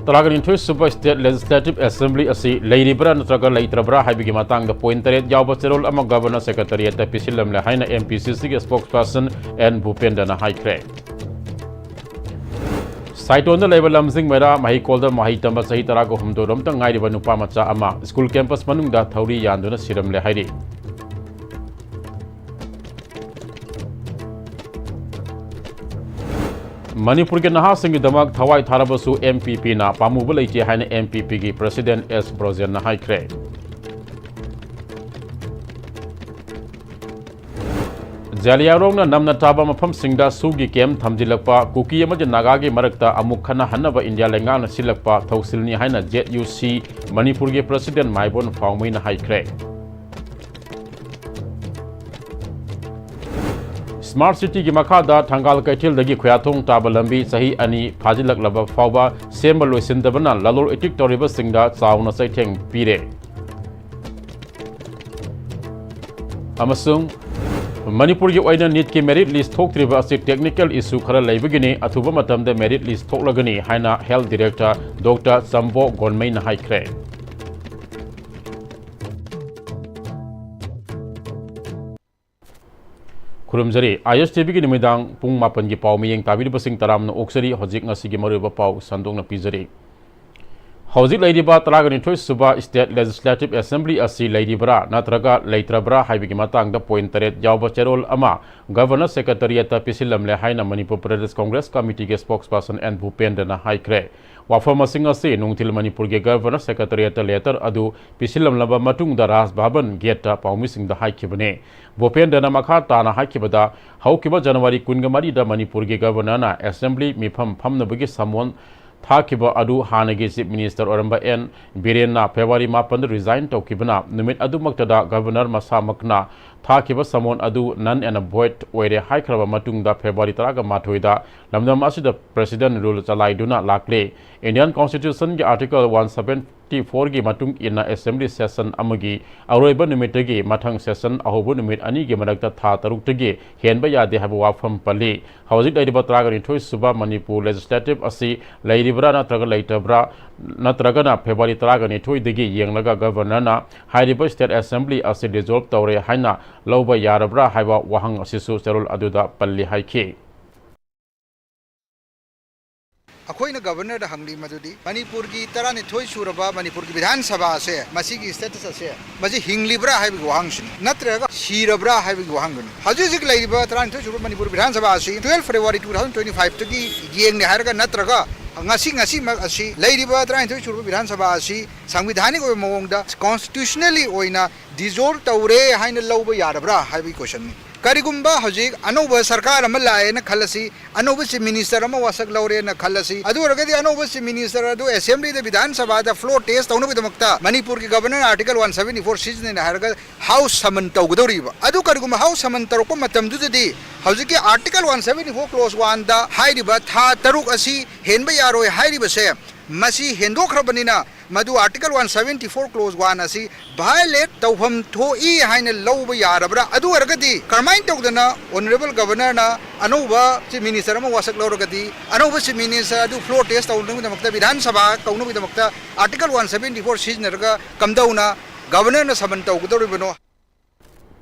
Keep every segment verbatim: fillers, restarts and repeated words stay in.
ꯇꯔꯥꯒ ꯅꯤꯊꯣꯏ ꯁꯨꯕ State Legislative Assembly ꯑꯁꯤ ꯂꯩꯔꯤꯕ꯭ꯔꯥ ꯅꯠꯇ꯭ꯔꯒ ꯂꯩꯇ꯭ꯔꯕ꯭ꯔꯥ ꯍꯥꯏꯕꯒꯤ ꯃꯇꯥꯡꯗ point ꯇꯔꯦꯠ ꯌꯥꯎꯕ ꯆꯦꯔꯣꯜ ꯑꯃ Governor Secretariat ꯇ ꯄꯤꯁꯤꯜꯂꯝꯂꯦ ꯍꯥꯏꯅ M P C C ꯒꯤ spokesperson N ꯚꯨꯄꯦꯟꯗ꯭ꯔꯅ ꯍꯥꯏꯈ꯭ꯔꯦ꯫ ꯁꯥꯏꯇꯣꯟꯗ ꯂꯩꯕ ꯂꯝꯖꯤꯡ ꯃꯩꯔꯥ ꯃꯍꯩꯀꯣꯜꯗ ꯃꯍꯩ ꯇꯝꯕ ꯆꯍꯤ ꯇꯔꯥꯒ ꯍꯨꯝꯗꯣꯏ ꯔꯣꯝꯇ ꯉꯥꯏꯔꯤꯕ ꯅꯨꯄꯥ ꯃꯆꯥ ꯑꯃ school campus ꯃꯅꯨꯡꯗ ꯊꯧꯔꯤ ꯌꯥꯟꯗꯨꯅ ꯁꯤꯔꯝꯂꯦ ꯍꯥꯏꯔꯤ꯫ ꯃꯅꯤꯄꯨꯔꯒꯤ ꯅꯍꯥꯁꯤꯡꯒꯤꯗꯃꯛ ꯊꯋꯥꯏ ꯊꯥꯔꯕꯁꯨ M P P ꯅ ꯄꯥꯝꯃꯨꯕ ꯂꯩꯇꯦ ꯍꯥꯏꯅ M P P ꯒꯤ President S ꯕ꯭ꯔꯣꯖꯦꯟꯅ ꯍꯥꯏꯈ꯭ꯔꯦ꯫ ꯖꯥꯂꯤꯌꯥꯔꯣꯡꯅ ꯅꯝꯅ ꯇꯥꯕ ꯃꯐꯝꯁꯤꯡꯗ ꯁꯨꯒꯤ camp ꯊꯝꯖꯤꯜꯂꯛꯄ, ꯀꯨꯀꯤ ꯑꯃꯗꯤ ꯅꯥꯒꯥꯒꯤ ꯃꯔꯛꯇ ꯑꯃꯨꯛ ꯈꯠꯅꯍꯟꯅꯕ ꯏꯟꯗꯤꯌꯥ ꯂꯩꯉꯥꯛꯅ ꯁꯤꯜꯂꯛꯄ ꯊꯧꯁꯤꯜꯅꯤ ꯍꯥꯏꯅ Z U C ꯃꯅꯤꯄꯨꯔꯒꯤ President ꯃꯥꯏꯕꯣꯟ ꯐꯥꯎꯃꯩꯅ ꯍꯥꯏꯈ꯭ꯔꯦ꯫ Smart City ꯒꯤ ꯃꯈꯥꯗ ꯊꯪꯒꯥꯜ ꯀꯩꯊꯦꯜꯗꯒꯤ ꯈꯨꯌꯥꯊꯣꯡ ꯇꯥꯕ ꯂꯝꯕꯤ ꯆꯍꯤ ꯑꯅꯤ ꯐꯥꯖꯤꯜꯂꯛꯂꯕ ꯐꯥꯎꯕ ꯁꯦꯝꯕ ꯂꯣꯏꯁꯤꯟꯗꯕꯅ ꯂꯂꯣꯜ ꯏꯇꯤꯛ ꯇꯧꯔꯤꯕꯁꯤꯡꯗ ꯆꯥꯎꯅ ꯆꯩꯊꯦꯡ ꯄꯤꯔꯦ꯫ ꯑꯃꯁꯨꯡ ꯃꯅꯤꯄꯨꯔꯒꯤ ꯑꯣꯏꯅ NEET ꯀꯤ merit list ꯊꯣꯛꯇ꯭ꯔꯤꯕ ꯑꯁꯤ technical issue ꯈꯔ ꯂꯩꯕꯒꯤꯅꯤ, ꯑꯊꯨꯕ ꯃꯇꯝꯗ merit list ꯊꯣꯛꯂꯒꯅꯤ ꯍꯥꯏꯅ Health Director Doctor ꯆꯝꯕꯣ ꯒꯣꯟꯃꯩꯅ ꯍꯥꯏꯈ꯭ꯔꯦ꯫ ꯈꯨꯔꯨꯝꯖꯔꯤ꯫ I S T V ꯒꯤ ꯅꯨꯃꯤꯗꯥꯡ ꯄꯨꯡ ꯃꯥꯄꯟꯒꯤ ꯄꯥꯎ ꯃꯤꯠꯌꯦꯡ ꯇꯥꯕꯤꯔꯤꯕꯁꯤꯡ ꯇꯔꯥꯝꯅ ꯑꯣꯛꯆꯔꯤ꯫ ꯍꯧꯖꯤꯛ ꯉꯁꯤꯒꯤ ꯃꯔꯨꯑꯣꯏꯕ ꯄꯥꯎ ꯁꯟꯗꯣꯛꯅ ꯄꯤꯖꯔꯤ꯫ ꯍꯧꯖꯤꯛ ꯂꯩꯔꯤꯕ ꯇꯔꯥꯒ ꯅꯤꯊꯣꯏ ꯁꯨꯕ State Legislative Assembly ꯑꯁꯤ ꯂꯩꯔꯤꯕ꯭ꯔꯥ ꯅꯠꯇ꯭ꯔꯒ ꯂꯩꯇ꯭ꯔꯕ꯭ꯔꯥ ꯍꯥꯏꯕꯒꯤ ꯃꯇꯥꯡꯗ point ꯇꯔꯦꯠ ꯌꯥꯎꯕ ꯆꯦꯔꯣꯜ ꯑꯃ Governor Secretariat ꯇ ꯄꯤꯁꯤꯜꯂꯝꯂꯦ ꯍꯥꯏꯅ Manipur Pradesh Congress Committee ꯒꯤ spokesperson N ꯚꯨꯄꯦꯟꯗ꯭ꯔꯅ ꯍꯥꯏꯈ꯭ꯔꯦ꯫ ꯋꯥꯐꯝ ꯑꯁꯤꯡ ꯑꯁꯤ ꯅꯨꯡꯊꯤꯜ ꯃꯅꯤꯄꯨꯔꯒꯤ Governor Secretariat ꯇ letter ꯑꯗꯨ ꯄꯤꯁꯤꯜꯂꯝꯂꯕ ꯃꯇꯨꯡꯗ Raj Bhavan gate ꯇ ꯄꯥꯎꯃꯤꯁꯤꯡꯗ ꯍꯥꯏꯈꯤꯕꯅꯤ꯫ ꯚꯨꯄꯦꯟꯗ꯭ꯔꯅ ꯃꯈꯥ ꯇꯥꯅ ꯍꯥꯏꯈꯤꯕꯗ, ꯍꯧꯈꯤꯕ January ꯀꯨꯟꯒ ꯃꯔꯤꯗ ꯃꯅꯤꯄꯨꯔꯒꯤ Governor ꯅ Assembly ꯃꯤꯐꯝ ꯐꯝꯅꯕꯒꯤ summon ꯊꯥꯈꯤꯕ ꯑꯗꯨ ꯍꯥꯟꯅꯒꯤ Chief Minister ꯑꯣꯏꯔꯝꯕ N ꯕꯤꯔꯦꯟꯅ February ꯃꯥꯄꯟꯗ resign ꯇꯧꯈꯤꯕꯅ, ꯅꯨꯃꯤꯠ ꯑꯗꯨꯃꯛꯇꯗ Governor ꯃꯁꯥꯃꯛꯅ ꯊꯥꯈꯤꯕ summon ꯑꯗꯨ null and void ꯑꯣꯏꯔꯦ ꯍꯥꯏꯈ꯭ꯔꯕ ꯃꯇꯨꯡꯗ, February ꯇꯔꯥꯒ ꯃꯥꯊꯣꯏꯗ ꯂꯝꯗꯝ ꯑꯁꯤꯗ President rule ꯆꯂꯥꯏꯗꯨꯅ ꯂꯥꯛꯂꯦ꯫ Indian Constitution ꯒꯤ Article one seven ꯐꯣꯔꯒꯤ ꯃꯇꯨꯡ ꯏꯟꯅ assembly session ꯑꯃꯒꯤ ꯑꯔꯣꯏꯕ ꯅꯨꯃꯤꯠꯇꯒꯤ ꯃꯊꯪ session ꯑꯍꯧꯕ ꯅꯨꯃꯤꯠ ꯑꯅꯤꯒꯤ ꯃꯔꯛꯇ ꯊꯥ ꯇꯔꯨꯛꯇꯒꯤ ꯍꯦꯟꯕ ꯌꯥꯗꯦ ꯍꯥꯏꯕ ꯋꯥꯐꯝ ꯄꯜꯂꯤ꯫ ꯍꯧꯖꯤꯛ ꯂꯩꯔꯤꯕ ꯇꯔꯥꯒ ꯅꯤꯊꯣꯏ ꯁꯨꯕ ꯃꯅꯤꯄꯨꯔ legislative ꯑꯁꯤ ꯂꯩꯔꯤꯕ꯭ꯔꯥ ꯅꯠꯇ꯭ꯔꯒ ꯂꯩꯇꯕ꯭ꯔꯥ, ꯅꯠꯇ꯭ꯔꯒꯅ February ꯇꯔꯥꯒ ꯅꯤꯊꯣꯏꯗꯒꯤ ꯌꯦꯡꯂꯒ Governorꯅ ꯍꯥꯏꯔꯤꯕ state assembly ꯑꯁꯤ dissolve ꯇꯧꯔꯦ ꯍꯥꯏꯅ ꯂꯧꯕ ꯌꯥꯔꯕ꯭ꯔꯥ ꯍꯥꯏꯕ ꯋꯥꯍꯪ ꯑꯁꯤꯁꯨ ꯆꯦꯔꯣꯜ ꯑꯗꯨꯗ ꯄꯜꯂꯤ ꯍꯥꯏꯈꯤ꯫ ꯑꯩꯈꯣꯏꯅ Governorꯗ ꯍꯪꯂꯤ ꯃꯗꯨꯗꯤ ꯃꯅꯤꯄꯨꯔꯒꯤ ꯇꯔꯥꯅꯤꯊꯣꯏ ꯁꯨꯔꯕ ꯃꯅꯤꯄꯨꯔꯒꯤ ꯕꯤꯙꯥꯟ ꯁꯚꯥ ꯑꯁꯦ, ꯃꯁꯤꯒꯤ status ꯑꯁꯦ, ꯃꯁꯤ ꯍꯤꯡꯂꯤꯕ꯭ꯔꯥ ꯍꯥꯏꯕꯒꯤ ꯋꯥꯍꯪꯁꯤꯅꯤ, ꯅꯠꯇ꯭ꯔꯒ ꯁꯤꯔꯕ꯭ꯔꯥ ꯍꯥꯏꯕꯒꯤ ꯋꯥꯍꯪꯗꯨꯅꯤ꯫ ꯍꯧꯖꯤꯛ ꯍꯧꯖꯤꯛ ꯂꯩꯔꯤꯕ ꯇꯔꯥꯅꯤꯊꯣꯏ ꯁꯨꯔꯕ ꯃꯅꯤꯄꯨꯔ ꯕꯤꯙꯥꯟ ꯁꯚꯥ ꯑꯁꯤ twelve February two thousand twenty fiveꯇꯒꯤ ꯌꯦꯡꯅꯦ ꯍꯥꯏꯔꯒ, ꯅꯠꯇ꯭ꯔꯒ ꯉꯁꯤ, ꯉꯁꯤꯃꯛ ꯑꯁꯤ ꯂꯩꯔꯤꯕ ꯇꯔꯥꯅꯤꯊꯣꯏ ꯁꯨꯔꯕ ꯕꯤꯙꯥꯟ ꯁꯚꯥ ꯑꯁꯤ ꯁꯪꯕꯤꯙꯥꯅꯤꯛ ꯑꯣꯏꯕ ꯃꯑꯣꯡꯗ constitutionally ꯑꯣꯏꯅ dissolve ꯇꯧꯔꯦ ꯍꯥꯏꯅ ꯂꯧꯕ ꯌꯥꯔꯕ꯭ꯔꯥ ꯍꯥꯏꯕꯒꯤ questionꯅꯤ꯫ ꯀꯔꯤꯒꯨꯝꯕ ꯍꯧꯖꯤꯛ ꯑꯅꯧꯕ ꯁꯔꯀꯥꯔ ꯑꯃ ꯂꯥꯛꯑꯦꯅ ꯈꯜꯂꯁꯤ, ꯑꯅꯧꯕ Chief Minister ꯑꯃ ꯋꯥꯁꯛ ꯂꯧꯔꯦꯅ ꯈꯜꯂꯁꯤ, ꯑꯗꯨ ꯑꯣꯏꯔꯒꯗꯤ ꯑꯅꯧꯕ Chief Minister ꯑꯗꯨ assemblyꯗ, ꯕꯤꯙꯥꯟ ꯁꯚꯥꯗ floor test ꯇꯧꯅꯕꯒꯤꯗꯃꯛꯇ ꯃꯅꯤꯄꯨꯔꯒꯤ Governor Article one seventy four ꯁꯤꯖꯤꯟꯅꯩꯅ ꯍꯥꯏꯔꯒ House summon ꯇꯧꯒꯗꯧꯔꯤꯕ꯫ ꯑꯗꯨ ꯀꯔꯤꯒꯨꯝꯕ House summon ꯇꯧꯔꯛꯄ ꯃꯇꯝꯗꯨꯗꯗꯤ ꯍꯧꯖꯤꯛꯀꯤ Article one seventy four clause oneꯗ ꯍꯥꯏꯔꯤꯕ ꯊꯥ ꯇꯔꯨꯛ ꯑꯁꯤ ꯍꯦꯟꯕ ꯌꯥꯔꯣꯏ ꯍꯥꯏꯔꯤꯕꯁꯦ, ꯃꯁꯤ ꯍꯦꯟꯗꯣꯛꯈ꯭ꯔꯕꯅꯤꯅ ꯃꯗꯨ Article one seventy four clause one ꯑꯁꯤ violate ꯇꯧꯐꯝ ꯊꯣꯛꯏ ꯍꯥꯏꯅ ꯂꯧꯕ ꯌꯥꯔꯕ꯭ꯔꯥ? ꯑꯗꯨ ꯑꯣꯏꯔꯒꯗꯤ ꯀꯔꯝꯍꯥꯏꯅ ꯇꯧꯗꯅ Honourable Governorꯅ ꯑꯅꯧꯕ Chief Minister ꯑꯃ ꯋꯥꯁꯛ ꯂꯧꯔꯒꯗꯤ, ꯑꯅꯧꯕ Chief Minister ꯑꯗꯨ floor test ꯇꯧꯅꯕꯒꯤꯗꯃꯛꯇ, ꯕꯤꯙꯥꯟ ꯁꯚꯥ ꯀꯧꯅꯕꯒꯤꯗꯃꯛꯇ Article one seventy four ꯁꯤꯖꯤꯟꯅꯔꯒ ꯀꯝꯗꯧꯅ Governorꯅ summon ꯇꯧꯒꯗꯧꯔꯤꯕꯅꯣ?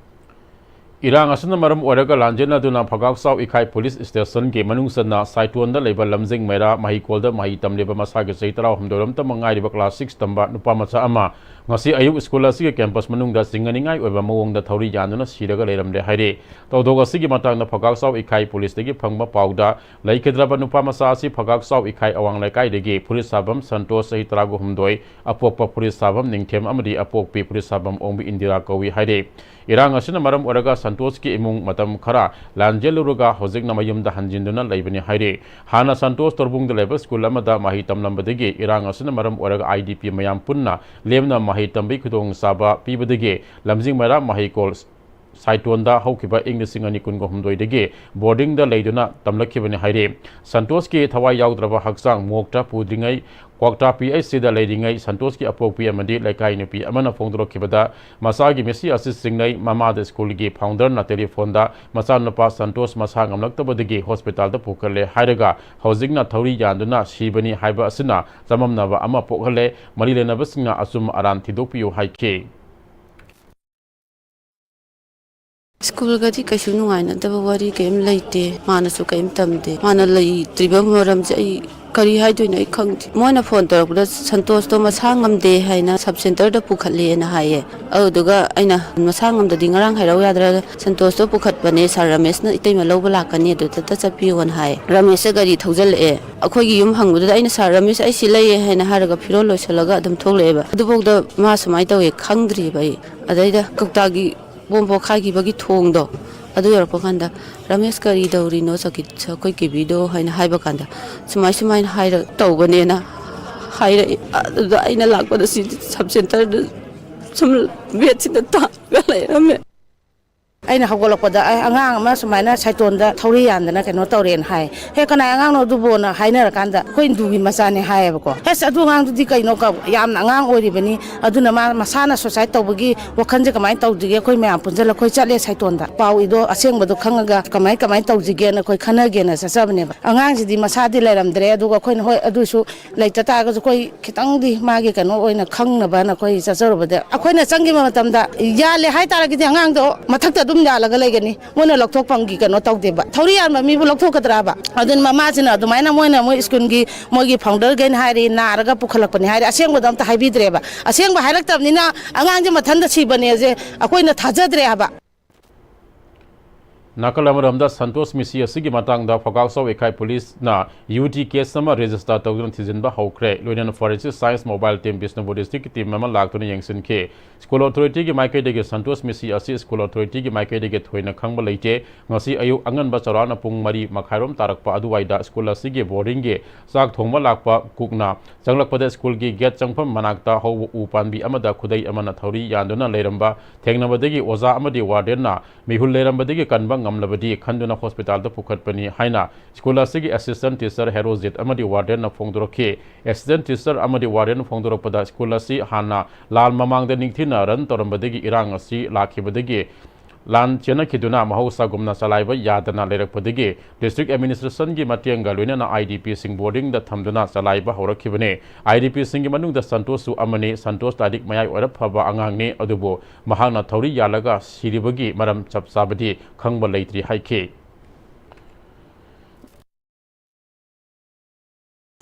ꯏꯔꯥꯡ ꯑꯁꯤꯅ ꯃꯔꯝ ꯑꯣꯏꯔꯒ ꯂꯥꯟꯖꯦꯟꯅꯗꯨꯅ ꯐꯒꯥꯛꯆꯥꯎ ꯏꯈꯥꯏ police stationꯒꯤ ꯃꯅꯨꯡ ꯆꯟꯅ ꯁꯥꯏꯇꯣꯟꯗ ꯂꯩꯕ ꯂꯝꯖꯤꯡ ꯃꯩꯔꯥ ꯃꯍꯩꯀꯣꯜꯗ ꯃꯍꯩ ꯇꯝꯂꯤꯕ ꯃꯁꯥꯒꯤ ꯆꯍꯤ ꯇꯔꯥꯍꯨꯝꯗꯣꯏꯔꯣꯝꯇ ꯉꯥꯏꯔꯤꯕ class six ꯇꯝꯕ ꯅꯨꯄꯥ ꯃꯆꯥ ꯑꯃ ꯉꯁꯤ ꯑꯌꯨꯛ ꯁ꯭ꯀꯨꯜ ꯑꯁꯤꯒꯤ campus ꯃꯅꯨꯡꯗ ꯆꯤꯡꯅꯅꯤꯡꯉꯥꯏ ꯑꯣꯏꯕ ꯃꯑꯣꯡꯗ ꯊꯧꯔꯤ ꯌꯥꯟꯗꯨꯅ ꯁꯤꯔꯒ ꯂꯩꯔꯝꯂꯦ ꯍꯥꯏꯔꯤ꯫ ꯊꯧꯗꯣꯛ ꯑꯁꯤꯒꯤ ꯃꯇꯥꯡꯗ ꯐꯒꯥꯛꯆꯥꯎ ꯏꯈꯥꯏ policeꯇꯒꯤ ꯐꯪꯕ ꯄꯥꯎꯗ, ꯂꯩꯈꯤꯗ꯭ꯔꯕ ꯅꯨꯄꯥ ꯃꯆꯥ ꯑꯁꯤ ꯐꯒꯥꯛꯆꯥꯎ ꯏꯈꯥꯏ ꯑꯋꯥꯡ ꯂꯩꯀꯥꯏꯗꯒꯤ ꯐꯨꯔꯤꯠ ꯁꯥꯐꯝ ꯁꯟꯇꯣꯁ, ꯆꯍꯤ ꯇꯔꯥꯒ ꯍꯨꯝꯗꯣꯏ, ꯑꯄꯣꯛꯄ ꯐꯨꯔꯤꯠ ꯁꯥꯐꯝ ꯅꯤꯡꯊꯦꯝ ꯑꯃꯗꯤ ꯑꯄꯣꯛꯄꯤ ꯐꯨꯔꯤꯠ ꯁꯥꯐꯝ ꯑꯣꯡꯕꯤ ꯏꯟꯗꯤꯔꯥ ꯀꯧꯏ ꯍꯥꯏꯔꯤ꯫ ꯏꯔꯥꯡ ꯑꯁꯤꯅ ꯃꯔꯝ ꯑꯣꯏꯔꯒ ꯁꯟꯇꯣꯁꯀꯤ ꯏꯃꯨꯡ ꯃꯇꯝ ꯈꯔ ꯂꯥꯟꯖꯦꯜꯂꯨꯔꯒ ꯍꯧꯖꯤꯛꯅ ꯃꯌꯨꯝꯗ ꯍꯟꯖꯤꯟꯗꯨꯅ ꯂꯩꯕꯅꯤ ꯍꯥꯏꯔꯤ꯫ ꯍꯥꯟꯅ ꯁꯟꯇꯣꯁ ꯇꯣꯔꯕꯨꯡꯗ ꯂꯩꯕ ꯁ꯭ꯀꯨꯜ ꯑꯃꯗ ꯃꯍꯩ ꯇꯝꯂꯝꯕꯗꯒꯤ ꯏꯔꯥꯡ ꯑꯁꯤꯅ ꯃꯔꯝ ꯑꯣꯏꯔꯒ IDP ꯃꯌꯥꯝ ꯄꯨꯟꯅ ꯂꯦꯝꯅ ꯃꯍꯩ ꯇꯝꯕꯒꯤ ꯈꯨꯗꯣꯡꯆꯥꯕ ꯄꯤꯕꯗꯒꯤ ꯂꯝꯖꯤꯡ ꯃꯩꯔꯥ ꯃꯍꯩꯀꯣꯜ ꯁꯥꯏꯇꯣꯟꯗ ꯍꯧꯈꯤꯕ ꯏꯪ ꯂꯤꯁꯤꯡ ꯑꯅꯤ ꯀꯨꯟꯒ ꯍꯨꯝꯗꯣꯏꯗꯒꯤ ꯕꯣꯔꯗꯤꯡꯗ ꯂꯩꯗꯨꯅ ꯇꯝꯂꯛꯈꯤꯕꯅꯤ ꯍꯥꯏꯔꯤ꯫ ꯁꯟꯇꯣꯁꯀꯤ ꯊꯋꯥꯏ ꯌꯥꯎꯗ꯭ꯔꯕ ꯍꯛꯆꯥꯡ ꯃꯣꯔꯒꯇ ꯄꯨꯗ꯭ꯔꯤꯉꯩ ꯀ꯭ꯋꯥꯛꯇꯥ ꯄꯤ ꯑꯩꯆ ꯁꯤꯗ ꯂꯩꯔꯤꯉꯩ ꯁꯟꯇꯣꯁꯀꯤ ꯑꯄꯣꯛꯄꯤ ꯑꯃꯗꯤ ꯂꯩꯀꯥꯏ ꯅꯨꯄꯤ ꯑꯃꯅ ꯐꯣꯡꯗꯣꯔꯛꯈꯤꯕꯗ ꯃꯆꯥꯒꯤ ꯃꯤꯠꯁꯤ ꯑꯁꯤ ꯆꯤꯡꯅꯩ꯫ ꯃꯃꯥꯗ ꯁ꯭ꯀꯨꯜꯒꯤ ꯐꯥꯎꯟꯗꯔꯅ ꯇꯦꯂꯤꯐꯣꯟꯗ ꯃꯆꯥꯅꯨꯄꯥ ꯁꯟꯇꯣꯁ ꯃꯁꯥ ꯉꯝꯂꯛꯇꯕꯗꯒꯤ ꯍꯣꯁꯄꯤꯇꯥꯜꯗ ꯄꯨꯈꯠꯂꯦ ꯍꯥꯏꯔꯒ ꯍꯧꯖꯤꯛꯅ ꯊꯧꯔꯤ ꯌꯥꯟꯗꯨꯅ ꯁꯤꯕꯅꯤ ꯍꯥꯏꯕ ꯑꯁꯤꯅ ꯆꯃꯝꯅꯕ ꯑꯃ ꯄꯣꯛꯍꯜꯂꯦ꯫ ꯃꯔꯤ ꯂꯩꯅꯕꯁꯤꯡꯅ ꯑꯆꯨꯝ ꯑꯔꯥꯟ ꯊꯤꯗꯣꯛꯄꯤꯌꯨ ꯍꯥꯏꯈꯤ꯫ ꯁ꯭ꯀꯨꯜꯒꯗꯤ ꯀꯩꯁꯨ ꯅꯨꯡꯉꯥꯏꯅꯗꯕ ꯋꯥꯔꯤ ꯀꯔꯤꯝ ꯂꯩꯇꯦ꯫ ꯃꯥꯅꯁꯨ ꯀꯔꯤꯝ ꯇꯝꯗꯦ꯫ ꯃꯥꯅ ꯂꯩꯇ꯭ꯔꯤꯕ ꯃꯔꯝꯁꯦ ꯑꯩ ꯀꯔꯤ ꯍꯥꯏꯗꯣꯏꯅꯣ ꯑꯩ ꯈꯪꯗꯦ꯫ ꯃꯣꯏꯅ ꯐꯣꯟ ꯇꯧꯔꯛꯄꯗ ꯁꯟꯇꯣꯁꯇꯣ ꯃꯁꯥ ꯉꯝꯗꯦ ꯍꯥꯏꯅ ꯁꯕ ꯁꯦꯟꯇꯔꯗ ꯄꯨꯈꯠꯂꯦꯅ ꯍꯥꯏꯌꯦ꯫ ꯑꯗꯨꯗꯨꯒ ꯑꯩꯅ ꯃꯁꯥ ꯉꯝꯗꯗꯤ ꯉꯔꯥꯡ ꯍꯥꯏꯔꯛꯎ ꯌꯥꯗ꯭ꯔꯥ? ꯁꯟꯇꯣꯁꯇꯣ ꯄꯨꯈꯠꯄꯅꯦ, ꯁꯥꯔ ꯔꯃꯦꯁꯅ ꯏꯇꯩꯃ ꯂꯧꯕ ꯂꯥꯛꯀꯅꯤ, ꯑꯗꯨꯗ ꯆꯠꯄꯤꯌꯣꯅ ꯍꯥꯏꯌꯦ꯫ ꯔꯃꯦꯁꯁꯦ ꯒꯥꯔꯤ ꯊꯧꯖꯜꯂꯛꯑꯦ꯫ ꯑꯩꯈꯣꯏꯒꯤ ꯌꯨꯝ ꯍꯪꯕꯗꯨꯗ ꯑꯩꯅ ꯁꯥꯔ ꯔꯃꯦꯁ ꯑꯩ ꯁꯤ ꯂꯩꯌꯦ ꯍꯥꯏꯅ ꯍꯥꯏꯔꯒ ꯐꯤꯔꯣꯜ ꯂꯣꯏꯁꯤꯜꯂꯒ ꯑꯗꯨꯝ ꯊꯣꯛꯂꯛꯑꯦꯕ꯫ ꯑꯗꯨꯐꯥꯎꯗ ꯃꯥ ꯁꯨꯃꯥꯏꯅ ꯇꯧꯋꯦ ꯈꯪꯗ꯭ꯔꯤꯕ ꯑꯩ꯫ ꯑꯗꯩꯗ ꯀꯧꯇꯥꯒꯤ ꯕꯣꯝ ꯄꯣꯈꯥꯏꯈꯤꯕꯒꯤ ꯊꯣꯡꯗꯣ ꯑꯗꯨ ꯌꯧꯔꯛꯄ ꯀꯥꯟꯗ, "ꯔꯃꯦꯁ, ꯀꯔꯤ ꯇꯧꯔꯤꯅꯣ ꯆꯧꯀꯤ-, ꯑꯩꯈꯣꯏ ꯀꯦꯕꯤꯗꯣ?" ꯍꯥꯏꯅ ꯍꯥꯏꯕ ꯀꯥꯟꯗ, "ꯁꯨꯃꯥꯏ ꯁꯨꯃꯥꯏꯅ ꯍꯥꯏꯔ ꯇꯧꯕꯅꯦꯅ ꯍꯥꯏꯔꯛꯑꯦ꯫ ꯑꯗꯨꯗ ꯑꯩꯅ ꯂꯥꯛꯄꯗ ꯁꯤ ꯁꯕ ꯁꯦꯟꯇꯔꯗ ꯁꯨꯝ ꯕꯦꯗꯁꯤꯗ ꯇꯥꯔꯒ ꯂꯩꯔꯝꯃꯦ꯫" ꯑꯩꯅ ꯍꯧꯒꯠꯂꯛꯄꯗ, "ꯑꯩ ꯑꯉꯥꯡ ꯑꯃ ꯁꯨꯃꯥꯏꯅ ꯁꯥꯏꯇꯣꯟꯗ ꯊꯧꯔꯤ ꯌꯥꯟꯗꯅ ꯀꯩꯅꯣ ꯇꯧꯔꯦꯅ ꯍꯥꯏ꯫ ꯍꯦ, ꯀꯅꯥꯏ ꯑꯉꯥꯡꯅꯣ ꯑꯗꯨꯕꯣꯅ?" ꯍꯥꯏꯅꯔꯀꯥꯟꯗ, "ꯑꯩꯈꯣꯏ ꯏꯟꯗꯨꯒꯤ ꯃꯆꯥꯅꯦ" ꯍꯥꯏꯌꯦꯕꯀꯣ꯫ "ꯍꯦꯁ, ꯑꯗꯨ ꯑꯉꯥꯡꯗꯨꯗꯤ ꯀꯩꯅꯣ, ꯀ-, ꯌꯥꯝꯅ ꯑꯉꯥꯡ ꯑꯣꯏꯔꯤꯕꯅꯤ, ꯑꯗꯨꯅ ꯃꯥ ꯃꯁꯥꯅ ꯁꯨꯁꯥꯏꯠ ꯇꯧꯕꯒꯤ ꯋꯥꯈꯜꯁꯦ ꯀꯃꯥꯏꯅ ꯇꯧꯗ꯭ꯔꯤꯒꯦ? ꯑꯩꯈꯣꯏ ꯃꯌꯥꯝ ꯄꯨꯟꯁꯤꯜꯂ ꯑꯩꯈꯣꯏ ꯆꯠꯂꯦ ꯁꯥꯏꯇꯣꯟꯗ꯫ ꯄꯥꯎ ꯏꯗꯣ ꯑꯁꯦꯡꯕꯗꯣ ꯈꯪꯉꯒ ꯀꯃꯥꯏ, ꯀꯃꯥꯏꯅ ꯇꯧꯁꯤꯒꯦꯅ ꯑꯩꯈꯣꯏ ꯈꯟꯅꯒꯦꯅ ꯆꯠꯆꯕꯅꯦꯕ꯫ ꯑꯉꯥꯡꯁꯤꯗꯤ ꯃꯁꯥꯗꯤ ꯂꯩꯔꯝꯗ꯭ꯔꯦ, ꯑꯗꯨꯒ ꯑꯩꯈꯣꯏꯅ, ꯍꯣꯏ, ꯑꯗꯨꯁꯨ ꯂꯩꯇ ꯇꯥꯔꯒꯁꯨ ꯑꯩꯈꯣꯏ ꯈꯤꯇꯪꯗꯤ ꯃꯥꯒꯤ ꯀꯩꯅꯣ ꯑꯣꯏꯅ ꯈꯪꯅꯕꯅ ꯑꯩꯈꯣꯏ ꯆꯠꯆꯔꯨꯕꯗ, ꯑꯩꯈꯣꯏꯅ ꯆꯪꯈꯤꯕ ꯃꯇꯝꯗ ꯌꯥꯜꯂꯦ ꯍꯥꯏꯇꯥꯔꯒꯗꯤ ꯑꯉꯥꯡꯗꯣ ꯃꯊꯛꯇ ꯑꯗꯨꯝ ꯌꯥꯜꯂꯒ ꯂꯩꯒꯅꯤ꯫ ꯃꯣꯏꯅ ꯂꯧꯊꯣꯛꯐꯝꯒꯤ ꯀꯩꯅꯣ ꯇꯧꯗꯦꯕ꯫ ꯊꯧꯔꯤ ꯌꯥꯟꯕ ꯃꯤꯕꯨ ꯂꯧꯊꯣꯛꯀꯗ꯭ꯔꯥꯕ? ꯑꯗꯨꯅ ꯃꯃꯥꯁꯤꯅ ꯑꯗꯨꯃꯥꯏꯅ ꯃꯣꯏꯅ ꯃꯣꯏ ꯁ꯭ꯀꯨꯜꯒꯤ ꯃꯣꯏꯒꯤ ꯐꯥꯎꯟꯗꯔꯈꯩꯅ ꯍꯥꯏꯔꯤ, ꯅꯥꯔꯒ ꯄꯨꯈꯠꯂꯛꯄꯅꯤ ꯍꯥꯏꯔꯤ꯫ ꯑꯁꯦꯡꯕꯗꯣ ꯑꯝꯇ ꯍꯥꯏꯕꯤꯗ꯭ꯔꯦꯕ꯫ ꯑꯁꯦꯡꯕ ꯍꯥꯏꯔꯛꯇꯕꯅꯤꯅ ꯑꯉꯥꯡꯁꯦ ꯃꯊꯟꯇ ꯁꯤꯕꯅꯦꯁꯦ ꯑꯩꯈꯣꯏꯅ ꯊꯥꯖꯗ꯭ꯔꯦ ꯍꯥꯏꯕ꯫ ꯅꯥꯀꯜ ꯑꯃꯔꯣꯝꯗ ꯁꯟꯇꯣꯁ ꯃꯤꯁꯤ ꯑꯁꯤꯒꯤ ꯃꯇꯥꯡꯗ ꯐꯒꯥꯎꯆꯥꯎ ꯏꯀꯥꯏ ꯄꯨꯂꯤꯁꯅ ꯌꯨ ꯇꯤ ꯀꯦꯁ ꯑꯃ ꯔꯦꯖꯤꯁꯇꯥꯔ ꯇꯧꯗꯨꯅ ꯊꯤꯖꯤꯟꯕ ꯍꯧꯈ꯭ꯔꯦ꯫ ꯂꯣꯏꯅꯅ forensic science mobile team Bishnupur ꯗꯤꯁꯇ꯭ꯔꯤꯛꯀꯤ ꯇꯤꯝ ꯑꯃ ꯂꯥꯛꯇꯨꯅ ꯌꯦꯡꯁꯤꯟꯈꯤ꯫ ꯁ꯭ꯀꯨꯜ ꯑꯣꯊꯣꯔꯤꯇꯤꯒꯤ ꯃꯥꯏꯀꯩꯗꯒꯤ ꯁꯟꯇꯣꯁ ꯃꯤꯁꯤ ꯑꯁꯤ ꯁ꯭ꯀꯨꯜ ꯑꯣꯊꯣꯔꯤꯇꯤꯒꯤ ꯃꯥꯏꯀꯩꯗꯒꯤ ꯊꯣꯏꯅ ꯈꯪꯕ ꯂꯩꯇꯦ꯫ ꯉꯁꯤ ꯑꯌꯨꯛ ꯑꯉꯟꯕ ꯆꯥꯎꯔꯥꯛꯅ ꯄꯨꯡ ꯃꯔꯤ ꯃꯈꯥꯏꯔꯣꯝ ꯇꯥꯔꯛꯄ ꯑꯗꯨꯋꯥꯏꯗ ꯁ꯭ꯀꯨꯜ ꯑꯁꯤꯒꯤ ꯕꯣꯔꯗꯤꯡꯒꯤ ꯆꯥꯛ ꯊꯣꯡꯕ ꯂꯥꯛꯄ ꯀꯨꯛꯅ ꯆꯪꯂꯛꯄꯗ ꯁ꯭ꯀꯨꯜꯒꯤ ꯒꯦꯠ ꯆꯪꯐꯝ ꯃꯅꯥꯛꯇ ꯍꯧꯕ ꯎ ꯄꯥꯝꯕꯤ ꯑꯃꯗ ꯈꯨꯗꯩ ꯑꯃꯅ ꯊꯧꯔꯤ ꯌꯥꯟꯗꯨꯅ ꯂꯩꯔꯝꯕ ꯊꯦꯡꯅꯕꯗꯒꯤ ꯑꯣꯖꯥ ꯑꯃꯗꯤ ꯋꯥꯔꯗꯦꯟꯅ ꯃꯤꯍꯨꯜ ꯂꯩꯔꯝꯕꯗꯒꯤ ꯀꯟꯕ ꯉꯝꯂꯕꯗꯤ ꯈꯟꯗꯨꯅ ꯍꯣꯁꯄꯤꯇꯥꯜꯗ ꯄꯨꯈꯠꯄꯅꯤ ꯍꯥꯏꯅ ꯁ꯭ꯀꯨꯜ ꯑꯁꯤꯒꯤ ꯑꯦꯁꯤꯁꯇꯦꯟ ꯇꯤꯆꯔ ꯍꯦꯔꯣꯖꯤꯠ ꯑꯃꯗꯤ ꯋꯥꯔꯗꯦꯟꯅ ꯐꯣꯡꯗꯣꯔꯛꯈꯤ꯫ ꯑꯦꯁꯤꯁꯇꯦꯟ ꯇꯤꯆꯔ ꯑꯃꯗꯤ ꯋꯥꯔꯗꯦꯟꯅ ꯐꯣꯡꯗꯣꯔꯛꯄꯗ ꯁ꯭ꯀꯨꯜ ꯑꯁꯤ ꯍꯥꯟꯅ ꯂꯥꯟ ꯃꯃꯥꯡꯗ ꯅꯤꯡꯊꯤꯅ ꯔꯟ ꯇꯧꯔꯝꯕꯗꯒꯤ ꯏꯔꯥꯡ ꯑꯁꯤ ꯂꯥꯛꯈꯤꯕꯗꯒꯤ ꯂꯥꯟ ꯆꯦꯟꯅꯈꯤꯗꯨꯅ ꯃꯍꯧꯁꯥꯒꯨꯝꯅ ꯆꯂꯥꯏꯕ ꯌꯥꯗꯅ ꯂꯩꯔꯛꯄꯗꯒꯤ ꯗꯤꯁꯇ꯭ꯔꯤꯛ ꯑꯦꯗꯃꯤꯅꯤꯁꯇ꯭ꯔꯦꯁꯟꯒꯤ ꯃꯇꯦꯡꯒ ꯂꯣꯏꯅꯅ ꯑꯥꯏ ꯗꯤ ꯄꯤꯁꯤꯡ ꯕꯣꯔꯗꯤꯡꯗ ꯊꯝꯗꯨꯅ ꯆꯂꯥꯏꯕ ꯍꯧꯔꯛꯈꯤꯕꯅꯤ꯫ ꯑꯥꯏ ꯗꯤ ꯄꯤꯁꯤꯡꯒꯤ ꯃꯅꯨꯡꯗ ꯁꯟꯇꯣꯁꯁꯨ ꯑꯃꯅꯤ꯫ ꯁꯟꯇꯣꯁ ꯂꯥꯏꯔꯤꯛ ꯃꯌꯥꯏ ꯑꯣꯏꯔꯞ ꯐꯕ ꯑꯉꯥꯡꯅꯤ, ꯑꯗꯨꯕꯨ ꯃꯍꯥꯛꯅ ꯊꯧꯔꯤ ꯌꯥꯜꯂꯒ ꯁꯤꯔꯤꯕꯒꯤ ꯃꯔꯝ ꯆꯞ ꯆꯥꯕꯗꯤ ꯈꯪꯕ ꯂꯩꯇ꯭ꯔꯤ ꯍꯥꯏꯈꯤ꯫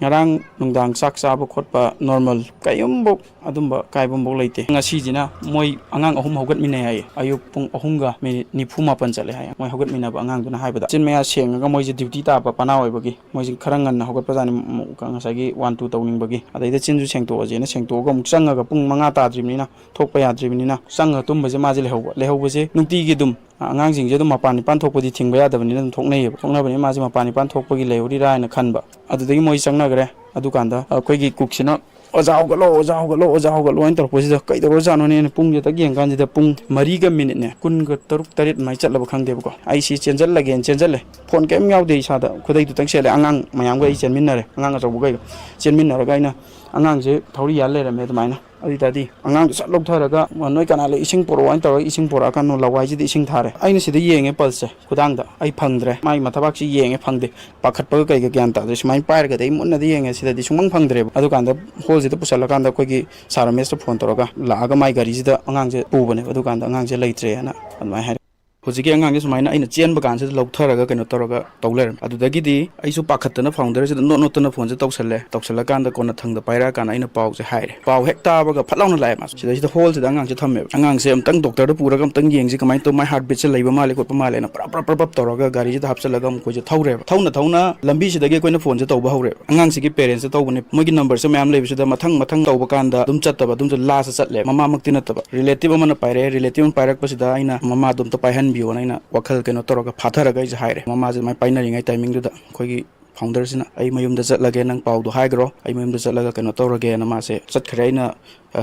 ꯉꯔꯥꯡ ꯅꯨꯡꯗꯥꯡ ꯆꯥꯛ ꯆꯥꯕ ꯈꯣꯠꯄ ꯅꯣꯔꯃꯦꯜ, ꯀꯔꯤꯒꯨꯝꯕ ꯑꯗꯨꯝꯕ ꯑꯀꯥꯏꯕ ꯑꯃꯐꯥꯎ ꯂꯩꯇꯦ꯫ ꯉꯁꯤꯁꯤꯅ ꯃꯣꯏ ꯑꯉꯥꯡ ꯑꯍꯨꯝ ꯍꯧꯒꯠꯃꯤꯟꯅꯩ ꯍꯥꯏꯌꯦ, ꯑꯌꯨꯛ ꯄꯨꯡ ꯑꯍꯨꯝꯒ ꯃꯤꯅꯤꯠ ꯅꯤꯐꯨ ꯃꯥꯄꯟ ꯆꯠꯂꯦ ꯍꯥꯏꯌꯦ꯫ ꯃꯣꯏ ꯍꯧꯒꯠꯃꯤꯟꯅꯕ ꯑꯉꯥꯡꯗꯨꯅ ꯍꯥꯏꯕꯗ ꯆꯤꯟ ꯃꯌꯥ ꯁꯦꯡꯉꯒ ꯃꯣꯏꯁꯦ ꯗ꯭ꯌꯨꯇꯤ ꯇꯥꯕ ꯄꯅꯥ ꯑꯣꯏꯕꯒꯤ ꯃꯣꯏꯁꯦ ꯈꯔ ꯉꯟꯅ ꯍꯧꯒꯠꯄꯖꯥꯠꯅꯤ, ꯉꯁꯥꯏꯒꯤ ꯋꯥꯟ ꯇꯨ ꯇꯧꯅꯤꯡꯕꯒꯤ꯫ ꯑꯗꯩꯗ ꯆꯤꯟꯁꯨ ꯁꯦꯡꯇꯣꯛꯑꯁꯦꯅ ꯁꯦꯡꯇꯣꯛꯑꯒ ꯑꯃꯨꯛ ꯆꯪꯉꯒ ꯄꯨꯡ ꯃꯉꯥ ꯇꯥꯗ꯭ꯔꯤꯕꯅꯤꯅ ꯊꯣꯛꯄ ꯌꯥꯗ꯭ꯔꯤꯕꯅꯤꯅ ꯆꯪꯉꯒ ꯇꯨꯝꯕꯁꯦ ꯃꯥꯁꯦ ꯂꯩꯍꯧꯕ꯫ ꯂꯩꯍꯧꯕꯁꯦ ꯅꯨꯡꯇꯤꯒꯤ ꯑꯗꯨꯝ ꯑꯉꯥꯡꯁꯤꯡꯁꯦ ꯑꯗꯨꯝ ꯃꯄꯥꯟ ꯅꯤꯄꯥꯟ ꯊꯣꯛꯄꯗꯤ ꯊꯤꯡꯕ ꯌꯥꯗꯕꯅꯤꯅ ꯑꯗꯨꯝ ꯊꯣꯛꯅꯩꯌꯦꯕ꯫ ꯊꯣꯛꯅꯕꯅꯤꯅ ꯃꯥꯁꯦ ꯃꯄꯥꯟ ꯅꯤꯄꯥꯟ ꯊꯣꯛꯄꯒꯤ ꯂꯩꯍꯧꯔꯤꯔꯥ ꯍꯥꯏꯅ ꯈꯟꯕ꯫ ꯑꯗꯨꯗꯒꯤ ꯃꯣꯏ ꯆꯪꯅꯈ꯭ꯔꯦ꯫ ꯑꯗꯨꯀꯥꯟꯗ ꯑꯩꯈꯣꯏꯒꯤ ꯀꯨꯛꯁꯤꯅ "ꯑꯣꯖꯥ ꯍꯧꯒꯠꯂꯣ, ꯑꯣꯖꯥ ꯍꯧꯒꯠꯂꯣ, ꯑꯣꯖꯥ ꯍꯧꯒꯠꯂꯣ" ꯍꯥꯏꯅ ꯇꯧꯔꯛꯄꯁꯤꯗ ꯀꯩꯗꯧꯔꯖꯥꯠꯅꯣꯅꯦꯅ ꯄꯨꯡꯁꯦ ꯇꯛ ꯌꯦꯡꯀꯥꯟꯁꯤꯗ ꯄꯨꯡ ꯃꯔꯤꯒ ꯃꯤꯅꯤꯠꯅꯦ ꯀꯨꯟꯒ ꯇꯔꯨꯛ ꯇꯔꯦꯠ ꯑꯗꯨꯃꯥꯏꯅ ꯆꯠꯂꯕ ꯈꯪꯗꯦꯕꯀꯣ꯫ ꯑꯩꯁꯤ ꯆꯦꯟꯖꯜꯂꯒꯦꯅ ꯆꯦꯟꯖꯜꯂꯦ꯫ ꯐꯣꯟ ꯀꯔꯤꯝ ꯌꯥꯎꯗꯦ ꯏꯁꯥꯗ, ꯈꯨꯗꯩꯗꯨꯇꯪ ꯁꯦꯠꯂꯦ꯫ ꯑꯉꯥꯡ ꯃꯌꯥꯝꯒ ꯑꯩ ꯆꯦꯟꯃꯤꯟꯅꯔꯦ, ꯑꯉꯥꯡ ꯑꯆꯧꯕꯈꯩꯒ ꯆꯦꯟꯃꯤꯟꯅꯔꯒ ꯑꯩꯅ ꯑꯉꯥꯡꯁꯦ ꯊꯧꯔꯤ ꯌꯥꯜ ꯂꯩꯔꯝꯃꯦ ꯑꯗꯨꯃꯥꯏꯅ꯫ ꯑꯗꯨ ꯑꯣꯏ ꯇꯥꯔꯗꯤ ꯑꯉꯥꯡꯗꯣ ꯁꯠ ꯂꯧꯊꯔꯒ, "ꯅꯣꯏ ꯀꯅꯥ ꯂꯩ? ꯏꯁꯤꯡ ꯄꯨꯔꯛꯑꯣ" ꯍꯥꯏꯅ ꯇꯧꯔꯒ ꯏꯁꯤꯡ ꯄꯨꯔꯛꯑꯀꯥꯟꯗ ꯂꯋꯥꯏꯁꯤꯗ ꯏꯁꯤꯡ ꯊꯥꯔꯦ꯫ ꯑꯩꯅ ꯁꯤꯗ ꯌꯦꯡꯉꯦ ꯄꯜꯁꯁꯦ ꯈꯨꯗꯥꯡꯗ, ꯑꯩ ꯐꯪꯗ꯭ꯔꯦ꯫ ꯃꯥꯒꯤ ꯃꯊꯕꯥꯛꯁꯤ ꯌꯦꯡꯉꯦ, ꯐꯪꯗꯦ꯫ ꯄꯥꯈꯠꯄꯒ ꯀꯩꯒ ꯒ꯭ꯌꯥꯟ ꯇꯥꯗ꯭ꯔꯦ꯫ ꯁꯨꯃꯥꯏꯅ ꯄꯥꯏꯔꯒꯗꯤ ꯑꯩ ꯃꯨꯟꯅꯗꯤ ꯌꯦꯡꯉꯦ, ꯁꯤꯗꯗꯤ ꯁꯨꯡꯐꯪ ꯐꯪꯗ꯭ꯔꯦꯕ꯫ ꯑꯗꯨꯀꯥꯟꯗ ꯍꯣꯜꯁꯤꯗ ꯄꯨꯁꯜꯂꯀꯥꯟꯗ ꯑꯩꯈꯣꯏꯒꯤ ꯁꯥꯔ ꯔꯃꯦꯁꯇ ꯐꯣꯟ ꯇꯧꯔꯒ ꯂꯥꯛꯑꯒ ꯃꯥꯏ ꯒꯥꯔꯤꯁꯤꯗ ꯑꯉꯥꯡꯁꯦ ꯄꯨꯕꯅꯦꯕ꯫ ꯑꯗꯨꯀꯥꯟꯗ ꯑꯉꯥꯡꯁꯦ ꯂꯩꯇ꯭ꯔꯦꯅ ꯑꯗꯨꯃꯥꯏꯅ ꯍꯥꯏꯔꯛꯑꯦ꯫ ꯍꯧꯖꯤꯛꯀꯤ ꯑꯉꯥꯡꯁꯦ ꯁꯨꯃꯥꯏꯅ ꯑꯩꯅ ꯆꯦꯟꯕ ꯀꯥꯟꯁꯤꯗ ꯂꯧꯊꯔꯒ ꯀꯩꯅꯣ ꯇꯧꯔꯒ ꯇꯧ ꯂꯩꯔꯝꯃꯦ꯫ ꯑꯗꯨꯗꯒꯤꯗꯤ ꯑꯩꯁꯨ ꯄꯥꯈꯠꯇꯅ ꯐꯥꯎꯟꯗꯔꯁꯤꯗ ꯅꯣꯠ ꯅꯣꯠꯇꯅ ꯐꯣꯟꯁꯦ ꯇꯧꯁꯜꯂꯦ꯫ ꯇꯧꯁꯜꯂꯀꯥꯟꯗ ꯀꯣꯟꯅ ꯊꯪꯗ ꯄꯥꯏꯔꯛꯑꯀꯥꯟꯗ ꯑꯩꯅ ꯄꯥꯎꯁꯦ ꯍꯥꯏꯔꯦ꯫ ꯄꯥꯎ ꯍꯦꯛ ꯇꯥꯕꯒ ꯐꯠ ꯂꯥꯎꯅ ꯂꯥꯛꯑꯦ ꯃꯥꯁꯦ꯫ ꯁꯤꯗꯩꯁꯤꯗ ꯍꯣꯜꯁꯤꯗ ꯑꯉꯥꯡꯁꯦ ꯊꯝꯃꯦꯕ꯫ ꯑꯉꯥꯡꯁꯦ ꯑꯝꯇꯪ ꯗꯣꯛꯇꯔꯗ ꯄꯨꯔꯒ ꯑꯝꯇꯪ ꯌꯦꯡꯁꯤ, ꯀꯃꯥꯏꯅ ꯇꯧ, ꯃꯥꯏ ꯍꯥꯔꯠ ꯕꯤꯠꯁꯦ ꯂꯩꯕ ꯃꯥꯜꯂꯦ ꯈꯣꯠꯄ ꯃꯥꯜꯂꯦꯅ ꯄ꯭ꯔꯞ ꯄ꯭ꯔꯞ ꯄ꯭ꯔꯞ ꯄ꯭ꯔꯞ ꯇꯧꯔꯒ ꯒꯥꯔꯤꯁꯤꯗ ꯍꯥꯞꯆꯜꯂꯒ ꯑꯃꯨꯛ ꯑꯩꯈꯣꯏꯁꯦ ꯊꯧꯔꯦꯕ꯫ ꯊꯧꯅ ꯊꯧꯅ ꯂꯝꯕꯤꯁꯤꯗꯒꯤ ꯑꯩꯈꯣꯏꯅ ꯐꯣꯟꯁꯦ ꯇꯧꯕ ꯍꯧꯔꯦꯕ꯫ ꯑꯉꯥꯡꯁꯤꯒꯤ ꯄꯦꯔꯦꯟꯁꯇ ꯇꯧꯕꯅꯦ꯫ ꯃꯣꯏꯒꯤ ꯅꯝꯕꯔꯁꯦ ꯃꯌꯥꯝ ꯂꯩꯕꯁꯤꯗ ꯃꯊꯪ ꯃꯊꯪ ꯇꯧꯕ ꯀꯥꯟꯗ ꯑꯗꯨꯝ ꯆꯠꯇꯕ, ꯑꯗꯨꯝ ꯂꯥꯁꯇ ꯆꯠꯂꯦ꯫ ꯃꯃꯥꯃꯛꯇꯤ ꯅꯠꯇꯕ, ꯔꯤꯂꯦꯇꯤꯚ ꯑꯃꯅ ꯄꯥꯏꯔꯛꯑꯦ꯫ ꯔꯤꯂꯦꯇꯤꯚ ꯑꯃ ꯄꯥꯏꯔꯛꯄꯁꯤꯗ ꯑꯩꯅ ꯃꯃꯥꯗꯣ ꯑꯝꯇ ꯄꯥꯏꯍꯟꯕꯤꯌꯣꯅ ꯑꯩꯅ ꯋꯥꯈꯜ ꯀꯩꯅꯣ ꯇꯧꯔꯒ ꯐꯥꯊꯔꯒ ꯑꯩꯁꯦ ꯍꯥꯏꯔꯦ꯫ ꯃꯃꯥꯁꯦ ꯑꯗꯨꯃꯥꯏꯅ ꯄꯥꯏꯅꯔꯤꯉꯩ ꯇꯥꯏꯃꯤꯡꯗꯨꯗ ꯑꯩꯈꯣꯏꯒꯤ ꯐꯥꯎꯟꯗꯔꯁꯤꯅ, "ꯑꯩ ꯃꯌꯨꯝꯗ ꯆꯠꯂꯒꯦ, ꯅꯪ ꯄꯥꯎꯗꯣ ꯍꯥꯏꯈ꯭ꯔꯣ, ꯑꯩ ꯃꯌꯨꯝꯗ ꯆꯠꯂꯒ ꯀꯩꯅꯣ ꯇꯧꯔꯒꯦꯅ" ꯃꯥꯁꯦ ꯆꯠꯈ꯭ꯔꯦ꯫ ꯑꯩꯅ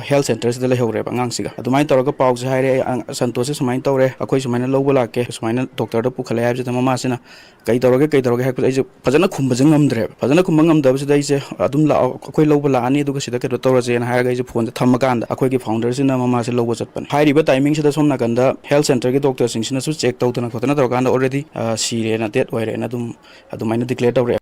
ꯍꯦꯜꯊ ꯁꯦꯟꯇꯔꯁꯤꯗ ꯂꯩꯍꯧꯔꯦꯕ ꯑꯉꯥꯡꯁꯤꯒ꯫ ꯑꯗꯨꯃꯥꯏꯅ ꯇꯧꯔꯒ ꯄꯥꯎꯁꯦ ꯍꯥꯏꯔꯦ, "ꯑꯩ, ꯑ, ꯁꯟꯇꯣꯁꯁꯦ ꯁꯨꯃꯥꯏꯅ ꯇꯧꯔꯦ, ꯑꯩꯈꯣꯏ ꯁꯨꯃꯥꯏꯅ ꯂꯧꯕ ꯂꯥꯛꯀꯦ, ꯁꯨꯃꯥꯏꯅ ꯗꯣꯛꯇꯔꯗ ꯄꯨꯈꯠꯂꯛꯑꯦ" ꯍꯥꯏꯕꯁꯤꯗ ꯃꯃꯥꯁꯤꯅ, "ꯀꯩ ꯇꯧꯔꯒꯦ, ꯀꯩ ꯇꯧꯔꯒꯦ?" ꯍꯥꯏꯔꯛꯄꯗ ꯑꯩꯁꯦ ꯐꯖꯅ ꯈꯨꯝꯕꯁꯦ ꯉꯝꯗ꯭ꯔꯦꯕ꯫ ꯐꯖꯅ ꯈꯨꯝꯕ ꯉꯝꯗꯕꯁꯤꯗ ꯑꯩꯁꯦ, "ꯑꯗꯨꯝ ꯂꯥꯛꯑꯣ, ꯑꯩꯈꯣꯏ ꯂꯧꯕ ꯂꯥꯛꯑꯅꯤ, ꯑꯗꯨꯒ ꯁꯤꯗ ꯀꯩꯅꯣ ꯇꯧꯔꯁꯦꯅ" ꯍꯥꯏꯔꯒ ꯑꯩꯁꯦ ꯐꯣꯟꯁꯦ ꯊꯝꯃꯀꯥꯟꯗ ꯑꯩꯈꯣꯏꯒꯤ ꯐꯥꯎꯟꯗꯔꯁꯤꯅ ꯃꯃꯥꯁꯦ ꯂꯧꯕ ꯆꯠꯄꯅꯦ꯫ ꯍꯥꯏꯔꯤꯕ ꯇꯥꯏꯃꯤꯡꯁꯤꯗ ꯁꯣꯝ ꯅꯥꯀꯟꯗ ꯍꯦꯜꯊ ꯁꯦꯟꯇꯔꯒꯤ ꯗꯣꯛꯇꯔꯁꯤꯡꯁꯤꯅꯁꯨ ꯆꯦꯛ ꯇꯧꯗꯅ ꯈꯣꯠꯇꯅ ꯇꯧꯔꯀꯥꯟꯗ ꯑꯣꯜꯔꯦꯗꯤ, ꯑ, ꯁꯤꯔꯦꯅ, ꯗꯦꯠ ꯑꯣꯏꯔꯦꯅ ꯑꯗꯨꯝ ꯑꯗꯨꯃꯥꯏꯅ ꯗꯤꯀ꯭ꯂꯦꯌꯔ ꯇꯧꯔꯛꯑꯦ꯫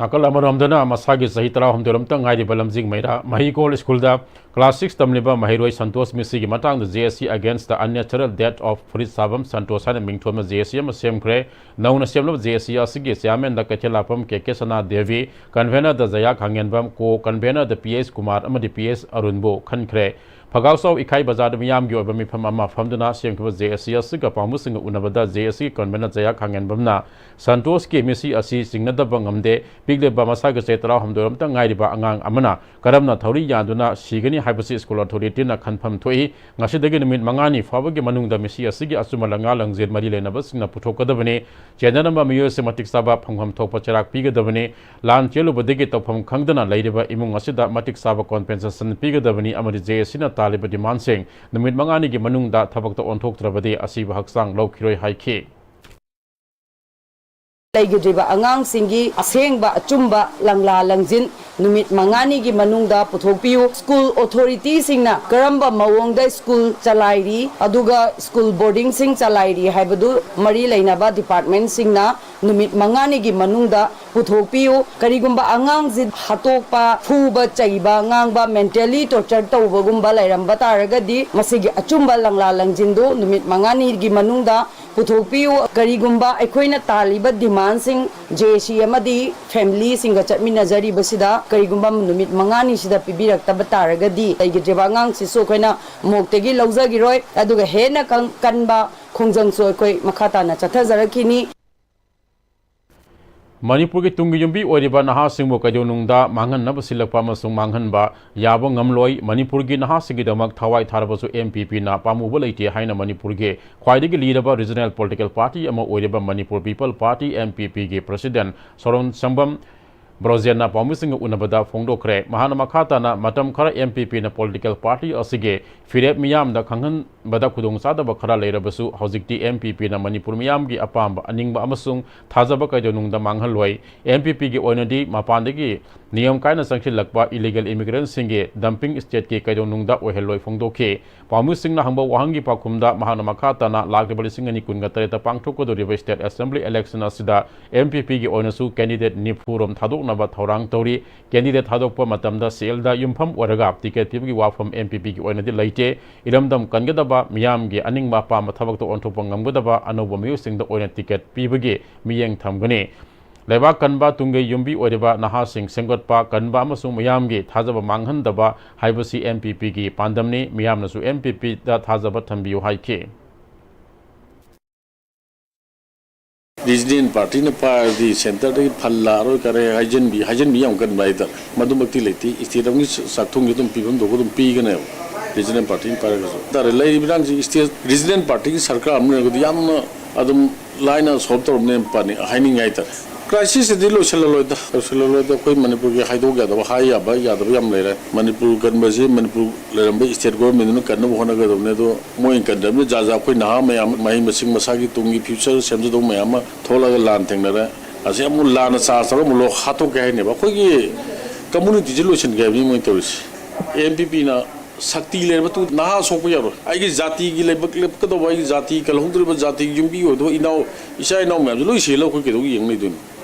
ꯅꯥꯀꯜ ꯑꯃꯔꯣꯝꯗꯅ ꯃꯁꯥꯒꯤ ꯆꯍꯤ ꯇꯔꯥꯍꯨꯝꯗꯣꯏꯔꯣꯝꯇ ꯉꯥꯏꯔꯤꯕ ꯂꯝꯖꯤꯡ ꯃꯩꯔꯥ ꯃꯍꯩꯀꯣꯜ ꯁ꯭ꯀꯨꯜꯗ ꯀ꯭ꯂꯥꯁ ꯁꯤꯛꯁ ꯇꯝꯂꯤꯕ ꯃꯍꯩꯔꯣꯏ ꯁꯟꯇꯣꯁ ꯃꯤꯁꯤꯒꯤ ꯃꯇꯥꯡꯗ J A C against the unnatural death of ꯐꯨꯔꯤꯠ ꯁꯥꯕꯝ ꯁꯟꯇꯣꯁ ꯍꯥꯏꯅ ꯃꯤꯡꯊꯣꯟꯕ J A C ꯑꯃ ꯁꯦꯝꯈ꯭ꯔꯦ꯫ ꯅꯧꯅ ꯁꯦꯝꯂꯕ J A C ꯑꯁꯤꯒꯤ ꯆꯤꯌꯥꯔꯃꯦꯟꯗ ꯀꯩꯊꯦꯜ ꯂꯥꯛꯐꯝ ꯀꯦ ꯀꯦ ꯁꯅꯥ ꯗꯦꯕꯤ, ꯀꯟꯚꯦꯅꯔꯗ ꯖꯌꯥ ꯈꯥꯉꯦꯟꯕꯝ, ꯀꯣ ꯀꯟꯚꯦꯅꯔꯗ ꯄꯤ ꯑꯦꯁ ꯀꯨꯃꯥꯔ ꯑꯃꯗꯤ ꯄꯤ ꯑꯦꯁ ꯑꯔꯨꯟꯕꯨ ꯈꯟꯈ꯭ꯔꯦ꯫ ꯐꯒꯥꯎꯆꯥꯎ ꯏꯈꯥꯏ ꯕꯖꯥꯔꯗ ꯃꯤꯌꯥꯝꯒꯤ ꯑꯣꯏꯕ ꯃꯤꯐꯝ ꯑꯃ ꯐꯝꯗꯨꯅ ꯁꯦꯝꯈꯤꯕ J A C ꯑꯁꯤꯒ ꯄꯥꯎꯃꯤꯁꯤꯡꯒ ꯎꯅꯕꯗ J A C ꯀꯟꯚꯦꯅꯔ ꯖꯌꯥ ꯈꯥꯉꯦꯟꯕꯝꯅ ꯁꯟꯇꯣꯁꯀꯤ ꯃꯤꯁꯤ ꯑꯁꯤ ꯆꯤꯡꯅꯗꯕ ꯉꯝꯗꯦ꯫ ꯄꯤꯛꯂꯤꯕ ꯃꯁꯥꯒꯤ ꯆꯍꯤ ꯇꯔꯥꯍꯨꯝꯗꯣꯏꯔꯣꯝꯇ ꯉꯥꯏꯔꯤꯕ ꯑꯉꯥꯡ ꯑꯃꯅ ꯀꯔꯝꯅ ꯊꯧꯔꯤ ꯌꯥꯟꯗꯨꯅ ꯁꯤꯒꯅꯤ ꯍꯥꯏꯕꯁꯤ ꯁ꯭ꯀꯨꯜ ꯑꯣꯊꯣꯔꯤꯇꯤꯅ ꯈꯟꯐꯝ ꯊꯣꯛꯏ꯫ ꯉꯁꯤꯗꯒꯤ ꯅꯨꯃꯤꯠ ꯃꯉꯥꯅꯤ ꯐꯥꯎꯕꯒꯤ ꯃꯅꯨꯡꯗ ꯃꯤꯁꯤ ꯑꯁꯤꯒꯤ ꯑꯆꯨꯝꯕ ꯂꯉꯥ ꯂꯪꯖꯦꯜ ꯃꯔꯤ ꯂꯩꯅꯕꯁꯤꯡꯅ ꯄꯨꯊꯣꯛꯀꯗꯕꯅꯤ꯫ ꯆꯦꯟꯅꯔꯝꯕ ꯃꯤꯑꯣꯏ ꯑꯁꯤ ꯃꯇꯤꯛ ꯆꯥꯕ ꯐꯪꯐꯝ ꯊꯣꯛꯄ ꯆꯩꯔꯥꯛ ꯄꯤꯒꯗꯕꯅꯤ꯫ ꯂꯥꯟ ꯆꯦꯜꯂꯨꯕꯗꯒꯤ ꯇꯧꯐꯝ ꯈꯪꯗꯅ ꯂꯩꯔꯤꯕ ꯏꯃꯨꯡ ꯑꯁꯤꯗ ꯃꯇꯤꯛ ꯆꯥꯕ ꯀꯣꯝꯄꯦꯟꯁꯦꯁꯟ ꯄꯤꯒꯗꯕꯅꯤ ꯑꯃꯗꯤ J A Cꯅ ꯇꯥꯜꯂꯤꯕ ꯗꯤꯃꯥꯟꯁꯤꯡ ꯅꯨꯃꯤꯠ ꯃꯉꯥꯅꯤꯒꯤ ꯃꯅꯨꯡꯗ ꯊꯕꯛꯇ ꯑꯣꯟꯊꯣꯛꯇ꯭ꯔꯕꯗꯤ ꯑꯁꯤꯕ ꯍꯛꯆꯥꯡ ꯂꯧꯈꯤꯔꯣꯏ ꯍꯥꯏꯈꯤ꯫ ꯂꯩꯈꯤꯗ꯭ꯔꯤꯕ ꯑꯉꯥꯡꯁꯤꯡꯒꯤ ꯑꯁꯦꯡꯕ ꯑꯆꯨꯝꯕ ꯂꯪꯂꯥ ꯂꯪꯖꯤꯟ ꯅꯨꯃꯤꯠ ꯃꯉꯥꯅꯤꯒꯤ ꯃꯅꯨꯡꯗ ꯄꯨꯊꯣꯛꯄꯤꯌꯨ꯫ ꯁ꯭ꯀꯨꯜ ꯑꯣꯊꯣꯔꯤꯇꯤꯁꯤꯡꯅ ꯀꯔꯝꯕ ꯃꯑꯣꯡꯗ ꯁ꯭ꯀꯨꯜ ꯆꯂꯥꯏꯔꯤ, ꯑꯗꯨꯒ ꯁ꯭ꯀꯨꯜ ꯕꯣꯔꯗꯤꯡꯁꯤꯡ ꯆꯂꯥꯏꯔꯤ ꯍꯥꯏꯕꯗꯨ ꯃꯔꯤ ꯂꯩꯅꯕ ꯗꯤꯄꯥꯔꯠꯃꯦꯟꯁꯤꯡꯅ ꯅꯨꯃꯤꯠ ꯃꯉꯥꯅꯤꯒꯤ ꯃꯅꯨꯡꯗ ꯄꯨꯊꯣꯛꯄꯤꯌꯨ꯫ ꯀꯔꯤꯒꯨꯝꯕ ꯑꯉꯥꯡꯁꯤ ꯍꯥꯠꯇꯣꯛꯄ, ꯐꯨꯕ, ꯆꯩꯕ, ꯉꯥꯡꯕ, ꯃꯦꯟꯇꯦꯜꯂꯤ ꯇꯣꯔꯆꯔ ꯇꯧꯕꯒꯨꯝꯕ ꯂꯩꯔꯝꯕ ꯇꯥꯔꯒꯗꯤ, ꯃꯁꯤꯒꯤ ꯑꯆꯨꯝꯕ ꯂꯪꯂꯥ ꯂꯪꯖꯤꯟꯗꯨ ꯅꯨꯃꯤꯠ ꯃꯉꯥꯅꯤꯒꯤ ꯃꯅꯨꯡꯗ ꯄꯨꯊꯣꯛꯄꯤꯌꯨ꯫ ꯀꯔꯤꯒꯨꯝꯕ ꯑꯩꯈꯣꯏꯅ ꯇꯥꯜꯂꯤꯕ ꯗꯤꯃꯥꯟꯁꯤꯡ ꯖꯦ ꯁꯤ ꯑꯃꯗꯤ ꯐꯦꯃꯤꯂꯤꯁꯤꯡꯒ ꯆꯠꯃꯤꯟꯅꯖꯔꯤꯕꯁꯤꯗ ꯀꯔꯤꯒꯨꯝꯕ ꯅꯨꯃꯤꯠ ꯃꯉꯥꯅꯤꯁꯤꯗ ꯄꯤꯕꯤꯔꯛꯇꯕ ꯇꯥꯔꯒꯗꯤ, ꯂꯩꯈꯤꯗ꯭ꯔꯤꯕ ꯑꯉꯥꯡꯁꯤꯁꯨ ꯑꯩꯈꯣꯏꯅ ꯃꯣꯛꯇꯒꯤ ꯂꯧꯖꯈꯤꯔꯣꯏ꯫ ꯑꯗꯨꯒ ꯍꯦꯟꯅ ꯀꯪ-, ꯀꯟꯕ ꯈꯣꯡꯖꯪꯁꯨ ꯑꯩꯈꯣꯏ ꯃꯈꯥ ꯇꯥꯅ ꯆꯠꯊꯖꯔꯛꯈꯤꯅꯤ꯫ ꯃꯅꯤꯄꯨꯔꯒꯤ ꯇꯨꯡꯒꯤ ꯌꯨꯝꯕꯤ ꯑꯣꯏꯔꯤꯕ ꯅꯍꯥꯁꯤꯡꯕꯨ ꯀꯩꯗꯧꯅꯨꯡꯗ ꯃꯥꯡꯍꯟꯅꯕ ꯁꯤꯜꯂꯛꯄ ꯑꯃꯁꯨꯡ ꯃꯥꯡꯍꯟꯕ ꯌꯥꯕ ꯉꯝꯂꯣꯏ꯫ ꯃꯅꯤꯄꯨꯔꯒꯤ ꯅꯍꯥꯁꯤꯡꯒꯤꯗꯃꯛ ꯊꯋꯥꯏ ꯊꯥꯔꯕꯁꯨ ꯑꯦꯝ ꯄꯤ ꯄꯤꯅ ꯄꯥꯝꯃꯨꯕ ꯂꯩꯇꯦ ꯍꯥꯏꯅ ꯃꯅꯤꯄꯨꯔꯒꯤ ꯈ꯭ꯋꯥꯏꯗꯒꯤ ꯂꯤꯔꯕ ꯔꯤꯖꯅꯦꯜ ꯄꯣꯂꯤꯇꯤꯀꯦꯜ ꯄꯥꯔꯇꯤ ꯑꯃ ꯑꯣꯏꯔꯤꯕ Manipur people party, M P ꯄꯤꯒꯤ ꯄ꯭ꯔꯁꯤꯗꯦꯟ ꯁꯣꯔꯣꯟ ꯁꯪꯕꯝ ꯕ꯭ꯔꯣꯖꯦꯟꯅ ꯄꯥꯎꯃꯤꯁꯤꯡꯒ ꯎꯅꯕꯗ ꯐꯣꯡꯗꯣꯛꯈ꯭ꯔꯦ꯫ ꯃꯍꯥꯛꯅ ꯃꯈꯥ ꯇꯥꯅ ꯃꯇꯝ ꯈꯔ ꯑꯦꯝ ꯄꯤ ꯄꯤꯅ ꯄꯣꯂꯤꯇꯤꯀꯦꯜ ꯄꯥꯔꯇꯤ ꯑꯁꯤꯒꯤ ꯐꯤꯔꯦꯞ ꯃꯤꯌꯥꯝꯗ ꯈꯪꯍꯟꯕꯗ ꯈꯨꯗꯣꯡꯆꯥꯗꯕ ꯈꯔ ꯂꯩꯔꯕꯁꯨ, ꯍꯧꯖꯤꯛꯇꯤ ꯑꯦꯝ ꯄꯤ ꯄꯤꯅ ꯃꯅꯤꯄꯨꯔ ꯃꯤꯌꯥꯝꯒꯤ ꯑꯄꯥꯝꯕ, ꯑꯅꯤꯡꯕ ꯑꯃꯁꯨꯡ ꯊꯥꯖꯕ ꯀꯩꯗꯧꯅꯨꯡꯗ ꯃꯥꯡꯍꯜꯂꯣꯏ꯫ ꯑꯦꯝ ꯄꯤ ꯄꯤꯒꯤ ꯑꯣꯏꯅꯗꯤ ꯃꯄꯥꯟꯗꯒꯤ ꯅꯤꯌꯝ ꯀꯥꯏꯅ ꯆꯪꯁꯤꯜꯂꯛꯄ ꯏꯂꯤꯒꯦꯜ ꯏꯃꯤꯒ꯭ꯔꯦꯟꯁꯤꯡꯒꯤ ꯗꯝꯄꯤꯡ ꯁ꯭ꯇꯦꯠꯀꯤ ꯀꯩꯗꯧꯅꯨꯡꯗ ꯑꯣꯏꯍꯜꯂꯣꯏ ꯐꯣꯡꯗꯣꯛꯈꯤ꯫ ꯄꯥꯎꯃꯤꯁꯤꯡꯅ ꯍꯪꯕ ꯋꯥꯍꯪꯒꯤ ꯄꯥꯎꯈꯨꯝꯗ ꯃꯍꯥꯛꯅ ꯃꯈꯥ ꯇꯥꯅ ꯂꯥꯛꯂꯤꯕ ꯂꯤꯁꯤꯡ ꯑꯅꯤ ꯀꯨꯟꯒ ꯇꯔꯦꯠꯇ ꯄꯥꯡꯊꯣꯛꯀꯗꯧꯔꯤꯕ ꯁ꯭ꯇꯦꯠ ꯑꯦꯁꯦꯝꯕ꯭ꯂꯤ ꯏꯂꯦꯛꯁꯟ ꯑꯁꯤꯗ ꯑꯦꯝ ꯄꯤ ꯄꯤꯒꯤ ꯑꯣꯏꯅꯁꯨ ꯀꯦꯟꯗꯤꯗꯦꯠ ꯅꯤꯐꯨ ꯔꯣꯝ ꯊꯥꯗꯣꯛꯅꯕ ꯊꯧꯔꯥꯡ ꯇꯧꯔꯤ꯫ ꯀꯦꯟꯗꯤꯗꯦꯠ ꯊꯥꯗꯣꯛꯄ ꯃꯇꯝꯗ ꯁꯦꯜꯗ ꯌꯨꯝꯐꯝ ꯑꯣꯏꯔꯒ ꯇꯤꯀꯦꯠ ꯄꯤꯕꯒꯤ ꯋꯥꯐꯝ ꯑꯦꯝ ꯄꯤ ꯄꯤꯒꯤ ꯑꯣꯏꯅꯗꯤ ꯂꯩꯇꯦ꯫ ꯏꯔꯝꯗꯝ ꯀꯟꯒꯗꯕ, ꯃꯤꯌꯥꯝꯒꯤ ꯑꯅꯤꯡꯕ ꯑꯄꯥꯝꯕ ꯊꯕꯛꯇ ꯑꯣꯟꯊꯣꯛꯄ ꯉꯝꯒꯗꯕ ꯑꯅꯧꯕ ꯃꯤꯑꯣꯏꯁꯤꯡꯗ ꯑꯣꯏꯅ ꯇꯤꯀꯦꯠ ꯄꯤꯕꯒꯤ ꯃꯤꯠꯌꯦꯡ ꯊꯝꯒꯅꯤ꯫ ꯂꯩꯕꯥꯛ ꯀꯟꯕ, ꯇꯨꯡꯒꯤ ꯌꯨꯝꯕꯤ ꯑꯣꯏꯔꯤꯕ ꯅꯍꯥꯁꯤꯡ ꯁꯦꯝꯒꯠꯄ, ꯀꯟꯕ ꯑꯃꯁꯨꯡ ꯃꯤꯌꯥꯝꯒꯤ ꯊꯥꯖꯕ ꯃꯥꯡꯍꯟꯗꯕ ꯍꯥꯏꯕꯁꯤ ꯑꯦꯝ ꯄꯤ ꯄꯤꯒꯤ ꯄꯥꯟꯗꯝꯅꯤ꯫ ꯃꯤꯌꯥꯝꯅꯁꯨ ꯑꯦꯝ ꯄꯤ ꯄꯤꯗ ꯊꯥꯖꯕ ꯊꯝꯕꯤꯌꯨ ꯍꯥꯏꯈꯤ꯫ ꯔꯤꯖꯅꯦꯜ ꯄꯥꯔꯇꯤꯅ ꯄꯥꯏꯔꯗꯤ ꯁꯦꯟꯇꯔꯗꯒꯤ ꯐꯟ ꯂꯥꯛꯑꯔꯣꯏ ꯀꯔꯦ ꯍꯥꯏꯖꯟꯕꯤ, ꯍꯥꯏꯖꯟꯕꯤ ꯌꯥꯝ ꯀꯟꯕ ꯍꯥꯏꯇꯥꯔꯦ꯫ ꯃꯗꯨꯃꯛꯇꯤ ꯂꯩꯇꯦ꯫ ꯁ꯭ꯇꯦꯠ ꯑꯃꯒꯤ ꯆꯥꯛꯊꯨꯡꯁꯦ ꯑꯗꯨꯝ ꯄꯤꯐꯝ ꯊꯣꯛꯄ ꯑꯗꯨꯝ ꯄꯤꯒꯅꯦꯕ, ꯔꯤꯖꯅꯦꯜ ꯄꯥꯔꯇꯤꯅ ꯄꯥꯏꯔꯒꯁꯨ꯫ ꯍꯥꯏꯇꯥꯔꯦ, ꯂꯩꯔꯤꯕ ꯏꯔꯥꯡꯁꯤ ꯁ꯭ꯇꯦꯠ ꯔꯤꯖꯅꯦꯜ ꯄꯥꯔꯇꯤꯒꯤ ꯁꯔꯀꯥꯔ ꯑꯃ ꯂꯩꯔꯒꯗꯤ ꯌꯥꯝꯅ ꯑꯗꯨꯝ ꯂꯥꯏꯅ ꯁꯣꯜꯕ ꯇꯧꯔꯝꯅꯦ ꯄꯥꯅꯤꯡ-, ꯍꯥꯏꯅꯤꯡꯉꯦ ꯍꯥꯏꯇꯥꯔꯦ꯫ ꯀ꯭ꯔꯥꯏꯁꯤꯁꯁꯤꯗꯤ ꯂꯣꯏꯁꯤꯜꯂꯔꯣꯏꯗ, ꯂꯣꯏꯁꯤꯜꯂꯔꯣꯏꯗ꯫ ꯑꯩꯈꯣꯏ ꯃꯅꯤꯄꯨꯔꯒꯤ ꯍꯥꯏꯗꯣꯛ ꯌꯥꯗꯕ, ꯍꯥꯏ ꯌꯥꯕ ꯌꯥꯗꯕ ꯌꯥꯝ ꯂꯩꯔꯦ꯫ ꯃꯅꯤꯄꯨꯔ ꯀꯟꯕꯁꯤ ꯃꯅꯤꯄꯨꯔ ꯂꯩꯔꯝꯕ state governmentꯗꯨꯅ ꯀꯟꯅꯕ ꯍꯣꯠꯅꯒꯗꯕꯅꯦ꯫ ꯑꯗꯣ ꯃꯣꯏꯅ ꯀꯟꯗ꯭ꯔꯕꯅꯤꯅ ꯖꯥ ꯖꯥ ꯑꯩꯈꯣꯏ ꯅꯍꯥ ꯃꯌꯥꯝ, ꯃꯍꯩ ꯃꯁꯤꯡ, ꯃꯁꯥꯒꯤ ꯇꯨꯡꯒꯤ future ꯁꯦꯝꯖꯗꯧꯕ ꯃꯌꯥꯝ ꯑꯃ ꯊꯣꯛꯂꯛꯑꯒ ꯂꯥꯟ ꯊꯦꯡꯅꯔꯦ꯫ ꯑꯁꯤ ꯑꯃꯨꯛ ꯂꯥꯟꯅ ꯆꯥꯔꯖ ꯇꯧꯔꯒ ꯑꯃꯨꯛ ꯂꯣ ꯍꯥꯠꯇꯣꯛꯀꯦ ꯍꯥꯏꯅꯦꯕ꯫ ꯑꯩꯈꯣꯏꯒꯤ communityꯁꯤ ꯂꯣꯏꯁꯤꯟꯒꯦ ꯍꯥꯏꯕꯅꯤ ꯃꯣꯏꯅ ꯇꯧꯔꯤꯁꯦ꯫ ꯑꯦꯝ ꯄꯤ ꯄꯤꯅ ꯁꯛꯇꯤ ꯂꯩꯔꯕ ꯇꯨ ꯅꯍꯥ ꯁꯣꯛꯄ ꯌꯥꯔꯣꯏ꯫ ꯑꯩꯒꯤ ꯖꯥꯇꯤꯒꯤ ꯂꯩꯕꯛ ꯂꯦꯞꯀꯗꯧꯕ, ꯑꯩꯒꯤ ꯖꯥꯇꯤ ꯀꯜꯍꯧꯗ꯭ꯔꯤꯕ, ꯖꯥꯇꯤꯒꯤ ꯌꯨꯝꯕꯤ ꯑꯣꯏꯗꯧꯕ ꯏꯅꯥꯎ, ꯏꯆꯥ ꯏꯅꯥꯎ ꯃꯌꯥꯝꯁꯦ ꯂꯣꯏ ꯁꯤꯍꯜꯂꯒ ꯑꯩꯈꯣꯏ ꯀꯩꯗꯧ ꯌꯦꯡ ꯂꯩꯗꯣꯏꯅꯣ?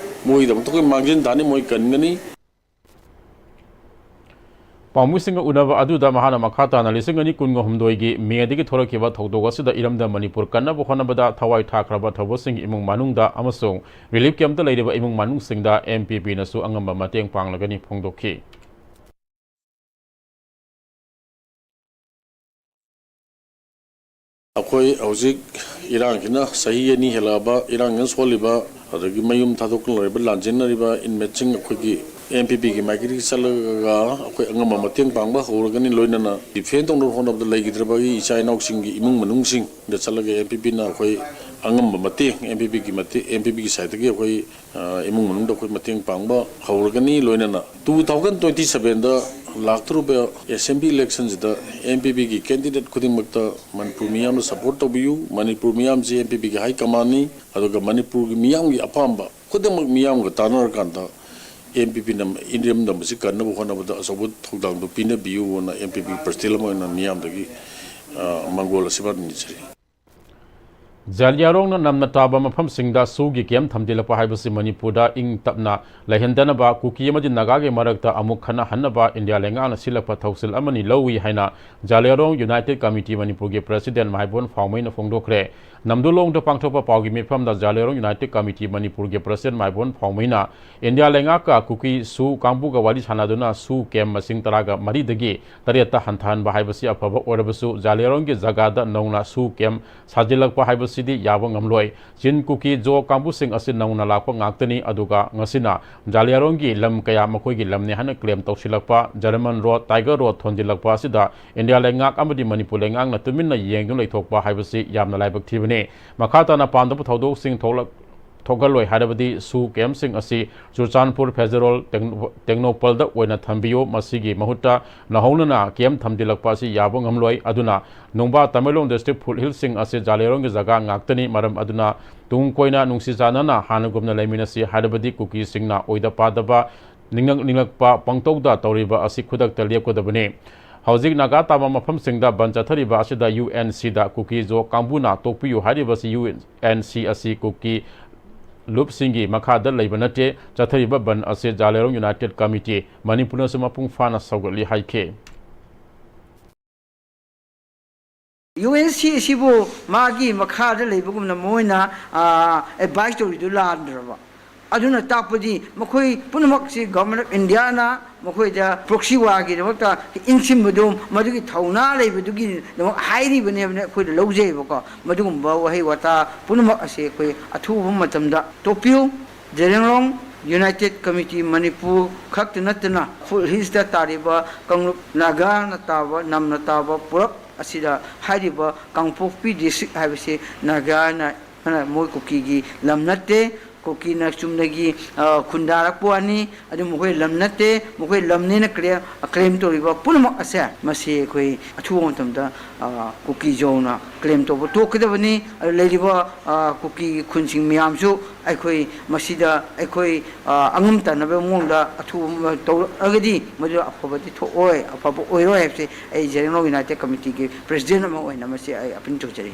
ꯃꯣꯏꯒꯤꯗꯃꯛꯇ ꯑꯩꯈꯣꯏ ꯃꯥꯡꯖꯤꯟ ꯊꯥꯅꯤ, ꯃꯣꯏ ꯀꯟꯒꯅꯤ꯫ ꯄꯥꯎꯃꯤꯁꯤꯡꯒ ꯎꯅꯕ ꯑꯗꯨꯗ ꯃꯍꯥꯛꯅ ꯃꯈꯥ ꯇꯥꯅ ꯂꯤꯁꯤꯡ ꯑꯅꯤ ꯀꯨꯟꯒ ꯍꯨꯝꯗꯣꯏꯒꯤ ꯃꯦꯗꯒꯤ ꯊꯣꯔꯛꯈꯤꯕ ꯊꯧꯗꯣꯛ ꯑꯁꯤꯗ ꯏꯔꯝꯗꯝ ꯃꯅꯤꯄꯨꯔ ꯀꯟꯅꯕ ꯍꯣꯠꯅꯕꯗ ꯊꯋꯥꯏ ꯊꯥꯈ꯭ꯔꯕ ꯊꯧꯕꯁꯤꯡꯒꯤ ꯏꯃꯨꯡ ꯃꯅꯨꯡꯗ ꯑꯃꯁꯨꯡ relief campꯇ ꯂꯩꯔꯤꯕ ꯏꯃꯨꯡ ꯃꯅꯨꯡꯁꯤꯡꯗ ꯑꯦꯝ ꯄꯤ ꯄꯤꯅꯁꯨ ꯑꯉꯝꯕ ꯃꯇꯦꯡ ꯄꯥꯡꯂꯒꯅꯤ ꯐꯣꯡꯗꯣꯛꯈꯤ꯫ ꯑꯩꯈꯣꯏ ꯍꯧꯖꯤꯛ ꯏꯔꯥꯡꯁꯤꯅ ꯆꯍꯤ ꯑꯅꯤ ꯍꯦꯜꯂꯛꯑꯕ, ꯏꯔꯥꯡꯁꯤꯅ ꯁꯣꯛꯍꯜꯂꯤꯕ, ꯑꯗꯒꯤ ꯃꯌꯨꯝ ꯊꯥꯗꯣꯛꯇꯨꯅ ꯂꯩꯔꯤꯕ, ꯂꯥꯟꯖꯦꯟꯅꯔꯤꯕ inmateꯁꯤꯡ ꯑꯩꯈꯣꯏꯒꯤ ꯑꯦꯝ ꯄꯤ ꯄꯤꯒꯤ ꯃꯥꯏꯀꯩꯗꯒꯤ ꯆꯠꯂꯒ ꯑꯩꯈꯣꯏ ꯑꯉꯝꯕ ꯃꯇꯦꯡ ꯄꯥꯡꯕ ꯍꯧꯔꯒꯅꯤ꯫ ꯂꯣꯏꯅꯅ defend ꯇꯧꯅꯕ ꯍꯣꯠꯅꯕꯗ ꯂꯩꯈꯤꯗ꯭ꯔꯕꯒꯤ ꯏꯆꯥ ꯏꯅꯥꯎꯁꯤꯡꯒꯤ ꯏꯃꯨꯡ ꯃꯅꯨꯡꯁꯤꯡꯗ ꯆꯠꯂꯒ ꯑꯦꯝ ꯄꯤ ꯄꯤꯅ ꯑꯩꯈꯣꯏ ꯑꯉꯝꯕ ꯃꯇꯦꯡ, ꯑꯦꯝ ꯄꯤ ꯄꯤꯒꯤ ꯃꯇꯦꯡ, ꯑꯦꯝ ꯄꯤ ꯄꯤꯒꯤ sideꯇꯒꯤ ꯑꯩꯈꯣꯏ, ꯑ, ꯏꯃꯨꯡ ꯃꯅꯨꯡꯗ ꯑꯩꯈꯣꯏ ꯃꯇꯦꯡ ꯄꯥꯡꯕ ꯍꯧꯔꯒꯅꯤ꯫ ꯂꯣꯏꯅꯅ two thousand twenty sevenꯗ ꯂꯥꯛꯇꯧꯔꯤꯕ assembly electionꯁꯤꯗ ꯑꯦꯝ ꯄꯤ ꯄꯤꯒꯤ candidate ꯈꯨꯗꯤꯡꯃꯛꯇ ꯃꯅꯤꯄꯨꯔ ꯃꯤꯌꯥꯝꯅ support ꯇꯧꯕꯤꯌꯨ꯫ ꯃꯅꯤꯄꯨꯔ ꯃꯤꯌꯥꯝꯁꯤ ꯑꯦꯝ ꯄꯤ ꯄꯤꯒꯤ high commandꯅꯤ, ꯑꯗꯨꯒ ꯃꯅꯤꯄꯨꯔꯒꯤ ꯃꯤꯌꯥꯝꯒꯤ ꯑꯄꯥꯝꯕ ꯈꯨꯗꯤꯡꯃꯛ ꯃꯤꯌꯥꯝꯒ ꯇꯥꯟꯅꯔꯀꯥꯟꯗ ꯑꯦꯝ ꯄꯤ ꯄꯤꯅ ꯏꯔꯝꯗꯝ ꯑꯁꯤ ꯀꯟꯅꯕ ꯍꯣꯠꯅꯕꯗ ꯑꯆꯧꯕ ꯊꯧꯗꯥꯡꯗꯨ ꯄꯤꯅꯕꯤꯌꯨꯅ ꯑꯦꯝ ꯄꯤ ꯄꯤ personal ꯑꯃ ꯑꯣꯏꯅ ꯃꯤꯌꯥꯝꯗꯒꯤ, ꯑ, ꯃꯪꯒꯣꯜ ꯑꯁꯤꯔꯕꯥꯗ ꯅꯤꯖꯔꯤ꯫ ꯖꯥꯂꯤꯌꯥꯔꯣꯡꯅ ꯅꯝꯅ ꯇꯥꯕ ꯃꯐꯝꯁꯤꯡꯗ ꯁꯨꯒꯤ camp ꯊꯝꯖꯤꯜꯂꯛꯄ ꯍꯥꯏꯕꯁꯤ ꯃꯅꯤꯄꯨꯔꯗ ꯏꯪ ꯇꯞꯅ ꯂꯩꯍꯟꯗꯅꯕ, ꯀꯨꯀꯤ ꯑꯃꯗꯤ ꯅꯥꯒꯥꯒꯤ ꯃꯔꯛꯇ ꯑꯃꯨꯛ ꯈꯠꯅꯍꯟꯅꯕ ꯏꯟꯗꯤꯌꯥ ꯂꯩꯉꯥꯛꯅ ꯁꯤꯜꯂꯛꯄ ꯊꯧꯁꯤꯜ ꯑꯃꯅꯤ ꯂꯧꯏ ꯍꯥꯏꯅ ꯖꯥꯂꯤꯌꯥꯔꯣꯡ United Committee ꯃꯅꯤꯄꯨꯔꯒꯤ president ꯃꯥꯏꯕꯣꯟ ꯐꯥꯎꯃꯩꯅ ꯐꯣꯡꯗꯣꯛꯈ꯭ꯔꯦ꯫ ꯅꯝꯗꯨꯂꯣꯡꯗ ꯄꯥꯡꯊꯣꯛꯄ ꯄꯥꯎꯒꯤ ꯃꯤꯐꯝꯗ ꯖꯥꯂꯤꯌꯥꯔꯣꯡ United Committee ꯃꯅꯤꯄꯨꯔꯒꯤ president ꯃꯥꯏꯕꯣꯟ ꯐꯥꯎꯃꯩꯅ ꯏꯟꯗꯤꯌꯥ ꯂꯩꯉꯥꯛꯀ ꯀꯨꯀꯤ ꯁꯨ ꯀꯥꯡꯕꯨꯒ ꯋꯥꯔꯤ ꯁꯥꯟꯅꯗꯨꯅ ꯁꯨ camp ꯃꯁꯤꯡ ꯇꯔꯥꯒ ꯃꯔꯤꯗꯒꯤ ꯇꯔꯦꯠꯇ ꯍꯟꯊꯍꯟꯕ ꯍꯥꯏꯕꯁꯤ ꯑꯐꯕ ꯑꯣꯏꯔꯕꯁꯨ, ꯖꯥꯂꯤꯌꯥꯔꯣꯡꯒꯤ ꯖꯒꯥꯗ ꯅꯧꯅ ꯁꯨ camp ꯁꯥꯖꯤꯜꯂꯛꯄ ꯍꯥꯏꯕꯁꯤꯗꯤ ꯌꯥꯕ ꯉꯝꯂꯣꯏ꯫ ꯆꯤꯟ ꯀꯨꯀꯤ ꯖꯣ ꯀꯥꯡꯕꯨꯁꯤꯡ ꯑꯁꯤ ꯅꯧꯅ ꯂꯥꯛꯄ ꯉꯥꯛꯇꯅꯤ, ꯑꯗꯨꯒ ꯉꯁꯤꯅ ꯖꯥꯂꯤꯌꯥꯔꯣꯡꯒꯤ ꯂꯝ ꯀꯌꯥ ꯃꯈꯣꯏꯒꯤ ꯂꯝꯅꯤ ꯍꯥꯏꯅ claim ꯇꯧꯁꯤꯜꯂꯛꯄ, German road, Tiger road ꯊꯣꯟꯖꯤꯜꯂꯛꯄ ꯑꯁꯤꯗ ꯏꯟꯗꯤꯌꯥ ꯂꯩꯉꯥꯛ ꯑꯃꯗꯤ ꯃꯅꯤꯄꯨꯔ ꯂꯩꯉꯥꯛꯅ ꯇꯨꯃꯤꯟꯅ ꯌꯦꯡꯗꯨꯅ ꯂꯩꯊꯣꯛꯄ ꯍꯥꯏꯕꯁꯤ ꯌꯥꯝꯅ ꯂꯥꯏꯕꯛ ꯊꯤꯕꯅꯤ꯫ ꯃꯈꯥ ꯇꯥꯅ ꯄꯥꯝꯗꯕ ꯊꯧꯗꯣꯛꯁꯤꯡ ꯊꯣꯛꯂꯛ-, ꯊꯣꯛꯍꯜꯂꯣꯏ ꯍꯥꯏꯔꯕꯗꯤ ꯁꯨ ꯀꯦꯝꯞꯁꯤꯡ ꯑꯁꯤ ꯆꯨꯔꯆꯥꯟꯄꯨꯔ ꯐꯦꯗꯔꯦꯜ ꯇꯦꯡ-, ꯇꯦꯡꯅꯧꯄꯜꯗ ꯑꯣꯏꯅ ꯊꯝꯕꯤꯌꯨ꯫ ꯃꯁꯤꯒꯤ ꯃꯍꯨꯠꯇ ꯅꯧꯍꯧꯅꯅ ꯀꯦꯝꯞ ꯊꯝꯖꯤꯜꯂꯛꯄ ꯑꯁꯤ ꯌꯥꯕ ꯉꯝꯂꯣꯏ꯫ ꯑꯗꯨꯅ ꯅꯣꯡꯕꯥ ꯇꯃꯦꯡꯂꯣꯡ ꯗꯤꯁꯇ꯭ꯔꯤꯛ ꯐꯨꯠ ꯍꯤꯜꯁꯤꯡ ꯑꯁꯤ ꯖꯥꯂꯦꯔꯣꯡꯒꯤ ꯖꯒꯥ ꯉꯥꯛꯇꯅꯤ꯫ ꯃꯔꯝ ꯑꯗꯨꯅ ꯇꯨꯡ ꯀꯣꯏꯅ ꯅꯨꯡꯁꯤ ꯆꯥꯟꯅꯅ ꯍꯥꯟꯅꯒꯨꯝꯅ ꯂꯩꯃꯤꯟꯅꯁꯤ ꯍꯥꯏꯔꯕꯗꯤ ꯀꯨꯀꯤꯁꯤꯡꯅ ꯑꯣꯏꯗ ꯄꯥꯗꯕ ꯅꯤꯡꯂꯛ ꯅꯤꯡꯂꯛꯄ ꯄꯪꯇꯧꯗ ꯇꯧꯔꯤꯕ ꯑꯁꯤ ꯈꯨꯗꯛꯇ ꯂꯦꯞꯀꯗꯕꯅꯤ꯫ ꯍꯧꯖꯤꯛ ꯅꯥꯒꯥ ꯇꯥꯕ ꯃꯐꯝꯁꯤꯡꯗ ꯕꯟ ꯆꯠꯊꯔꯤꯕ ꯑꯁꯤꯗ ꯌꯨ ꯑꯦꯟ ꯁꯤꯗ ꯀꯨꯀꯤ ꯖꯣ ꯀꯥꯡꯕꯨꯅ ꯇꯣꯛꯄꯤꯌꯨ ꯍꯥꯏꯔꯤꯕꯁꯤ ꯌꯨ ꯑꯦꯟ ꯁꯤ ꯑꯁꯤ ꯀꯨꯀꯤ ꯂꯨꯞꯁꯤꯡꯒꯤ ꯃꯈꯥꯗ ꯂꯩꯕ ꯅꯠꯇꯦ꯫ ꯆꯠꯊꯔꯤꯕ ꯕꯟ ꯑꯁꯤ ꯖꯥꯂꯦꯔꯣꯡ ꯌꯨꯅꯥꯏꯇꯦꯠ ꯀꯃꯤꯇꯤ ꯃꯅꯤꯄꯨꯔꯅꯁꯨ ꯃꯄꯨꯡ ꯐꯥꯅ ꯁꯧꯒꯠꯂꯤ ꯍꯥꯏꯈꯤ꯫ ꯌꯨ ꯑꯦꯟ ꯁꯤ ꯑꯁꯤꯕꯨ ꯃꯥꯒꯤ ꯃꯈꯥꯗ ꯂꯩꯕꯒꯨꯝꯅ ꯃꯣꯏꯅ ꯑꯦꯗꯚꯥꯏꯁ ꯇꯧꯔꯤꯗꯨ ꯂꯥꯟꯗ꯭ꯔꯕ? ꯑꯗꯨꯅ ꯇꯥꯛꯄꯗꯤ ꯃꯈꯣꯏ ꯄꯨꯝꯅꯃꯛꯁꯤ Government of Indiaꯅ ꯃꯈꯣꯏꯗ proxy warꯒꯤꯗꯃꯛꯇ ꯏꯟꯁꯤꯟꯕꯗꯨ ꯃꯗꯨꯒꯤ ꯊꯧꯅꯥ ꯂꯩꯕꯗꯨꯒꯤꯗꯃꯛ ꯍꯥꯏꯔꯤꯕꯅꯦꯕꯅ ꯑꯩꯈꯣꯏꯗ ꯂꯧꯖꯩꯑꯕꯀꯣ꯫ ꯃꯗꯨꯒꯨꯝꯕ ꯋꯥꯍꯩ ꯋꯥꯇꯥ ꯄꯨꯝꯅꯃꯛ ꯑꯁꯤ ꯑꯩꯈꯣꯏ ꯑꯊꯨꯕ ꯃꯇꯝꯗ ꯇꯣꯛꯄꯤꯌꯨ꯫ ꯖꯦꯔꯦꯡꯔꯣꯡ ꯌꯨꯅꯥꯏꯇꯦꯠ ꯀꯃꯤꯇꯤ ꯃꯅꯤꯄꯨꯔ ꯈꯛꯇ ꯅꯠꯇꯅ ꯐꯨꯠ ꯍꯤꯜꯁꯇ ꯇꯥꯔꯤꯕ ꯀꯥꯡꯂꯨꯞ ꯅꯥꯒꯥꯅ ꯇꯥꯕ, ꯅꯝꯅ ꯇꯥꯕ ꯄꯨꯂꯞ ꯑꯁꯤꯗ ꯍꯥꯏꯔꯤꯕ ꯀꯥꯡꯄꯣꯛꯄꯤ ꯗꯤꯁꯇ꯭ꯔꯤꯛ ꯍꯥꯏꯕꯁꯤ ꯅꯥꯒꯥꯅ, ꯃꯣꯏ ꯀꯨꯀꯤꯒꯤ ꯂꯝ ꯅꯠꯇꯦ꯫ ꯀꯨꯀꯤꯅ ꯆꯨꯝꯅꯒꯤ, ꯑ, ꯈꯨꯟꯗꯥꯔꯛꯄ ꯋꯥꯅꯤ꯫ ꯑꯗꯨ ꯃꯈꯣꯏ ꯂꯝ ꯅꯠꯇꯦ, ꯃꯈꯣꯏ ꯂꯝꯅꯦꯅ ꯀ꯭ꯂꯦꯝ, ꯀ꯭ꯂꯦꯝ ꯇꯧꯔꯤꯕ ꯄꯨꯝꯅꯃꯛ ꯑꯁꯦ ꯃꯁꯤ ꯑꯩꯈꯣꯏ ꯑꯊꯨꯕ ꯃꯇꯝꯗ, ꯑ, ꯀꯨꯀꯤ ꯖꯣꯅ ꯀ꯭ꯂꯦꯝ ꯇꯧꯕ ꯇꯣꯛꯀꯗꯕꯅꯤ꯫ ꯑꯗꯨ ꯂꯩꯔꯤꯕ, ꯑ, ꯀꯨꯀꯤꯒꯤ ꯈꯨꯟꯁꯤꯡ ꯃꯌꯥꯝꯁꯨ ꯑꯩꯈꯣꯏ ꯃꯁꯤꯗ ꯑꯩꯈꯣꯏ, ꯑ, ꯑꯉꯝ ꯇꯥꯟꯅꯕ ꯃꯑꯣꯡꯗ ꯑꯊꯨꯕ ꯇꯧꯔꯛꯑꯒꯗꯤ ꯃꯗꯨ ꯑꯐꯕꯗꯤ ꯊꯣꯛꯑꯣꯏ, ꯑꯐꯕ ꯑꯣꯏꯔꯣꯏ ꯍꯥꯏꯕꯁꯤ ꯑꯩ ꯖꯦꯔꯦꯡꯂꯣꯡ ꯌꯨꯅꯥꯏꯇꯦꯠ ꯀꯃꯤꯇꯤꯒꯤ ꯄ꯭ꯔꯦꯁꯤꯗꯦꯟ ꯑꯃ ꯑꯣꯏꯅ ꯃꯁꯤ ꯑꯩ ꯑꯄꯤꯜ ꯇꯧꯖꯔꯤ꯫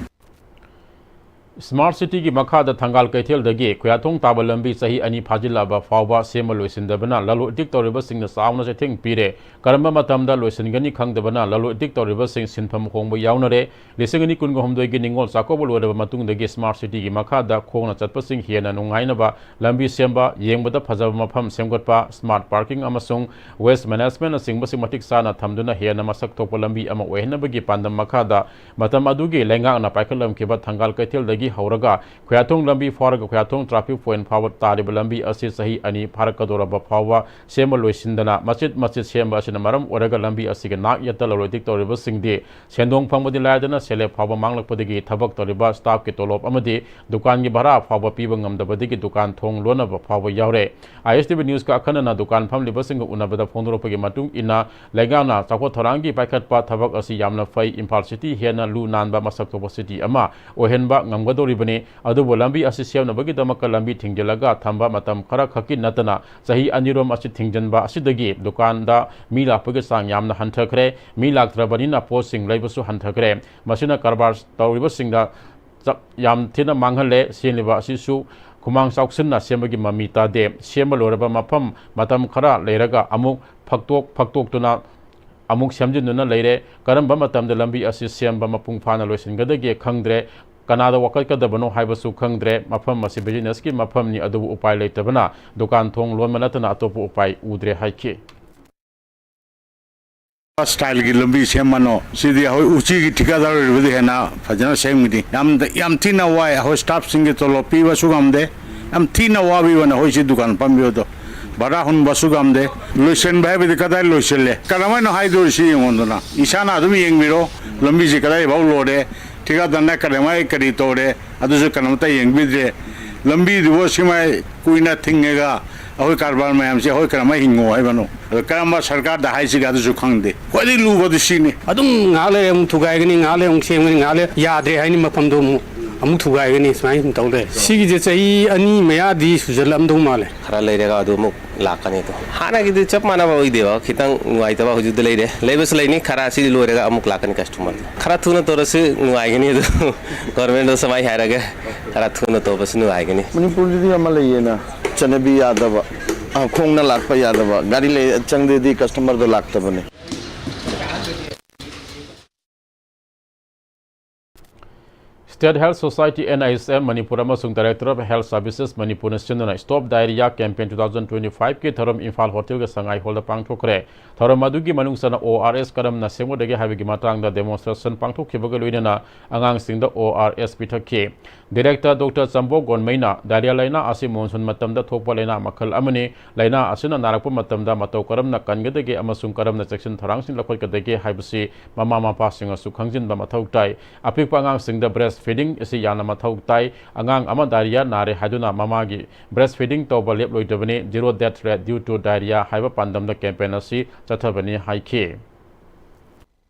ꯁ꯭ꯃꯥꯔꯠ ꯁꯤꯇꯤꯒꯤ ꯃꯈꯥꯗ ꯊꯪꯒꯥꯜ ꯀꯩꯊꯦꯜꯗꯒꯤ ꯈꯨꯌꯥꯊꯣꯡ ꯇꯥꯕ ꯂꯝꯕꯤ ꯆꯍꯤ ꯑꯅꯤ ꯐꯥꯖꯤꯜꯂꯛꯂꯕ ꯐꯥꯎꯕ ꯁꯦꯝꯕ ꯂꯣꯏꯁꯤꯟꯗꯕꯅ ꯂꯂꯣꯟ ꯏꯇꯤꯛ ꯇꯧꯔꯤꯕꯁꯤꯡꯅ ꯆꯥꯎꯅ ꯆꯩꯊꯦꯡ ꯄꯤꯔꯦ꯫ ꯀꯔꯝꯕ ꯃꯇꯝꯗ ꯂꯣꯏꯁꯤꯟꯒꯅꯤ ꯈꯪꯗꯕꯅ ꯂꯂꯣꯟ ꯏꯇꯤꯛ ꯇꯧꯔꯤꯕꯁꯤꯡ ꯁꯤꯟꯐꯝ ꯍꯣꯡꯕ ꯌꯥꯎꯅꯔꯦ꯫ ꯂꯤꯁꯤꯡ ꯑꯅꯤ ꯀꯨꯟꯒ ꯍꯨꯝꯗꯣꯏꯒꯤ ꯅꯤꯉꯣꯜ ꯆꯥꯛꯀꯧꯕ ꯂꯣꯏꯔꯕ ꯃꯇꯨꯡꯗꯒꯤ ꯁ꯭ꯃꯥꯔꯠ ꯁꯤꯇꯤꯒꯤ ꯃꯈꯥꯗ ꯈꯣꯡꯅ ꯆꯠꯄꯁꯤꯡ ꯍꯦꯟꯅ ꯅꯨꯡꯉꯥꯏꯅꯕ ꯂꯝꯕꯤ ꯁꯦꯝꯕ, ꯌꯦꯡꯕꯗ ꯐꯖꯕ ꯃꯐꯝ ꯁꯦꯝꯒꯠꯄ, ꯁ꯭ꯃꯥꯔꯠ ꯄꯥꯔꯀꯤꯡ ꯑꯃꯁꯨꯡ ꯋꯦꯁ ꯃꯦꯅꯦꯖꯃꯦꯟꯠꯅꯆꯤꯡꯕꯁꯤꯡ ꯃꯇꯤꯛ ꯆꯥꯅ ꯊꯝꯗꯨꯅ ꯍꯦꯟꯅ ꯃꯁꯛ ꯊꯣꯛꯄ ꯂꯝꯕꯤ ꯑꯃ ꯑꯣꯏꯍꯟꯅꯕꯒꯤ ꯄꯥꯟꯗꯝ ꯃꯈꯥꯗ ꯃꯇꯝ ꯑꯗꯨꯒꯤ ꯂꯩꯉꯥꯛꯅ ꯄꯥꯏꯈꯠꯂꯝꯈꯤꯕ ꯊꯪꯒꯥꯜ ꯀꯩꯊꯦꯜꯗꯒꯤ ꯍꯧꯔꯒ ꯈꯨꯌꯥꯊꯣꯡ ꯂꯝꯕꯤ ꯐꯥꯎꯔꯒ ꯈꯨꯌꯥꯊꯣꯡ traffic point ꯐꯥꯎꯕ ꯇꯥꯔꯤꯕ ꯂꯝꯕꯤ ꯑꯁꯤ ꯆꯍꯤ ꯑꯅꯤ ꯐꯥꯔꯛꯀꯗꯧꯔꯕ ꯐꯥꯎꯕ ꯁꯦꯝꯕ ꯂꯣꯏꯁꯤꯟꯗꯅ ꯃꯆꯤꯠ ꯃꯆꯤꯠ ꯁꯦꯝꯕ ꯑꯁꯤꯅ ꯃꯔꯝ ꯑꯣꯏꯔꯒ ꯂꯝꯕꯤ ꯑꯁꯤꯒꯤ ꯅꯥꯛ ꯌꯦꯠꯇ ꯂꯂꯣꯟ ꯏꯇꯤꯛ ꯇꯧꯔꯤꯕꯁꯤꯡꯗꯤ ꯁꯦꯟꯗꯣꯡ ꯐꯪꯕꯗꯤ ꯂꯥꯏꯗꯅ ꯁꯦꯜ ꯍꯦꯞ ꯐꯥꯎꯕ ꯃꯥꯡꯂꯛꯄꯗꯒꯤ ꯊꯕꯛ ꯇꯧꯔꯤꯕ staff ꯀꯤ ꯇꯣꯂꯣꯞ ꯑꯃꯗꯤ ꯗꯨꯀꯥꯟꯒꯤ ꯚꯔꯥ ꯐꯥꯎꯕ ꯄꯤꯕ ꯉꯝꯗꯕꯗꯒꯤ ꯗꯨꯀꯥꯟ ꯊꯣꯡ ꯂꯣꯟꯅꯕ ꯐꯥꯎꯕ ꯌꯥꯎꯔꯦ꯫ ISTV News ꯀ ꯑꯈꯟꯅꯅ ꯗꯨꯀꯥꯟ ꯐꯝꯂꯤꯕꯁꯤꯡꯒ ꯎꯅꯕꯗ ꯐꯣꯡꯗꯣꯔꯛꯄꯒꯤ ꯃꯇꯨꯡ ꯏꯟꯅ, ꯂꯩꯉꯥꯛꯅ ꯆꯥꯎꯈꯠ ꯊꯧꯔꯥꯡꯒꯤ ꯄꯥꯏꯈꯠꯄ ꯊꯕꯛ ꯑꯁꯤ ꯌꯥꯝꯅ ꯐꯩ, ꯏꯝꯐꯥꯜ city ꯍꯦꯟꯅ ꯂꯨ ꯅꯥꯟꯕ ꯃꯁꯛ ꯊꯣꯛꯄ city ꯑꯃ ꯑꯣꯏꯍꯟꯕ ꯉꯝꯒꯗꯧꯔꯤꯕꯅꯤ꯫ ꯑꯗꯨꯕꯨ ꯂꯝꯕꯤ ꯑꯁꯤ ꯁꯦꯝꯅꯕꯒꯤꯗꯃꯛꯇ ꯂꯝꯕꯤ ꯊꯤꯡꯖꯤꯜꯂꯒ ꯊꯝꯕ ꯃꯇꯝ ꯈꯔ ꯈꯛꯀꯤ ꯅꯠꯇꯅ ꯆꯍꯤ ꯑꯅꯤꯔꯣꯝ ꯑꯁꯤ ꯊꯤꯡꯖꯤꯟꯕ ꯑꯁꯤꯗꯒꯤ ꯗꯨꯀꯥꯟꯗ ꯃꯤ ꯂꯥꯛꯄꯒꯤ ꯆꯥꯡ ꯌꯥꯝꯅ ꯍꯟꯊꯈ꯭ꯔꯦ꯫ ꯃꯤ ꯂꯥꯛꯇ꯭ꯔꯕꯅꯤꯅ ꯄꯣꯠꯁꯤꯡ ꯂꯩꯕꯁꯨ ꯍꯟꯊꯈ꯭ꯔꯦ꯫ ꯃꯁꯤꯅ ꯀꯔꯕꯥꯔ ꯇꯧꯔꯤꯕꯁꯤꯡꯗ ꯆꯞ ꯌꯥꯝ ꯊꯤꯅ ꯃꯥꯡꯍꯜꯂꯦ꯫ ꯁꯦꯝꯂꯤꯕ ꯑꯁꯤꯁꯨ ꯈꯨꯃꯥꯡ ꯆꯥꯎꯁꯤꯟꯅ ꯁꯦꯝꯕꯒꯤ ꯃꯃꯤ ꯇꯥꯗꯦ꯫ ꯁꯦꯝꯕ ꯂꯣꯏꯔꯕ ꯃꯐꯝ ꯃꯇꯝ ꯈꯔ ꯂꯩꯔꯒ ꯑꯃꯨꯛ ꯐꯛꯇꯣꯛ ꯐꯛꯇꯣꯛꯇꯨꯅ ꯑꯃꯨꯛ ꯁꯦꯝꯖꯤꯟꯗꯨꯅ ꯂꯩꯔꯦ꯫ ꯀꯔꯝꯕ ꯃꯇꯝꯗ ꯂꯝꯕꯤ ꯑꯁꯤ ꯁꯦꯝꯕ ꯃꯄꯨꯡ ꯐꯥꯅ ꯂꯣꯏꯁꯤꯟꯒꯗꯒꯦ ꯈꯪꯗ꯭ꯔꯦ꯫ ꯀꯅꯥꯗ ꯋꯥꯀꯠꯀꯗꯕꯅꯣ ꯍꯥꯏꯕꯁꯨ ꯈꯪꯗ꯭ꯔꯦ꯫ ꯃꯐꯝ ꯑꯁꯤ business ꯀꯤ ꯃꯐꯝꯅꯤ, ꯑꯗꯨꯕꯨ ꯎꯄꯥꯏ ꯂꯩꯇꯕꯅ ꯗꯨꯀꯥꯟ ꯊꯣꯡ ꯂꯣꯟꯕ ꯅꯠꯇꯅ ꯑꯇꯣꯞꯄ ꯎꯄꯥꯏ ꯎꯗ꯭ꯔꯦ ꯍꯥꯏꯈꯤ꯫ Style ꯒꯤ ꯂꯝꯕꯤ ꯁꯦꯝꯃꯅꯣ, ꯁꯤꯗꯤ ꯑꯩꯈꯣꯏ ꯎꯆꯤꯒꯤ ꯊꯤꯀꯥꯗꯥꯔ ꯑꯣꯏꯔꯕꯗꯤ ꯍꯦꯟꯅ ꯐꯖꯅ ꯁꯦꯝꯒꯅꯤ꯫ ꯌꯥꯝ, ꯌꯥꯝ ꯊꯤꯅ ꯋꯥꯏ, ꯑꯩꯈꯣꯏ staff ꯁꯤꯡꯒꯤ ꯇꯣꯂꯣꯞ ꯄꯤꯕꯁꯨ ꯉꯝꯗꯦ, ꯌꯥꯝ ꯊꯤꯅ ꯋꯥꯕꯤꯕꯅ ꯑꯩꯈꯣꯏ ꯁꯤ ꯗꯨꯀꯥꯟ ꯐꯝꯕꯤꯕꯗꯣ꯫ ꯚꯔꯥ ꯍꯨꯟꯕꯁꯨ ꯉꯝꯗꯦ꯫ ꯂꯣꯏꯁꯤꯟꯕ ꯍꯥꯏꯕꯗꯤ ꯀꯗꯥꯏ ꯂꯣꯏꯁꯤꯜꯂꯦ? ꯀꯔꯝꯍꯥꯏꯅ ꯍꯥꯏꯗꯣꯔꯤꯁꯤ ꯌꯦꯡꯉꯣꯗꯅ꯫ ꯏꯁꯥꯅ ꯑꯗꯨꯝ ꯌꯦꯡꯕꯤꯔꯣ, ꯂꯝꯕꯤꯁꯤ ꯀꯗꯥꯏꯐꯥꯎ ꯂꯣꯏꯔꯦ, ꯊꯤꯀꯥꯗꯥꯔꯅ ꯀꯔꯝꯍꯥꯏ ꯀꯔꯤ ꯇꯧꯔꯦ, ꯑꯗꯨꯁꯨ ꯀꯅꯥꯃꯠꯇ ꯌꯦꯡꯕꯤꯗ꯭ꯔꯦ꯫ ꯂꯝꯕꯤꯗꯨꯕꯨ ꯁꯤꯃꯥꯏ ꯀꯨꯏꯅ ꯊꯤꯡꯉꯒ ꯑꯩꯈꯣꯏ ꯀꯔꯕꯥꯔ ꯃꯌꯥꯝꯁꯦ ꯑꯩꯈꯣꯏ ꯀꯔꯝꯍꯥꯏ ꯍꯤꯡꯉꯣ ꯍꯥꯏꯕꯅꯣ? ꯑꯗꯣ ꯀꯔꯝꯕ ꯁꯔꯀꯥꯔꯗ ꯍꯥꯏꯁꯤꯒꯦ ꯑꯗꯨꯁꯨ ꯈꯪꯗꯦ꯫ ꯈ꯭ꯋꯥꯏꯗꯒꯤ ꯂꯨꯕꯗꯨ ꯁꯤꯅꯤ꯫ ꯑꯗꯨꯝ ꯉꯥꯏꯍꯥꯛ ꯂꯩꯔꯦ ꯑꯃꯨꯛ ꯊꯨꯒꯥꯏꯒꯅꯤ, ꯉꯥꯏꯍꯥꯛ ꯂꯩꯔꯦ ꯑꯃꯨꯛ ꯁꯦꯝꯒꯅꯤ, ꯉꯥꯏꯍꯥꯛ ꯂꯩꯔꯦ ꯌꯥꯗ꯭ꯔꯦ ꯍꯥꯏꯅꯤ ꯃꯐꯝꯗꯣ ꯑꯃꯨꯛ, ꯑꯃꯨꯛ ꯊꯨꯒꯥꯏꯒꯅꯤ, ꯁꯨꯃꯥꯏꯅ ꯁꯨꯝ ꯇꯧ ꯂꯩꯔꯦ꯫ ꯁꯤꯒꯤꯁꯦ ꯆꯍꯤ ꯑꯅꯤ ꯃꯌꯥꯗꯤ ꯁꯨꯖꯜꯂꯛꯑꯝꯗꯧ ꯃꯥꯜꯂꯦ꯫ ꯈꯔ ꯂꯩꯔꯒ ꯑꯗꯨ ꯑꯃꯨꯛ ꯂꯥꯛꯀꯅꯤ꯫ ꯑꯗꯣ ꯍꯥꯟꯅꯒꯤꯗꯤ ꯆꯞ ꯃꯥꯟꯅꯕ ꯑꯣꯏꯗꯦꯕ, ꯈꯤꯇꯪ ꯅꯨꯡꯉꯥꯏꯇꯕ ꯍꯧꯖꯤꯛꯇꯤ ꯂꯩꯔꯦ꯫ ꯂꯩꯕꯁꯨ ꯂꯩꯅꯤ, ꯈꯔ ꯑꯁꯤꯗꯤ ꯂꯣꯏꯔꯒ ꯑꯃꯨꯛ ꯂꯥꯛꯀꯅꯤ customer꯫ ꯈꯔ ꯊꯨꯅ ꯇꯧꯔꯁꯨ ꯅꯨꯡꯉꯥꯏꯒꯅꯤ꯫ ꯑꯗꯨ government ꯗ ꯁꯨꯃꯥꯏ ꯍꯥꯏꯔꯒ ꯈꯔ ꯊꯨꯅ ꯇꯧꯕꯁꯨ ꯅꯨꯡꯉꯥꯏꯒꯅꯤ꯫ ꯃꯅꯤꯄꯨꯔꯗꯗꯤ ꯑꯃ ꯂꯩꯌꯦꯅ, ꯆꯠꯅꯕꯤ ꯌꯥꯗꯕ, ꯑ, ꯈꯣꯡꯅ ꯂꯥꯛꯄ ꯌꯥꯗꯕ, ꯒꯥꯔꯤ ꯂꯩ-, ꯆꯪꯗ꯭ꯔꯗꯤ customer ꯗꯣ ꯂꯥꯛꯇꯕꯅꯦ꯫ State Health Society, NHS Manipur ꯑꯃꯁꯨꯡ Director of Health Services ꯃꯅꯤꯄꯨꯔꯅ ꯁꯤꯟꯗꯨꯅ Stop Diarrhea Campaign two thousand twenty five ꯀꯤ ꯊꯧꯔꯝ ꯏꯝꯐꯥꯜ ꯍꯣꯇꯦꯜꯒ ꯁꯉꯥꯏ ꯍꯣꯜꯗ ꯄꯥꯡꯊꯣꯛꯈ꯭ꯔꯦ꯫ ꯊꯧꯔꯝ ꯑꯗꯨꯒꯤ ꯃꯅꯨꯡ ꯆꯟꯅ ꯑꯣ ꯑꯥꯔ ꯑꯦꯁ ꯀꯔꯝꯅ ꯁꯦꯝꯒꯗꯒꯦ ꯍꯥꯏꯕꯒꯤ ꯃꯇꯥꯡꯗ demonstration ꯄꯥꯡꯊꯣꯛꯈꯤꯕꯒ ꯂꯣꯏꯅꯅ ꯑꯉꯥꯡꯁꯤꯡꯗ ꯑꯣ ꯑꯥꯔ ꯑꯦꯁ ꯄꯤꯊꯛꯈꯤ꯫ Director Doctor ꯆꯝꯕꯣ ꯒꯣꯟꯃꯩꯅ diarrhea ꯂꯥꯏꯅꯥ ꯑꯁꯤ monsoon ꯃꯇꯝꯗ ꯊꯣꯛꯄ ꯂꯥꯏꯅꯥ ꯃꯈꯜ ꯑꯃꯅꯤ꯫ ꯂꯥꯏꯅꯥ ꯑꯁꯤꯅ ꯅꯥꯔꯛꯄ ꯃꯇꯝꯗ ꯃꯇꯧ ꯀꯔꯝꯅ ꯀꯟꯒꯗꯒꯦ ꯑꯃꯁꯨꯡ ꯀꯔꯝꯅ ꯆꯦꯛꯁꯤꯟ ꯊꯧꯔꯥꯡꯁꯤꯡ ꯂꯧꯈꯠꯀꯗꯒꯦ ꯍꯥꯏꯕꯁꯤ ꯃꯃꯥ ꯃꯄꯥꯁꯤꯡꯅꯁꯨ ꯈꯪꯖꯤꯟꯕ ꯃꯊꯧ ꯇꯥꯏ꯫ ꯑꯄꯤꯛꯄ ꯑꯉꯥꯡꯁꯤꯡꯗ breast feeding ꯑꯁꯤ ꯌꯥꯝꯅ ꯃꯊꯧ ꯇꯥꯏ꯫ ꯑꯉꯥꯡ ꯑꯃ diarrhea ꯅꯥꯔꯦ ꯍꯥꯏꯗꯨꯅ ꯃꯃꯥꯒꯤ breast feeding ꯇꯧꯕ ꯂꯦꯞꯂꯣꯏꯗꯕꯅꯤ꯫ Zero death rate due to diarrhea ꯍꯥꯏꯕ ꯄꯥꯟꯗꯝꯗ campaign ꯑꯁꯤ ꯆꯠꯊꯕꯅꯤ ꯍꯥꯏꯈꯤ꯫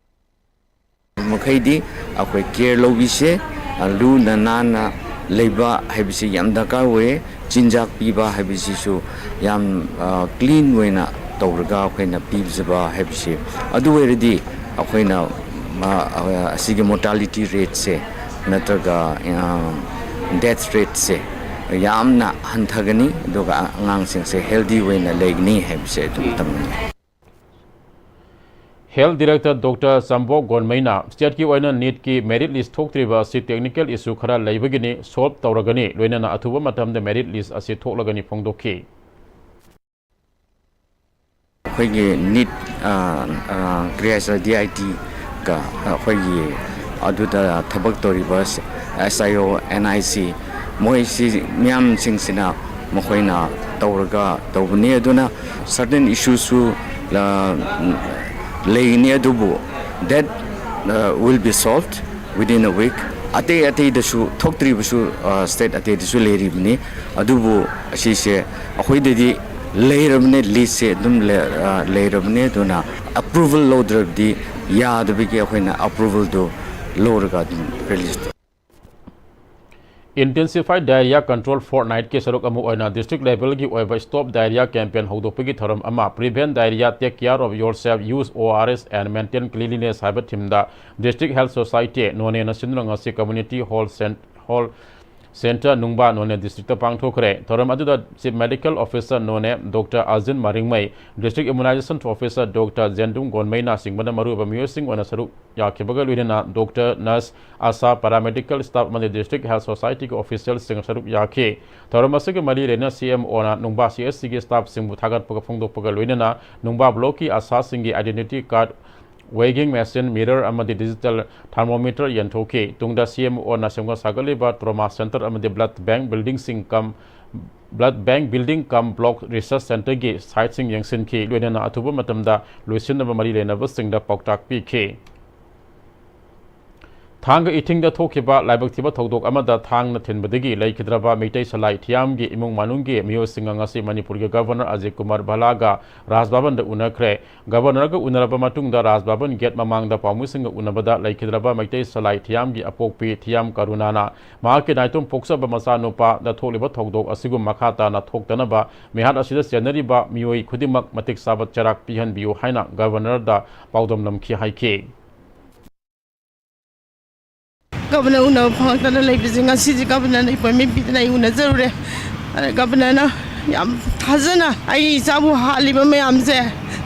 ꯃꯈꯩꯗꯤ ꯑꯩꯈꯣꯏ care ꯂꯧꯕꯤꯁꯦ, ꯂꯨꯅ ꯅꯥꯟꯅ ꯂꯩꯕ ꯍꯥꯏꯕꯁꯤ ꯌꯥꯝ ꯗꯔꯀꯥꯔ ꯑꯣꯏꯌꯦ꯫ ꯆꯤꯟꯖꯥꯛ ꯄꯤꯕ ꯍꯥꯏꯕꯁꯤꯁꯨ ꯌꯥꯝ clean ꯑꯣꯏꯅ ꯇꯧꯔꯒ ꯑꯩꯈꯣꯏꯅ ꯄꯤꯖꯕ ꯍꯥꯏꯕꯁꯤ, ꯑꯗꯨ ꯑꯣꯏꯔꯗꯤ ꯑꯩꯈꯣꯏꯅ ꯑꯁꯤꯒꯤ mortality rateꯁꯦ ꯅꯠꯇ꯭ꯔꯒ death rateꯁꯦ ꯌꯥꯝꯅ ꯍꯟꯊꯒꯅꯤ, ꯑꯗꯨꯒ ꯑꯉꯥꯡꯁꯤꯡꯁꯦ healthy ꯑꯣꯏꯅ ꯂꯩꯒꯅꯤ ꯍꯥꯏꯕꯁꯦ ꯑꯗꯨꯝ ꯇꯝꯅꯤꯡꯉꯤ꯫ Health Director Doctor ꯆꯝꯕꯣ ꯒꯣꯟꯃꯩꯅ stateꯀꯤ ꯑꯣꯏꯅ NEETꯀꯤ merit list ꯊꯣꯛꯇ꯭ꯔꯤꯕ ꯑꯁꯤ technical issue ꯈꯔ ꯂꯩꯕꯒꯤꯅꯤ, solve ꯇꯧꯔꯒꯅꯤ, ꯂꯣꯏꯅꯅ ꯑꯊꯨꯕ ꯃꯇꯝꯗ merit list ꯑꯁꯤ ꯊꯣꯛꯂꯒꯅꯤ ꯐꯣꯡꯗꯣꯛꯈꯤ꯫ ꯑꯩꯈꯣꯏꯒꯤ NEET ꯀ꯭ꯔꯤꯌꯥꯁ DITꯒ ꯑꯩꯈꯣꯏꯒꯤ ꯑꯗꯨꯗ ꯊꯕꯛ ꯇꯧꯔꯤꯕ SIO, NIC, ꯃꯣꯏꯁꯤ ꯃꯤꯌꯥꯝꯁꯤꯡꯁꯤꯅ ꯃꯈꯣꯏꯅ ꯇꯧꯔꯒ ꯇꯧꯕꯅꯤ꯫ ꯑꯗꯨꯅ certain issuesꯁꯨ ꯂꯩꯒꯅꯤ, ꯑꯗꯨꯕꯨ that will be solved within a week꯫ ꯑꯇꯩ ꯑꯇꯩꯗꯁꯨ ꯊꯣꯛꯇ꯭ꯔꯤꯕꯁꯨ state ꯑꯇꯩꯗꯁꯨ ꯂꯩꯔꯤꯕꯅꯤ꯫ ꯑꯗꯨꯕꯨ ꯑꯁꯤꯁꯦ ꯑꯩꯈꯣꯏꯗꯗꯤ ꯂꯩꯔꯕꯅꯦ, listꯁꯦ ꯑꯗꯨꯝ ꯂꯩꯔꯕꯅꯦ꯫ ꯑꯗꯨꯅ approval ꯂꯧꯗ꯭ꯔꯕꯗꯤ ꯌꯥꯗꯕꯒꯤ ꯑꯩꯈꯣꯏꯅ approvalꯗꯨ ꯂꯧꯔꯒ ꯑꯗꯨꯝ release ꯇꯧ꯫ Intensified Diarrhea Control Fortnightꯀꯤ ꯁꯔꯨꯛ ꯑꯃ ꯑꯣꯏꯅ district levelꯒꯤ ꯑꯣꯏꯕ Stop Diarrhea campaign ꯍꯧꯗꯣꯛꯄꯒꯤ ꯊꯧꯔꯝ ꯑꯃ Prevent Diarrhea, Take Care of Yourself, Use ORS and Maintain Cleanliness ꯍꯥꯏꯕ themeꯗ District Health Society ꯅꯣꯅꯦꯅ ꯁꯤꯟꯗꯨꯅ ꯉꯁꯤ community hall cent-, hall Centre ꯅꯨꯡꯕꯥ ꯅꯣꯅꯦ district ꯇ ꯄꯥꯡꯊꯣꯛꯈ꯭ꯔꯦ꯫ ꯊꯧꯔꯝ ꯑꯗꯨꯗ Chief Medical Officer ꯅꯣꯅꯦ Doctor Arjun ꯃꯔꯤꯡꯃꯩ, District Immunization Officer Doctor ꯖꯦꯟꯗꯨꯡ ꯒꯣꯟꯃꯩꯅ ꯆꯤꯡꯕꯅ ꯃꯔꯨꯑꯣꯏꯕ ꯃꯤꯑꯣꯏꯁꯤꯡ ꯑꯣꯏꯅ ꯁꯔꯨꯛ ꯌꯥꯈꯤꯕꯒ ꯂꯣꯏꯅꯅ doctor, nurse, ASHA, paramedical staff ꯑꯃꯗꯤ District Health Society ꯒꯤ official ꯁꯤꯡ ꯁꯔꯨꯛ ꯌꯥꯈꯤ꯫ ꯊꯧꯔꯝ ꯑꯁꯤꯒꯤ ꯃꯔꯤ ꯂꯩꯅ C M O ꯅ ꯅꯨꯡꯕꯥ C H C ꯒꯤ staff ꯁꯤꯡꯕꯨ ꯊꯥꯒꯠꯄꯒ ꯐꯣꯡꯗꯣꯛꯄꯒ ꯂꯣꯏꯅꯅ ꯅꯨꯡꯕꯥ block ꯀꯤ ASHA ꯁꯤꯡꯒꯤ identity card, weighing machine, mirror ꯑꯃꯗꯤ digital thermometer ꯌꯦꯟꯊꯣꯛꯈꯤ꯫ ꯇꯨꯡꯗ C M O ꯅ ꯁꯦꯝꯒꯠ ꯁꯥꯒꯠꯂꯤꯕ trauma centre ꯑꯃꯗꯤ blood bank building ꯁꯤꯡ cum blood bank building cum block research centre ꯒꯤ site ꯁꯤꯡ ꯌꯦꯡꯁꯤꯟꯈꯤ꯫ ꯂꯣꯏꯅꯅ ꯑꯊꯨꯕ ꯃꯇꯝꯗ ꯂꯣꯏꯁꯤꯟꯅꯕ ꯃꯔꯤ ꯂꯩꯅꯕꯁꯤꯡꯗ ꯄꯥꯎꯇꯥꯛ ꯄꯤꯈꯤ꯫ ꯊꯥꯡꯒ ꯏꯊꯤꯡꯗ ꯊꯣꯛꯈꯤꯕ ꯂꯥꯏꯕꯛ ꯊꯤꯕ ꯊꯧꯗꯣꯛ ꯑꯃꯗ ꯊꯥꯡꯅ ꯊꯤꯟꯕꯗꯒꯤ ꯂꯩꯈꯤꯗ꯭ꯔꯕ ꯃꯩꯇꯩ ꯁꯂꯥꯏ ꯊꯤꯌꯥꯝꯒꯤ ꯏꯃꯨꯡ ꯃꯅꯨꯡꯒꯤ ꯃꯤꯑꯣꯏꯁꯤꯡꯅ ꯉꯁꯤ ꯃꯅꯤꯄꯨꯔꯒꯤ Governor ꯑꯖꯤꯠ ꯀꯨꯃꯥꯔ ꯚꯜꯂꯥꯒ ꯔꯥꯖ ꯚꯕꯟꯗ ꯎꯅꯈ꯭ꯔꯦ꯫ Governor ꯒ ꯎꯅꯔꯕ ꯃꯇꯨꯡꯗ ꯔꯥꯖ ꯚꯕꯟ gate ꯃꯃꯥꯡꯗ ꯄꯥꯎꯃꯤꯁꯤꯡꯒ ꯎꯅꯕꯗ ꯂꯩꯈꯤꯗ꯭ꯔꯕ ꯃꯩꯇꯩ ꯁꯂꯥꯏ ꯊꯤꯌꯥꯝꯒꯤ ꯑꯄꯣꯛꯄꯤ ꯊꯤꯌꯥꯝ ꯀꯔꯨꯅꯥꯅ ꯃꯍꯥꯛꯀꯤ ꯅꯥꯏꯇꯣꯝ ꯄꯣꯛꯆꯕ ꯃꯆꯥꯅꯨꯄꯥꯗ ꯊꯣꯛꯂꯤꯕ ꯊꯧꯗꯣꯛ ꯑꯁꯤꯒꯨꯝ ꯃꯈꯥ ꯇꯥꯅ ꯊꯣꯛꯇꯅꯕ ꯃꯤꯍꯥꯠ ꯑꯁꯤꯗ ꯆꯦꯟꯅꯔꯤꯕ ꯃꯤꯑꯣꯏ ꯈꯨꯗꯤꯡꯃꯛ ꯃꯇꯤꯛ ꯆꯥꯕ ꯆꯩꯔꯥꯛ ꯄꯤꯍꯟꯕꯤꯌꯨ ꯍꯥꯏꯅ Governor ꯗ ꯄꯥꯎꯗꯝ ꯅꯝꯈꯤ ꯍꯥꯏꯈꯤ꯫ Governor ꯎꯅꯕ ꯐꯪꯉꯛꯇꯅ ꯂꯩꯕꯁꯦ, ꯉꯁꯤꯁꯦ Governor ꯅ appointment ꯄꯤꯗꯅ ꯑꯩ ꯎꯅꯖꯔꯨꯔꯦ꯫ ꯑꯗ Governor ꯅ ꯌꯥꯝ ꯊꯥꯖꯅ ꯑꯩꯒꯤ ꯏꯆꯥꯕꯨ ꯍꯥꯠꯂꯤꯕ ꯃꯌꯥꯝꯁꯦ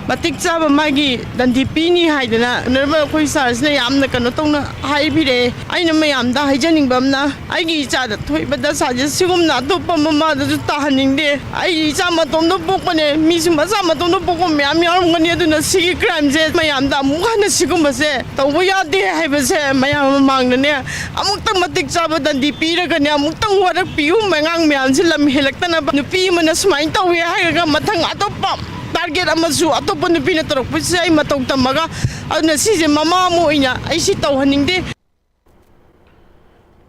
ꯃꯇꯤꯛ ꯆꯥꯕ ꯃꯥꯒꯤ ꯗꯟꯗꯤ ꯄꯤꯅꯤ ꯍꯥꯏꯗꯅ Honourable ꯑꯩꯈꯣꯏ sir ꯁꯤꯅ ꯌꯥꯝꯅ ꯀꯩꯅꯣ ꯇꯧꯅ ꯍꯥꯏꯕꯤꯔꯛꯑꯦ꯫ ꯑꯩꯅ ꯃꯌꯥꯝꯗ ꯍꯥꯏꯖꯅꯤꯡꯕ ꯑꯃꯅ, ꯑꯩꯒꯤ ꯏꯆꯥꯗ ꯊꯣꯛꯏꯕ ꯗꯁꯥꯁꯦ ꯁꯤꯒꯨꯝꯅ ꯑꯇꯣꯞꯄ ꯃꯃꯥꯗꯁꯨ ꯇꯥꯍꯟꯅꯤꯡꯗꯦ꯫ ꯑꯩꯒꯤ ꯏꯆꯥ ꯃꯇꯣꯝꯗ ꯄꯣꯛꯄꯅꯦ, ꯃꯤꯁꯨ ꯃꯆꯥ ꯃꯇꯣꯝꯗ ꯄꯣꯛꯄ ꯃꯌꯥꯝ ꯌꯥꯎꯔꯝꯒꯅꯤ꯫ ꯑꯗꯨꯅ ꯁꯤꯒꯤ crime ꯁꯦ ꯃꯌꯥꯝꯗ ꯑꯃꯨꯛ ꯍꯟꯅ ꯁꯤꯒꯨꯝꯕꯁꯦ ꯇꯧꯕ ꯌꯥꯗꯦ ꯍꯥꯏꯕꯁꯦ ꯃꯌꯥꯝ ꯃꯃꯥꯡꯗꯅꯦ ꯑꯃꯨꯛꯇꯪ ꯃꯇꯤꯛ ꯆꯥꯕ ꯗꯟꯗꯤ ꯄꯤꯔꯒꯅꯦ ꯑꯃꯨꯛꯇꯪ ꯋꯥꯔꯛꯄꯤꯌꯨ꯫ ꯑꯉꯥꯡ ꯃꯌꯥꯝꯁꯤ ꯂꯝ ꯍꯦꯜꯂꯛꯇꯅꯕ꯫ ꯅꯨꯄꯤ ꯑꯃꯅ ꯁꯨꯃꯥꯏꯅ ꯇꯧꯋꯦ ꯍꯥꯏꯔꯒ ꯃꯊꯪ ꯑꯇꯣꯞꯄ target ꯑꯃꯁꯨ ꯑꯇꯣꯞꯄ ꯅꯨꯄꯤꯅ ꯇꯧꯔꯛꯄꯁꯦ ꯑꯩ ꯃꯇꯧ ꯇꯝꯃꯒ, ꯑꯗꯨꯅ ꯁꯤꯁꯦ ꯃꯃꯥ ꯑꯃ ꯑꯣꯏꯅ ꯑꯩ ꯁꯤ ꯇꯧꯍꯟꯅꯤꯡꯗꯦ꯫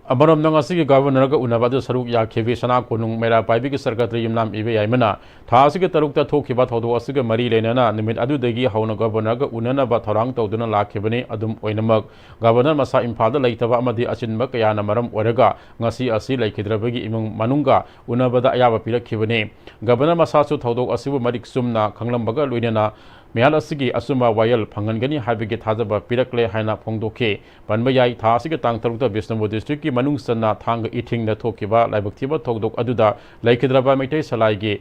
ꯑꯃꯔꯣꯝꯗ, ꯉꯁꯤꯒꯤ Governor ꯒ ꯎꯅꯕ ꯑꯗꯨ ꯁꯔꯨꯛ ꯌꯥꯈꯤꯕꯤ ꯁꯅꯥ ꯀꯣꯅꯨꯡ ꯃꯩꯔꯥ ꯄꯥꯏꯕꯤꯒꯤ Secretary ꯌꯨꯝꯅꯥꯝ ꯏꯕꯦ ꯌꯥꯏꯃꯅ ꯊꯥ ꯑꯁꯤꯒꯤ ꯇꯔꯨꯛꯇ ꯊꯣꯛꯈꯤꯕ ꯊꯧꯗꯣꯛ ꯑꯁꯤꯒ ꯃꯔꯤ ꯂꯩꯅꯅ ꯅꯨꯃꯤꯠ ꯑꯗꯨꯗꯒꯤ ꯍꯧꯅ Governor ꯒ ꯎꯅꯅꯕ ꯊꯧꯔꯥꯡ ꯇꯧꯗꯨꯅ ꯂꯥꯛꯈꯤꯕꯅꯤ꯫ ꯑꯗꯨꯝ ꯑꯣꯏꯅꯃꯛ, Governor ꯃꯁꯥ ꯏꯝꯐꯥꯜꯗ ꯂꯩꯇꯕ ꯑꯃꯗꯤ ꯑꯆꯤꯟꯕ ꯀꯌꯥꯅ ꯃꯔꯝ ꯑꯣꯏꯔꯒ ꯉꯁꯤ ꯑꯁꯤ ꯂꯩꯈꯤꯗ꯭ꯔꯕꯒꯤ ꯏꯃꯨꯡ ꯃꯅꯨꯡꯒ ꯎꯅꯕꯗ ꯑꯌꯥꯕ ꯄꯤꯔꯛꯈꯤꯕꯅꯤ꯫ Governor ꯃꯁꯥꯁꯨ ꯊꯧꯗꯣꯛ ꯑꯁꯤꯕꯨ ꯃꯔꯤꯛ ꯆꯨꯝꯅ ꯈꯪꯂꯝꯕꯒ ꯂꯣꯏꯅꯅ ꯃꯤꯍꯥꯠ ꯑꯁꯤꯒꯤ ꯑꯆꯨꯝꯕ ꯋꯥꯌꯦꯜ ꯐꯪꯍꯟꯒꯅꯤ ꯍꯥꯏꯕꯒꯤ ꯊꯥꯖꯕ ꯄꯤꯔꯛꯂꯦ ꯍꯥꯏꯅ ꯐꯣꯡꯗꯣꯛꯈꯤ꯫ ꯄꯟꯕ ꯌꯥꯏ, ꯊꯥ ꯑꯁꯤꯒꯤ ꯇꯥꯡ ꯇꯔꯨꯛꯇ ꯕꯤꯁꯅꯨꯄꯨꯔ district ꯀꯤ ꯃꯅꯨꯡ ꯆꯟꯅ ꯊꯥꯡꯒ ꯏꯊꯤꯡꯗ ꯊꯣꯛꯈꯤꯕ ꯂꯥꯏꯕꯛ ꯊꯤꯕ ꯊꯧꯗꯣꯛ ꯑꯗꯨꯗ ꯂꯩꯈꯤꯗ꯭ꯔꯕ ꯃꯩꯇꯩ ꯁꯂꯥꯏꯒꯤ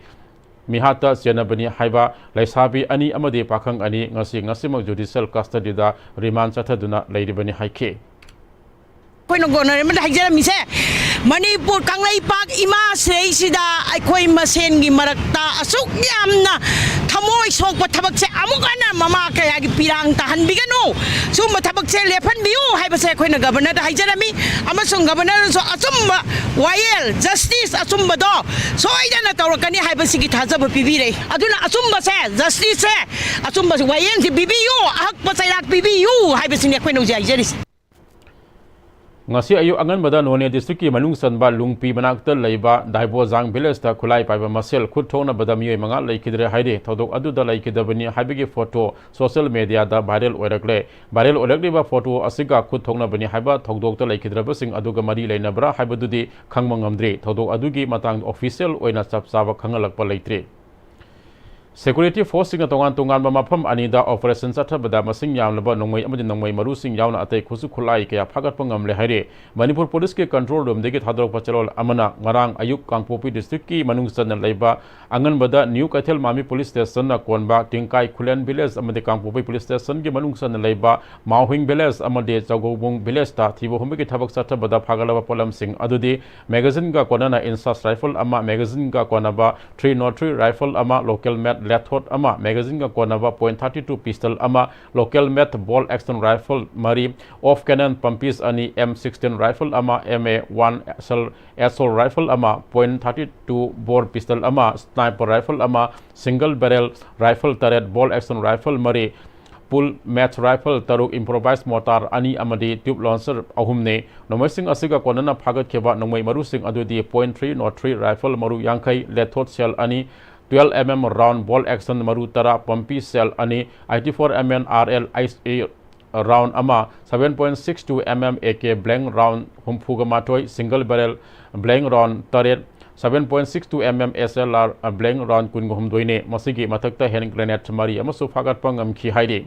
ꯃꯤꯍꯥꯠꯇ ꯆꯦꯟꯅꯕꯅꯤ ꯍꯥꯏꯕ ꯂꯩꯁꯥꯕꯤ ꯑꯅꯤ ꯑꯃꯗꯤ ꯄꯥꯈꯪ ꯑꯅꯤ ꯉꯁꯤ, ꯉꯁꯤꯃꯛ judicial custody ꯗ remand ꯆꯠꯊꯗꯨꯅ ꯂꯩꯔꯤꯕꯅꯤ ꯍꯥꯏꯈꯤ꯫ ꯑꯩꯈꯣꯏꯅ ꯒꯣꯕꯔꯅꯔ ꯑꯃꯗ ꯍꯥꯏꯖꯔꯝꯃꯤꯁꯦ, ꯃꯅꯤꯄꯨꯔ ꯀꯪꯂꯩꯄꯥꯛ ꯏꯃꯥ ꯁꯤꯗꯩꯁꯤꯗ ꯑꯩꯈꯣꯏ ꯃꯁꯦꯟꯒꯤ ꯃꯔꯛꯇ ꯑꯁꯨꯛ ꯌꯥꯝꯅ ꯊꯃꯣꯏ ꯁꯣꯛꯄ ꯊꯕꯛꯁꯦ ꯑꯃꯨꯛ ꯍꯟꯅ ꯃꯃꯥ ꯀꯌꯥꯒꯤ ꯄꯤꯔꯥꯡ ꯇꯥꯍꯟꯕꯤꯒꯅꯨ, ꯁꯨꯝꯕ ꯊꯕꯛꯁꯦ ꯂꯦꯞꯍꯟꯕꯤꯌꯨ ꯍꯥꯏꯕꯁꯦ ꯑꯩꯈꯣꯏꯅ ꯒꯕꯔꯅꯔꯗ ꯍꯥꯏꯖꯔꯝꯃꯤ꯫ ꯑꯃꯁꯨꯡ ꯒꯕꯔꯅꯔꯅꯁꯨ ꯑꯆꯨꯝꯕ ꯋꯥꯌꯦꯜ, ꯖꯁꯇꯤꯁ ꯑꯆꯨꯝꯕꯗꯣ ꯁꯣꯏꯗꯅ ꯇꯧꯔꯛꯀꯅꯤ ꯍꯥꯏꯕꯁꯤꯒꯤ ꯊꯥꯖꯕ ꯄꯤꯕꯤꯔꯦ꯫ ꯑꯗꯨꯅ ꯑꯆꯨꯝꯕꯁꯦ, ꯖꯁꯇꯤꯁꯁꯦ, ꯑꯆꯨꯝꯕ ꯋꯥꯌꯦꯜꯁꯤ ꯄꯤꯕꯤꯌꯨ, ꯑꯍꯛꯄ ꯆꯩꯔꯥꯛ ꯄꯤꯕꯤꯌꯨ ꯍꯥꯏꯕꯁꯤꯅꯤ ꯑꯩꯈꯣꯏꯅ ꯍꯧꯖꯤꯛ ꯍꯥꯏꯖꯔꯤꯁꯦ꯫ ꯉꯁꯤ ꯑꯌꯨꯛ ꯑꯉꯟꯕꯗ ꯅꯣꯅꯦ district ꯀꯤ ꯃꯅꯨꯡ ꯆꯟꯕ ꯂꯨꯡꯄꯤ ꯃꯅꯥꯛꯇ ꯂꯩꯕ ꯗꯥꯏꯕꯣꯖꯥꯡ village ꯇ ꯈꯨꯠꯂꯥꯏ ꯄꯥꯏꯕ ꯃꯁꯦꯜ ꯈꯨꯠ ꯊꯣꯛꯅꯕꯗ ꯃꯤꯑꯣꯏ ꯃꯉꯥ ꯂꯩꯈꯤꯗ꯭ꯔꯦ ꯍꯥꯏꯔꯤ꯫ ꯊꯧꯗꯣꯛ ꯑꯗꯨꯗ ꯂꯩꯈꯤꯗꯕꯅꯤ ꯍꯥꯏꯕꯒꯤ photo social media ꯗ viral ꯑꯣꯏꯔꯛꯂꯦ꯫ Viral ꯑꯣꯏꯔꯛꯂꯤꯕ photo ꯑꯁꯤꯒ ꯈꯨꯠ ꯊꯣꯛꯅꯕꯅꯤ ꯍꯥꯏꯕ ꯊꯧꯗꯣꯛꯇ ꯂꯩꯈꯤꯗ꯭ꯔꯕꯁꯤꯡ ꯑꯗꯨꯒ ꯃꯔꯤ ꯂꯩꯅꯕ꯭ꯔꯥ ꯍꯥꯏꯕꯗꯨꯗꯤ ꯈꯪꯕ ꯉꯝꯗ꯭ꯔꯤ꯫ ꯊꯧꯗꯣꯛ ꯑꯗꯨꯒꯤ ꯃꯇꯥꯡꯗ official ꯑꯣꯏꯅ ꯆꯞ ꯆꯥꯕ ꯈꯪꯍꯜꯂꯛꯄ ꯂꯩꯇ꯭ꯔꯤ꯫ Security force ꯁꯤꯡꯅ ꯇꯣꯉꯥꯟ ꯇꯣꯉꯥꯟꯕ ꯃꯐꯝ ꯑꯅꯤꯗ operation ꯆꯠꯊꯕꯗ ꯃꯁꯤꯡ ꯌꯥꯝꯂꯕ ꯅꯣꯡꯃꯩ ꯑꯃꯗꯤ ꯅꯣꯡꯃꯩ ꯃꯔꯨꯁꯤꯡ ꯌꯥꯎꯅ ꯑꯇꯩ ꯈꯨꯠꯁꯨ ꯈꯨꯠꯂꯥꯏ ꯀꯌꯥ ꯐꯥꯒꯠꯄ ꯉꯝꯂꯦ ꯍꯥꯏꯔꯤ꯫ ꯃꯅꯤꯄꯨꯔ police ꯀꯤ control room ꯗꯒꯤ ꯊꯥꯗꯣꯔꯛꯄ ꯆꯦꯔꯣꯜ ꯑꯃꯅ ꯉꯔꯥꯡ ꯑꯌꯨꯛ ꯀꯥꯡꯄꯣꯛꯄꯤ district ꯀꯤ ꯃꯅꯨꯡ ꯆꯟꯅ ꯂꯩꯕ ꯑꯉꯟꯕꯗ ꯅ꯭ꯌꯨ ꯀꯩꯊꯦꯜ ꯃꯥꯃꯤ police station ꯅ ꯀꯣꯟꯕ ꯇꯤꯡꯀꯥꯏ ꯈꯨꯂꯦꯟ village ꯑꯃꯗꯤ ꯀꯥꯡꯄꯣꯛꯄꯤ police station ꯒꯤ ꯃꯅꯨꯡ ꯆꯟꯅ ꯂꯩꯕ ꯃꯥꯎꯍꯤꯡ village ꯑꯃꯗꯤ ꯆꯧꯒꯧꯕꯨꯡ village ꯇ ꯊꯤꯕ ꯍꯨꯝꯕꯒꯤ ꯊꯕꯛ ꯆꯠꯊꯕꯗ ꯐꯥꯒꯠꯂꯕ ꯄꯣꯠꯂꯝꯁꯤꯡ ꯑꯗꯨꯗꯤ magazine ꯒ ꯀꯣꯟꯅꯅ INSAS rifle ꯑꯃ, magazine ꯒ ꯀꯣꯟꯅꯕ three nought three rifle ꯑꯃ, local made ꯂꯦꯊꯣꯠ ꯑꯃ, magazine ꯒ ꯀꯣꯟꯅꯕ point thirty two pistol ꯑꯃ, local made bolt action rifle ꯃꯔꯤ, off cannon ꯄꯝꯄꯤꯁ ꯑꯅꯤ, M sixteen rifle ꯑꯃ, M A one assault rifle ꯑꯃ, point thirty two bore pistol ꯑꯃ, sniper rifle ꯑꯃ, single barrel rifle ꯇꯔꯦꯠ, bolt action rifle ꯃꯔꯤ, pull match rifle ꯇꯔꯨꯛ, improvised mortar ꯑꯅꯤ ꯑꯃꯗꯤ tube launcher ꯑꯍꯨꯝꯅꯤ꯫ ꯅꯣꯡꯃꯩꯁꯤꯡ ꯑꯁꯤꯒ ꯀꯣꯟꯅꯅ ꯐꯥꯒꯠꯈꯤꯕ ꯅꯣꯡꯃꯩ ꯃꯔꯨꯁꯤꯡ ꯑꯗꯨꯗꯤ point three nought three rifle ꯃꯔꯨ ꯌꯥꯡꯈꯩ, ꯂꯦꯊꯣꯠ shell ꯑꯅꯤ, twelve MM round bolt action ꯃꯔꯨ ꯇꯔꯥ, ꯄꯝꯄꯤ shell ꯑꯅꯤ, eighty four MM RL ICE round ꯑꯃ, seven point six two MM AK blank round ꯍꯨꯝꯐꯨꯒ ꯃꯥꯊꯣꯏ, single barrel blank round ꯇꯔꯦꯠ, seven point six two M M S L R blank round ꯀꯨꯟꯒ ꯍꯨꯝꯗꯣꯏꯅꯤ꯫ ꯃꯁꯤꯒꯤ ꯃꯊꯛꯇ hand grenade ꯃꯔꯤ ꯑꯃꯁꯨ ꯐꯥꯒꯠꯄ ꯉꯝꯈꯤ ꯍꯥꯏꯔꯤ꯫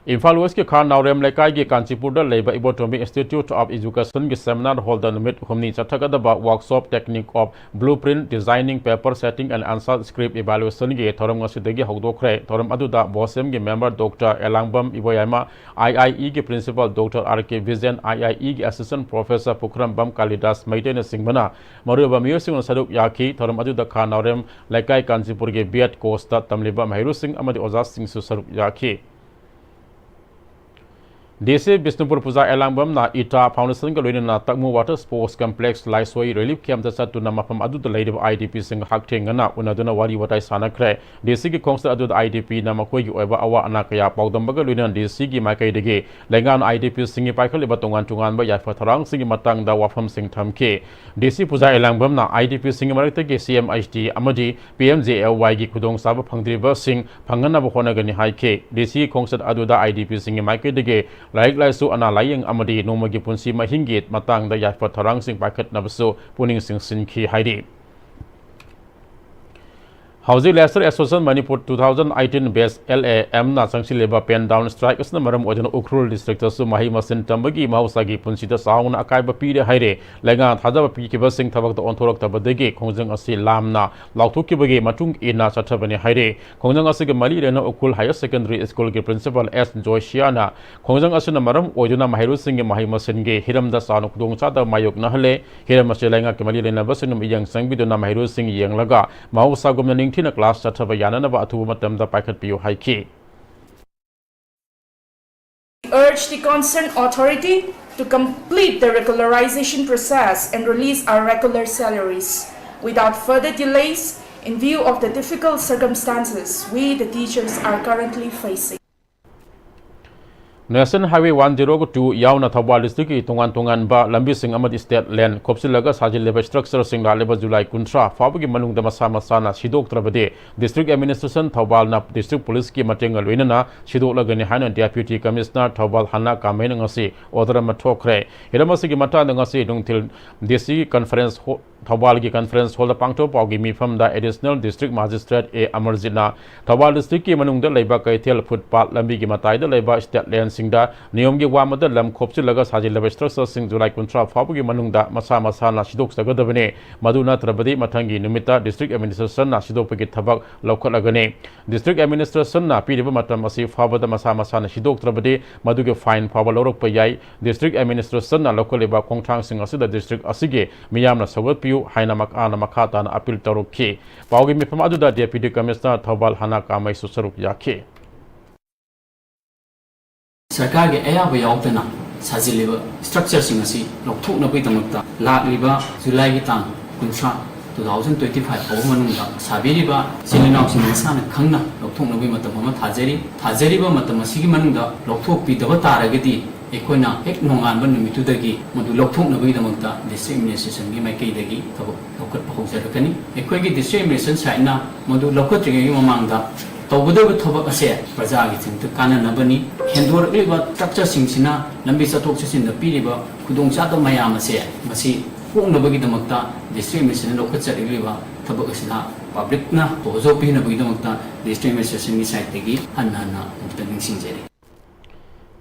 ꯏꯝꯐꯥꯜ ꯋꯦꯁꯀꯤ ꯈꯥ ꯅꯥꯎꯔꯦꯝ ꯂꯩꯀꯥꯏꯒꯤ ꯀꯥꯟꯆꯤꯄꯨꯔꯗ ꯂꯩꯕ ꯏꯕꯣꯇꯣꯝꯕꯤ Institute of Educationꯒꯤ seminar hallꯗ ꯅꯨꯃꯤꯠ ꯍꯨꯝꯅꯤ ꯆꯠꯊꯒꯗꯕ workshop technique of blueprint designing, paper setting and answer script evaluationꯒꯤ ꯊꯧꯔꯝ ꯉꯁꯤꯗꯒꯤ ꯍꯧꯗꯣꯛꯈ꯭ꯔꯦ꯫ ꯊꯧꯔꯝ ꯑꯗꯨꯗ BOSEMꯒꯤ member Doctor ꯑꯦꯂꯥꯡꯕꯝ ꯏꯕꯣꯌꯥꯏꯃ, IIEꯒꯤ principal Doctor R K Vijayan, IIEꯒꯤ assistant professor ꯄꯨꯈ꯭ꯔꯝꯕꯝ ꯀꯥꯂꯤꯗꯥꯁ ꯃꯩꯇꯩꯅꯆꯤꯡꯕꯅ ꯃꯔꯨꯑꯣꯏꯕ ꯃꯤꯑꯣꯏꯁꯤꯡꯅ ꯁꯔꯨꯛ ꯌꯥꯈꯤ꯫ ꯊꯧꯔꯝ ꯑꯗꯨꯗ ꯈꯥ ꯅꯥꯎꯔꯦꯝ ꯂꯩꯀꯥꯏ ꯀꯥꯟꯆꯤꯄꯨꯔꯒꯤ B.Ed courseꯇ ꯇꯝꯂꯤꯕ ꯃꯍꯩꯔꯣꯏꯁꯤꯡ ꯑꯃꯗꯤ ꯑꯣꯖꯥꯁꯤꯡꯁꯨ ꯁꯔꯨꯛ ꯌꯥꯈꯤ꯫ DC ꯕꯤꯁꯅꯨꯄꯨꯔ ꯄꯨꯖꯥ ꯑꯦꯂꯥꯡꯕꯝꯅ ꯏꯇꯥ Foundationꯒ ꯂꯣꯏꯅꯅ ꯇꯛꯃꯨ Water Sports Complex ꯂꯥꯏꯁꯣꯏ relief campꯇ ꯆꯠꯇꯨꯅ ꯃꯐꯝ ꯑꯗꯨꯗ ꯂꯩꯔꯤꯕ IDPꯁꯤꯡ ꯍꯛꯊꯦꯡꯅꯅ ꯎꯅꯗꯨꯅ ꯋꯥꯔꯤ ꯋꯥꯇꯥꯏ ꯁꯥꯟꯅꯈ꯭ꯔꯦ꯫ DCꯒꯤ ꯈꯣꯡꯆꯠ ꯑꯗꯨꯗ IDPꯅ ꯃꯈꯣꯏꯒꯤ ꯑꯣꯏꯕ ꯑꯋꯥ ꯑꯅꯥ ꯀꯌꯥ ꯄꯥꯎꯗꯝꯕꯒ ꯂꯣꯏꯅꯅ DCꯒꯤ ꯃꯥꯏꯀꯩꯗꯒꯤ ꯂꯩꯉꯥꯛꯅ IDPꯁꯤꯡꯒꯤ ꯄꯥꯏꯈꯠꯂꯤꯕ ꯇꯣꯉꯥꯟ ꯇꯣꯉꯥꯟꯕ ꯌꯥꯏꯐ ꯊꯧꯔꯥꯡꯁꯤꯡꯒꯤ ꯃꯇꯥꯡꯗ ꯋꯥꯐꯝꯁꯤꯡ ꯊꯝꯈꯤ꯫ DC ꯄꯨꯖꯥ ꯑꯦꯂꯥꯡꯕꯝꯅ IDPꯁꯤꯡꯒꯤ ꯃꯔꯛꯇꯒꯤ CMHT ꯑꯃꯗꯤ PMJAYꯒꯤ ꯈꯨꯗꯣꯡꯆꯥꯕ ꯐꯪꯗ꯭ꯔꯤꯕꯁꯤꯡ ꯐꯪꯍꯟꯅꯕ ꯍꯣꯠꯅꯒꯅꯤ ꯍꯥꯏꯈꯤ꯫ DCꯒꯤ ꯈꯣꯡꯆꯠ ꯑꯗꯨꯗ IDPꯁꯤꯡꯒꯤ ꯃꯥꯏꯀꯩꯗꯒꯤ ꯂꯥꯏꯔꯤꯛ ꯂꯥꯏꯁꯨ, ꯑꯅꯥ ꯂꯥꯏꯌꯦꯡ ꯑꯃꯗꯤ ꯅꯣꯡꯃꯒꯤ ꯄꯨꯟꯁꯤ ꯃꯍꯤꯡꯒꯤ ꯃꯇꯥꯡꯗ ꯌꯥꯏꯐ ꯊꯧꯔꯥꯡꯁꯤꯡ ꯄꯥꯏꯈꯠꯅꯕꯁꯨ ꯄꯨꯛꯅꯤꯡ ꯆꯤꯡꯁꯤꯟꯈꯤ ꯍꯥꯏꯔꯤ꯫ ꯍꯧꯖꯤꯛ Leisure Association Manipur two thousand eighteen batch LAMꯅ ꯆꯪꯁꯤꯜꯂꯤꯕ pen down strike ꯑꯁꯤꯅ ꯃꯔꯝ ꯑꯣꯏꯗꯨꯅ ꯎꯈ꯭ꯔꯨꯜ districtꯇꯁꯨ ꯃꯍꯩ ꯃꯁꯤꯡ ꯇꯝꯕꯒꯤ ꯃꯍꯧꯁꯥꯒꯤ ꯄꯨꯟꯁꯤꯗ ꯆꯥꯎꯅ ꯑꯀꯥꯏꯕ ꯄꯤꯔꯦ ꯍꯥꯏꯔꯦ꯫ ꯂꯩꯉꯥꯛꯅ ꯊꯥꯖꯕ ꯄꯤꯈꯤꯕꯁꯤꯡ ꯊꯕꯛꯇ ꯑꯣꯟꯊꯣꯔꯛꯇꯕꯗꯒꯤ ꯈꯣꯡꯖꯪ ꯑꯁꯤ ꯂꯥꯝꯅ ꯂꯥꯎꯊꯣꯛꯈꯤꯕꯒꯤ ꯃꯇꯨꯡ ꯏꯟꯅ ꯆꯠꯊꯕꯅꯤ ꯍꯥꯏꯔꯦ꯫ ꯈꯣꯡꯖꯪ ꯑꯁꯤꯒꯤ ꯃꯔꯤ ꯂꯩꯅꯅ Ukhrul Higher Secondary Schoolꯒꯤ principal S ꯖꯣꯏꯁꯤꯌꯥꯅ ꯈꯣꯡꯖꯪ ꯑꯁꯤꯅ ꯃꯔꯝ ꯑꯣꯏꯗꯨꯅ ꯃꯍꯩꯔꯣꯏꯁꯤꯡꯒꯤ ꯃꯍꯩ ꯃꯁꯤꯡꯒꯤ ꯍꯤꯔꯝꯗ ꯆꯥꯎꯅ ꯈꯨꯗꯣꯡꯆꯥꯗꯕ ꯃꯥꯌꯣꯛꯅꯍꯜꯂꯦ꯫ ꯍꯤꯔꯝ ꯑꯁꯤ ꯂꯩꯉꯥꯛꯀꯤ ꯃꯔꯤ ꯂꯩꯅꯕꯁꯤꯡꯅ ꯃꯤꯠꯌꯦꯡ ꯆꯪꯕꯤꯗꯨꯅ ꯃꯍꯩꯔꯣꯏꯁꯤꯡ ꯌꯦꯡꯂꯒ ꯃꯍꯧꯁꯥꯒꯨꯝꯅ ꯅꯤꯡꯊꯤꯅ class ꯆꯠꯊꯕ ꯌꯥꯅꯅꯕ ꯑꯊꯨꯕ ꯃꯇꯝꯗ ꯄꯥꯏꯈꯠꯄꯤꯌꯨ ꯍꯥꯏꯈꯤ꯫ Urge the concerned authority to complete the regularization process and release our regular salaries without further delays in view of the difficult circumstances we, the teachers, are currently facing. National Highway one zero two ꯌꯥꯎꯅ ꯊꯧꯕꯥꯜ districtꯀꯤ ꯇꯣꯉꯥꯟ ꯇꯣꯉꯥꯟꯕ ꯂꯝꯕꯤꯁꯤꯡ ꯑꯃꯗꯤ state land ꯈꯣꯞꯆꯤꯜꯂꯒ ꯁꯥꯖꯤꯜꯂꯤꯕ structureꯁꯤꯡ ꯂꯥꯛꯂꯤꯕ July ꯀꯨꯟꯊ꯭ꯔꯥ ꯐꯥꯎꯕꯒꯤ ꯃꯅꯨꯡꯗ ꯃꯁꯥ ꯃꯁꯥꯅ ꯁꯤꯗꯣꯛꯇ꯭ꯔꯕꯗꯤ district administration ꯊꯧꯕꯥꯜꯅ district policeꯀꯤ ꯃꯇꯦꯡꯒ ꯂꯣꯏꯅꯅ ꯁꯤꯗꯣꯛꯂꯒꯅꯤ ꯍꯥꯏꯅ Deputy Commissioner ꯊꯧꯕꯥꯜ ꯍꯥꯅꯥ ꯀꯥꯃꯩꯅ ꯉꯁꯤ order ꯑꯃ ꯊꯣꯛꯈ꯭ꯔꯦ꯫ ꯍꯤꯔꯝ ꯑꯁꯤꯒꯤ ꯃꯇꯥꯡꯗ ꯉꯁꯤ ꯅꯨꯡꯊꯤꯜ DC conference hall, ꯊꯧꯕꯥꯜꯒꯤ conference hallꯗ ꯄꯥꯡꯊꯣꯛꯄ ꯄꯥꯎꯒꯤ ꯃꯤꯐꯝꯗ Additional District Magistrate ꯑꯦ ꯑꯃꯔꯖꯤꯠꯅ ꯊꯧꯕꯥꯜ districtꯀꯤ ꯃꯅꯨꯡꯗ ꯂꯩꯕ ꯀꯩꯊꯦꯜ, footpath, ꯂꯝꯕꯤꯒꯤ ꯃꯇꯥꯏꯗ ꯂꯩꯕ state landꯁꯤꯡꯗ ꯅꯤꯌꯣꯝꯒꯤ ꯋꯥꯡꯃꯗ ꯂꯝ ꯈꯣꯞꯆꯤꯜꯂꯒ ꯁꯥꯖꯤꯜꯂꯕ structureꯁꯤꯡ July ꯀꯨꯟꯊ꯭ꯔꯥ ꯐꯥꯎꯕꯒꯤ ꯃꯅꯨꯡꯗ ꯃꯁꯥ ꯃꯁꯥꯅ ꯁꯤꯗꯣꯛꯆꯒꯗꯕꯅꯤ꯫ ꯃꯗꯨ ꯅꯠꯇ꯭ꯔꯕꯗꯤ ꯃꯊꯪꯒꯤ ꯅꯨꯃꯤꯠꯇ district administrationꯅ ꯁꯤꯗꯣꯛꯄꯒꯤ ꯊꯕꯛ ꯂꯧꯈꯠꯂꯒꯅꯤ꯫ District administrationꯅ ꯄꯤꯔꯤꯕ ꯃꯇꯝ ꯑꯁꯤ ꯐꯥꯎꯕꯗ ꯃꯁꯥ ꯃꯁꯥꯅ ꯁꯤꯗꯣꯛꯇ꯭ꯔꯕꯗꯤ ꯃꯗꯨꯒꯤ fine ꯐꯥꯎꯕ ꯂꯧꯔꯛꯄ ꯌꯥꯏ꯫ District administrationꯅ ꯂꯧꯈꯠꯂꯤꯕ ꯈꯣꯡꯊꯥꯡꯁꯤꯡ ꯑꯁꯤꯗ district ꯑꯁꯤꯒꯤ ꯃꯤꯌꯥꯝꯅ ꯁꯧꯒꯠꯄꯤꯌꯨ ꯍꯥꯏꯅ ꯃꯍꯥꯛꯅ ꯃꯈꯥ ꯇꯥꯅ appeal ꯇꯧꯔꯛꯈꯤ꯫ ꯄꯥꯎꯒꯤ ꯃꯤꯐꯝ ꯑꯗꯨꯗ Deputy Commissioner ꯊꯧꯕꯥꯜ ꯍꯥꯅꯥ ꯀꯥꯃꯩꯁꯨ ꯁꯔꯨꯛ ꯌꯥꯈꯤ꯫ ꯁꯔꯀꯥꯔꯒꯤ ꯑꯌꯥꯕ ꯌꯥꯎꯗꯅ ꯁꯥꯖꯤꯜꯂꯤꯕ structureꯁꯤꯡ ꯑꯁꯤ ꯂꯧꯊꯣꯛꯅꯕꯒꯤꯗꯃꯛꯇ ꯂꯥꯛꯂꯤꯕ Julyꯒꯤ ꯇꯥꯡ ꯀꯨꯟꯊ꯭ꯔꯥ, two thousand twenty five ꯐꯥꯎꯕ ꯃꯅꯨꯡꯗ ꯁꯥꯕꯤꯔꯤꯕ ꯏꯆꯤꯜ ꯏꯅꯥꯎꯁꯤꯡ ꯃꯁꯥꯅ ꯈꯪꯅ ꯂꯧꯊꯣꯛꯅꯕꯒꯤ ꯃꯇꯝ ꯑꯃ ꯊꯥꯖꯔꯤ꯫ ꯊꯥꯖꯔꯤꯕ ꯃꯇꯝ ꯑꯁꯤꯒꯤ ꯃꯅꯨꯡꯗ ꯂꯧꯊꯣꯛꯄꯤꯗꯕ ꯇꯥꯔꯒꯗꯤ ꯑꯩꯈꯣꯏꯅ ꯍꯦꯛ ꯅꯣꯡꯉꯥꯟꯕ ꯅꯨꯃꯤꯠꯇꯨꯗꯒꯤ ꯃꯗꯨ ꯂꯧꯊꯣꯛꯅꯕꯒꯤꯗꯃꯛꯇ district administrationꯒꯤ ꯃꯥꯏꯀꯩꯗꯒꯤ ꯊꯕꯛ ꯂꯧꯈꯠꯄ ꯍꯧꯖꯔꯛꯀꯅꯤ꯫ ꯑꯩꯈꯣꯏꯒꯤ district administration sideꯅ ꯃꯗꯨ ꯂꯧꯈꯠꯇ꯭ꯔꯤꯉꯩꯒꯤ ꯃꯃꯥꯡꯗ ꯇꯧꯒꯗꯧꯔꯤꯕ ꯊꯕꯛ ꯑꯁꯦ ꯄ꯭ꯔꯖꯥꯒꯤꯗꯃꯛꯇ ꯀꯥꯟꯅꯅꯕꯅꯤ꯫ ꯍꯦꯟꯗꯣꯔꯛꯂꯤꯕ structureꯁꯤꯡꯁꯤꯅ ꯂꯝꯕꯤ ꯆꯠꯊꯣꯛ ꯆꯠꯁꯤꯟꯗ ꯄꯤꯔꯤꯕ ꯈꯨꯗꯣꯡꯆꯥꯗꯕ ꯃꯌꯥꯝ ꯑꯁꯦ ꯃꯁꯤ ꯀꯣꯛꯅꯕꯒꯤꯗꯃꯛꯇ district administrationꯅ ꯂꯧꯈꯠꯆꯔꯛꯂꯤꯕ ꯊꯕꯛ ꯑꯁꯤꯅ publicꯅ ꯊꯣꯖꯥꯎ ꯄꯤꯅꯕꯒꯤꯗꯃꯛꯇ district administrationꯒꯤ sideꯇꯒꯤ ꯍꯟꯅ ꯍꯟꯅ ꯑꯃꯨꯛꯇ ꯅꯤꯡꯁꯤꯡꯖꯔꯤ꯫